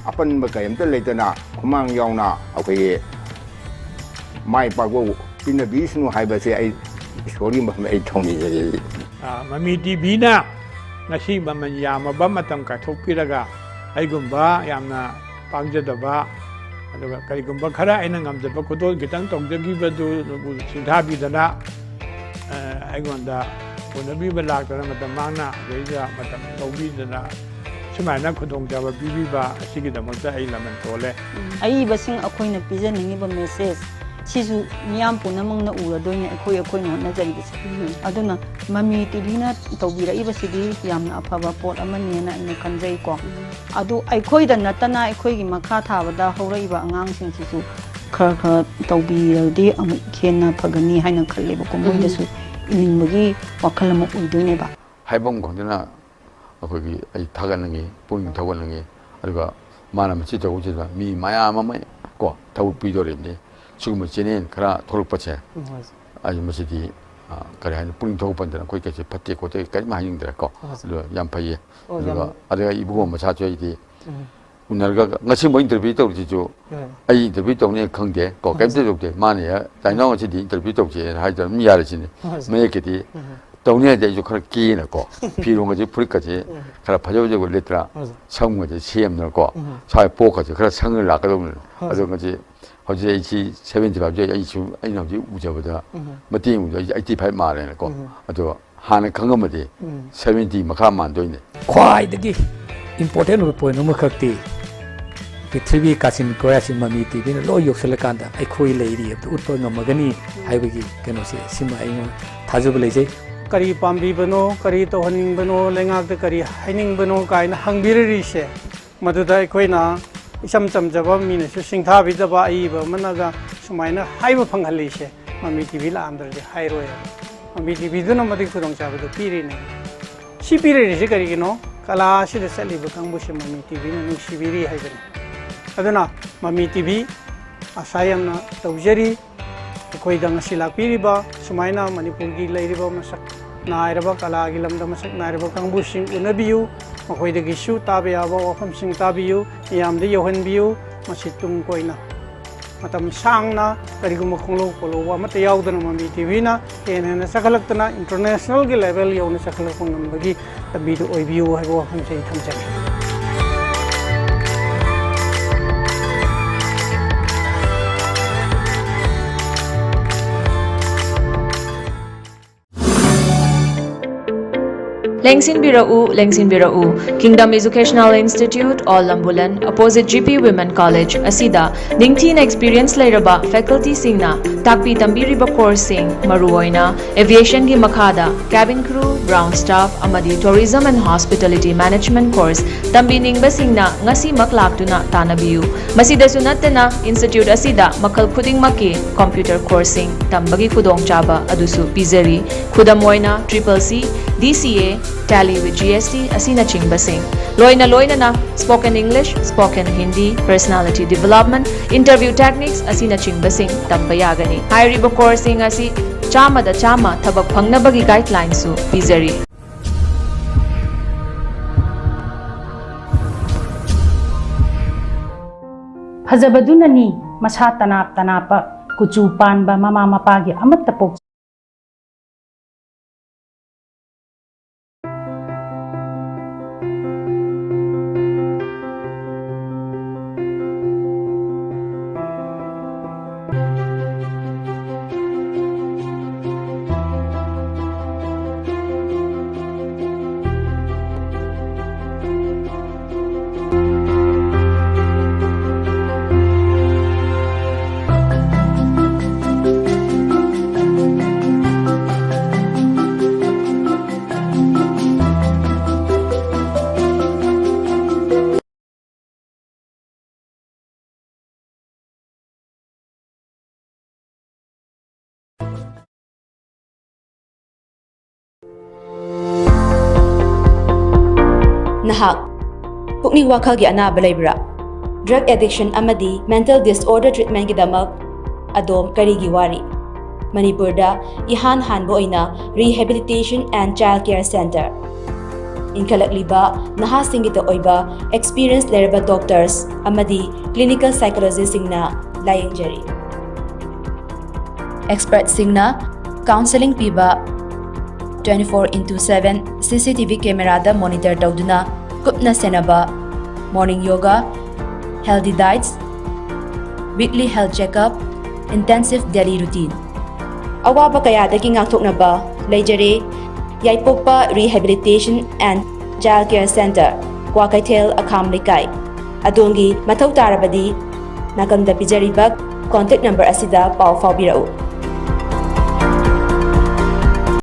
ꯑꯄꯟꯕ ꯀꯔꯤꯝꯇ ꯂꯩꯇꯅ, ꯈꯨꯃꯥꯡ ꯌꯥꯎꯅ ꯑꯩꯈꯣꯏꯒꯤ ꯃꯥꯏ ꯄꯥꯛꯄ ꯄꯤꯅꯕꯤꯁꯅꯨ ꯍꯥꯏꯕꯁꯦ ꯑꯩ ꯏꯁꯣꯔꯒꯤ ꯃꯐꯝꯗ ꯑꯩ ꯊꯧꯅꯤꯖꯔꯤ꯫ ꯑ, ꯃꯃꯤ ꯇꯤꯚꯤꯅ ꯉꯁꯤ ꯃꯃꯜ ꯌꯥꯝꯃꯕ ꯃꯇꯝ ꯀꯥꯏꯊꯣꯛꯄꯤꯔꯒ ꯑꯩꯒꯨꯝꯕ ꯌꯥꯝꯅ ꯄꯥꯡꯖꯗꯕ, ꯑꯗꯨꯒ ꯀꯔꯤꯒꯨꯝꯕ ꯈꯔ ꯑꯩꯅ ꯉꯝꯖꯕ ꯈꯨꯗꯣꯜ ꯈꯤꯇꯪ ꯇꯧꯖꯈꯤꯕꯗꯨꯕꯨ ꯁꯤꯡꯊꯥꯕꯤꯗꯅ, ꯑ, ꯑꯩꯉꯣꯟꯗ ꯎꯅꯕꯤꯕ ꯂꯥꯛꯇꯅ ꯃꯇꯝ ꯃꯥꯡꯅ ꯑꯗꯩꯗ ꯃꯇꯝ ꯂꯧꯕꯤꯗꯅ ꯁꯨꯃꯥꯏꯅ ꯈꯨꯗꯣꯡꯆꯥꯕ ꯄꯤꯕꯤꯕ ꯑꯁꯤꯒꯤꯗꯃꯛꯇ ꯑꯩ ꯂꯃꯟ ꯇꯣꯜꯂꯦ꯫ ꯑꯏꯕꯁꯤꯡ ꯑꯩꯈꯣꯏꯅ ꯄꯤꯖꯅꯤꯡꯉꯤꯕ ꯃꯦꯁꯦꯖ ꯁꯤꯁꯨ ꯃꯤꯌꯥꯝ ꯄꯨꯝꯅꯃꯛꯅ ꯎꯔꯗꯣꯏꯅꯦ ꯑꯩꯈꯣꯏ, ꯑꯩꯈꯣꯏꯅ ꯍꯣꯠꯅꯖꯔꯤꯕꯁꯦ꯫ ꯑꯗꯨꯅ ꯃꯃꯤ ꯇꯤꯚꯤꯅ ꯇꯧꯕꯤꯔꯛꯏꯕꯁꯤꯗꯤ ꯌꯥꯝꯅ ꯑꯐꯕ ꯄꯣꯠ ꯑꯃꯅꯦꯅ ꯑꯩꯅ ꯈꯟꯖꯩꯀꯣ꯫ ꯑꯗꯨ ꯑꯩꯈꯣꯏꯗ ꯅꯠꯇꯅ ꯑꯩꯈꯣꯏꯒꯤ ꯃꯈꯥ ꯊꯥꯕꯗ ꯍꯧꯔꯛꯏꯕ ꯑꯉꯥꯡꯁꯤꯡꯁꯤꯁꯨ ꯈꯔ ꯈꯔ ꯇꯧꯕꯤꯔꯗꯤ ꯑꯃꯨꯛ ꯍꯦꯟꯅ ꯐꯒꯅꯤ ꯍꯥꯏꯅ ꯈꯜꯂꯦꯕꯀꯣ꯫ ꯃꯣꯏꯗꯁꯨ ꯏꯅꯤꯡꯕꯒꯤ ꯋꯥꯈꯜ ꯑꯃ ꯑꯣꯏꯗꯣꯏꯅꯦꯕ꯫ ꯍꯥꯏꯐꯝ ꯈꯪꯗꯅ ꯑꯩꯈꯣꯏꯒꯤ ꯑꯩ ꯊꯥꯒꯠꯅꯤꯡꯉꯤ, ꯄꯨꯛꯅꯤꯡ ꯊꯧꯒꯠꯅꯤꯡꯉꯤ꯫ ꯑꯗꯨꯒ ꯃꯥꯅ ꯃꯁꯤ ꯇꯧꯕꯁꯤꯗ ꯃꯤ ꯃꯌꯥꯝ ꯑꯃ ꯀꯣ ꯊꯕꯛ ꯄꯤꯗꯣꯔꯤꯕꯅꯤ꯫ ꯁꯤꯒꯨꯝꯕ ꯆꯦꯅꯦꯜ ꯈꯔ ꯊꯣꯛꯂꯛꯄꯁꯦ, ꯎꯝ, ꯍꯣꯏ꯫ ꯑꯩ ꯃꯁꯤꯗꯤ, ꯑ, ꯀꯔꯤ ꯍꯥꯏꯅꯤ, ꯄꯨꯛꯅꯤꯡ ꯊꯧꯒꯠꯄꯗꯅ ꯑꯩꯈꯣꯏ ꯀꯩꯁꯨ ꯐꯠꯇꯦ ꯈꯣꯠꯇꯦ ꯀꯔꯤꯝ ꯍꯥꯏꯅꯤꯡꯗ꯭ꯔꯦ ꯀꯣ꯫ ꯍꯣꯏ, ꯁꯥꯔ꯫ ꯑꯗꯨꯒ ꯌꯥꯝ ꯐꯩꯌꯦ꯫ ꯑꯣ, ꯑꯗꯨꯒ ꯌꯥꯝ ꯑꯗꯨꯒ ꯏꯕꯨꯡꯉꯣ ꯃꯁꯥꯁꯨ ꯑꯩꯗꯤ ꯎꯝ꯫ ꯎꯅꯔꯒ ꯉꯁꯤꯃꯛ ꯏꯟꯇꯔꯚ꯭ꯌꯨ ꯇꯧꯔꯤꯁꯤꯁꯨ ꯎꯝ꯫ ꯑꯩ ꯏꯟꯇꯔꯚ꯭ꯌꯨ ꯇꯧꯅꯤ ꯈꯪꯗꯦ ꯀꯣ, ꯎꯝ꯫ ꯀꯩꯝꯇ ꯇꯧꯗꯦ꯫ ꯃꯥꯅ ꯍꯦꯛ "ꯇꯥꯏꯅꯥꯎ ꯉꯁꯤꯗꯤ ꯏꯟꯇꯔꯚ꯭ꯌꯨ ꯇꯧꯁꯦꯅ" ꯍꯥꯏꯗ꯭ꯔ ꯑꯗꯨꯝ ꯌꯥꯔꯦ ꯁꯤꯅꯤ꯫ ꯎꯝ꯫ ꯃꯌꯦꯛꯀꯤꯗꯤ ꯎꯝ꯫ ꯇꯧꯅꯤ ꯍꯥꯏꯗꯤ ꯑꯩꯁꯨ ꯈꯔ ꯀꯦꯅꯀꯣ, ꯐꯤꯔꯣꯟꯒꯁꯦ, ꯐꯨꯔꯤꯠꯀꯁꯦ ꯎꯝ꯫ ꯈꯔ ꯐꯖ ꯐꯖꯕ ꯂꯤꯠꯇ꯭ꯔꯥ, ꯎꯝ꯫ ꯁꯝꯒꯁꯦ ꯁꯦꯝꯗꯅꯀꯣ, ꯎꯝ꯫ ꯁ꯭ꯋꯥꯏ ꯄꯣꯛꯀꯁꯦ ꯈꯔ ꯁꯪꯉ ꯂꯥꯛꯀꯗꯧꯕꯅꯤ꯫ ꯍꯣꯏ꯫ ꯑꯗꯣ ꯉꯁꯤ ꯍꯧꯖꯤꯛ ꯑꯩ ꯁꯤ ꯁꯚꯦꯟꯇꯤ ꯐꯥꯏꯚꯁꯦ ꯑꯩ ꯁꯨꯝ, ꯑꯩꯅ ꯍꯧꯖꯤꯛ ꯎꯖꯕꯗ ꯎꯝ꯫ ꯃꯇꯦꯡ ꯎꯕꯗ ꯑꯩꯁꯦ ꯑꯩꯠꯇꯤ ꯐꯥꯏꯚ ꯃꯥꯜꯂꯦꯅꯀꯣ꯫ ꯎꯝ꯫ ꯑꯗꯣ ꯍꯥꯟꯅ ꯈꯪꯉꯝꯃꯗꯤ ꯎꯝ꯫ ꯁꯚꯦꯟꯇꯤ ꯃꯈꯥ ꯃꯥꯟꯗꯣꯏꯅꯦ꯫ ꯈ꯭ꯋꯥꯏꯗꯒꯤ ꯏꯝꯄꯣꯔꯇꯦꯟ ꯑꯣꯏꯕ ꯄꯣꯏꯟ ꯑꯃꯈꯛꯇꯤ ꯄ꯭ꯔꯤꯊꯤꯕꯤ ꯀꯥꯆꯤꯟ ꯀꯣꯌꯥꯁꯤ ꯃꯃꯤ ꯇꯤꯚꯤꯅ ꯂꯣꯏ ꯌꯧꯁꯤꯜꯂꯀꯥꯟꯗ ꯑꯩꯈꯣꯏ ꯂꯩꯔꯤ ꯍꯥꯏꯕꯗꯨ ꯎꯠꯄ ꯉꯝꯃꯒꯅꯤ ꯍꯥꯏꯕꯒꯤ ꯀꯩꯅꯣꯁꯦ, ꯁꯤꯃ ꯑꯩꯉꯣꯟꯗ ꯊꯥꯖꯕ ꯂꯩꯖꯩ꯫ ꯀꯔꯤ ꯄꯥꯝꯕꯤꯕꯅꯣ, ꯀꯔꯤ ꯇꯧꯍꯟꯅꯤꯡꯕꯅꯣ, ꯂꯩꯉꯥꯛꯇ ꯀꯔꯤ ꯍꯥꯏꯅꯤꯡꯕꯅꯣ ꯀꯥꯏꯅ ꯍꯪꯕꯤꯔꯔꯤꯁꯦ, ꯃꯗꯨꯗ ꯑꯩꯈꯣꯏꯅ ꯏꯆꯝ ꯆꯝꯖꯕ, ꯃꯤꯅꯁꯨ ꯁꯤꯡꯊꯥꯕꯤꯗꯕ ꯑꯏꯕ ꯑꯃꯅꯒ ꯁꯨꯃꯥꯏꯅ ꯍꯥꯏꯕ ꯐꯪꯍꯜꯂꯤꯁꯦ ꯃꯃꯤ ꯇꯤ ꯚꯤ ꯂꯥꯛꯑꯝꯗ꯭ꯔꯗꯤ ꯍꯥꯏꯔꯣꯏ꯫ ꯃꯃꯤ ꯇꯤ ꯚꯤꯗꯨꯅ ꯃꯗꯨꯒꯤ ꯈꯨꯗꯣꯡꯆꯥꯕꯗꯨ ꯄꯤꯔꯤꯅꯤ꯫ ꯁꯤ ꯄꯤꯔꯤꯁꯤ ꯀꯔꯤꯒꯤꯅꯣ? ꯀꯂꯥ ꯑꯁꯤꯗ ꯆꯠꯂꯤꯕ ꯀꯥꯡꯕꯨꯁꯦ ꯃꯃꯤ ꯇꯤ ꯚꯤꯅ ꯅꯨꯡꯁꯤꯕꯤꯔꯤ ꯍꯥꯏꯕꯅꯤ꯫ ꯑꯗꯨꯅ ꯃꯃꯤ ꯇꯤ ꯚꯤ ꯑꯁꯥ ꯌꯥꯝꯅ ꯇꯧꯖꯔꯤ꯫ ꯑꯩꯈꯣꯏꯗ ꯉꯁꯤ ꯂꯥꯛꯄꯤꯔꯤꯕ ꯁꯨꯃꯥꯏꯅ ꯃꯅꯤꯄꯨꯔꯒꯤ ꯂꯩꯔꯤꯕ ꯃꯁꯛ ꯅꯥꯏꯔꯕ, ꯀꯂꯥꯒꯤ ꯂꯝꯗ ꯃꯁꯛ ꯅꯥꯏꯔꯕ ꯀꯥꯡꯕꯨꯁꯤꯡ ꯎꯅꯕꯤꯌꯨ, ꯃꯈꯣꯏꯗꯒꯤꯁꯨ ꯇꯥꯕ ꯌꯥꯕ ꯋꯥꯐꯝꯁꯤꯡ ꯇꯥꯕꯤꯌꯨ, ꯃꯤꯌꯥꯝꯗ ꯌꯧꯍꯟꯕꯤꯌꯨ꯫ ꯃꯁꯤ ꯇꯨꯡ ꯀꯣꯏꯅ ꯃꯇꯝ ꯁꯥꯡꯅ ꯀꯔꯤꯒꯨꯝꯕ ꯈꯣꯡꯂꯧ ꯄꯣꯠꯂꯧꯕ ꯑꯃꯠꯇ ꯌꯥꯎꯗꯅ ꯃꯃꯤ ꯇꯤ ꯚꯤꯅ ꯍꯦꯟꯅ ꯍꯦꯟꯅ ꯆꯈꯠꯂꯛꯇꯅ internationalꯒꯤ level ꯌꯧꯅ ꯆꯈꯠꯂꯛꯄ ꯉꯝꯕꯒꯤ ꯂꯝꯕꯤꯗꯨ ꯑꯣꯏꯕꯤꯌꯨ ꯍꯥꯏꯕ ꯋꯥꯐꯝꯁꯦ ꯑꯩ ꯊꯝꯖꯒꯦ꯫ ꯂꯦꯡꯁꯤꯟꯕꯤꯔꯛꯎ, ꯂꯦꯡꯁꯤꯟꯕꯤꯔꯛꯎ꯫ Kingdom Educational Institute, Old Lambulan, opposite G P Women College ꯑꯁꯤꯗ ꯅꯤꯡꯊꯤꯅ experience ꯂꯩꯔꯕ facultyꯁꯤꯡꯅ ꯇꯥꯛꯄꯤ ꯇꯝꯕꯤꯔꯤꯕ courseꯁꯤꯡ, ꯃꯔꯨꯑꯣꯏꯅ aviationꯒꯤ ꯃꯈꯥꯗ cabin crew, ground staff ꯑꯃꯗꯤ Tourism and Hospitality Management course ꯇꯝꯕꯤꯅꯤꯡꯕꯁꯤꯡꯅ ꯉꯁꯤꯃꯛ ꯂꯥꯛꯇꯨꯅ ꯇꯥꯟꯅꯕꯤꯌꯨ꯫ ꯃꯁꯤꯗꯁꯨ ꯅꯠꯇꯅ, institute ꯑꯁꯤꯗ ꯃꯈꯜ ꯈꯨꯗꯤꯡꯃꯛꯀꯤ computer courseꯁꯤꯡ ꯇꯝꯕꯒꯤ ꯈꯨꯗꯣꯡꯆꯥꯕ ꯑꯗꯨꯁꯨ ꯄꯤꯖꯔꯤ꯫ ꯈꯨꯗꯝ ꯑꯣꯏꯅ, triple C, D C A, Tally with G S T ꯑꯁꯤꯅꯆꯤꯡꯕꯁꯤꯡ, ꯂꯣꯏꯅ ꯂꯣꯏꯅꯅ spoken English, spoken Hindi, personality development, interview techniques ꯑꯁꯤꯅꯆꯤꯡꯕꯁꯤꯡ ꯇꯝꯕ ꯌꯥꯒꯅꯤ꯫ ꯍꯥꯏꯔꯤꯕ courseꯁꯤꯡ ꯑꯁꯤ ꯆꯥꯝꯃꯗ ꯆꯥꯝꯃ ꯊꯕꯛ ꯐꯪꯅꯕꯒꯤ guidelinesꯁꯨ ꯄꯤꯖꯔꯤ꯫ ꯐꯖꯕꯗꯨꯅꯅꯤ ꯃꯁꯥ ꯇꯅꯥꯞ ꯇꯅꯥꯞꯄ ꯀꯨꯆꯨ ꯄꯥꯟꯕ ꯃꯃꯥ ꯃꯄꯥꯒꯤ ꯑꯃꯠꯇ ꯄꯣꯛꯆ ꯅꯍꯥꯛ ꯄꯨꯛꯅꯤꯡ ꯋꯥꯈꯜꯒꯤ ꯑꯅꯥꯕ ꯂꯩꯕ꯭ꯔꯥ? Drug addiction ꯑꯃꯗꯤ mental disorder treatmentꯀꯤꯗꯃꯛ ꯑꯗꯣꯝ ꯀꯔꯤꯒꯤ ꯋꯥꯔꯤ? ꯃꯅꯤꯄꯨꯔꯗ ꯏꯍꯥꯟ ꯍꯥꯟꯕ ꯑꯣꯏꯅ Rehabilitation and Child Care Centre ꯏꯟꯈꯠꯂꯛꯂꯤꯕ ꯅꯍꯥꯁꯤꯡꯒꯤꯗ ꯑꯣꯏꯕ experience ꯂꯩꯔꯕ doctors ꯑꯃꯗꯤ clinical psychologistꯁꯤꯡꯅ ꯂꯥꯌꯦꯡꯖꯔꯤ꯫ Expertꯁꯤꯡꯅ counselling ꯄꯤꯕ, twenty four into seven CCTV cameraꯗ monitor ꯇꯧꯗꯨꯅ ꯀꯨꯞꯅ ꯁꯦꯟꯅꯕ, morning yoga, healthy diets, weekly health checkup, intensive daily routine꯫ ꯑꯋꯥꯕ ꯀꯌꯥꯗꯒꯤ ꯉꯥꯛꯊꯣꯛꯅꯕ ꯂꯩꯖꯔꯦ꯫ ꯌꯥꯏꯄꯣꯛꯄ Rehabilitation and Child Care Centre, Kwakeithel, ꯑꯈꯥꯝ ꯂꯩꯀꯥꯏ꯫ ꯑꯗꯣꯝꯒꯤ ꯃꯊꯧ ꯇꯥꯔꯕꯗꯤ ꯅꯥꯀꯟꯗ ꯄꯤꯖꯔꯤꯕ contact number ꯑꯁꯤꯗ ꯄꯥꯎ ꯐꯥꯎꯕꯤꯔꯛꯎ꯫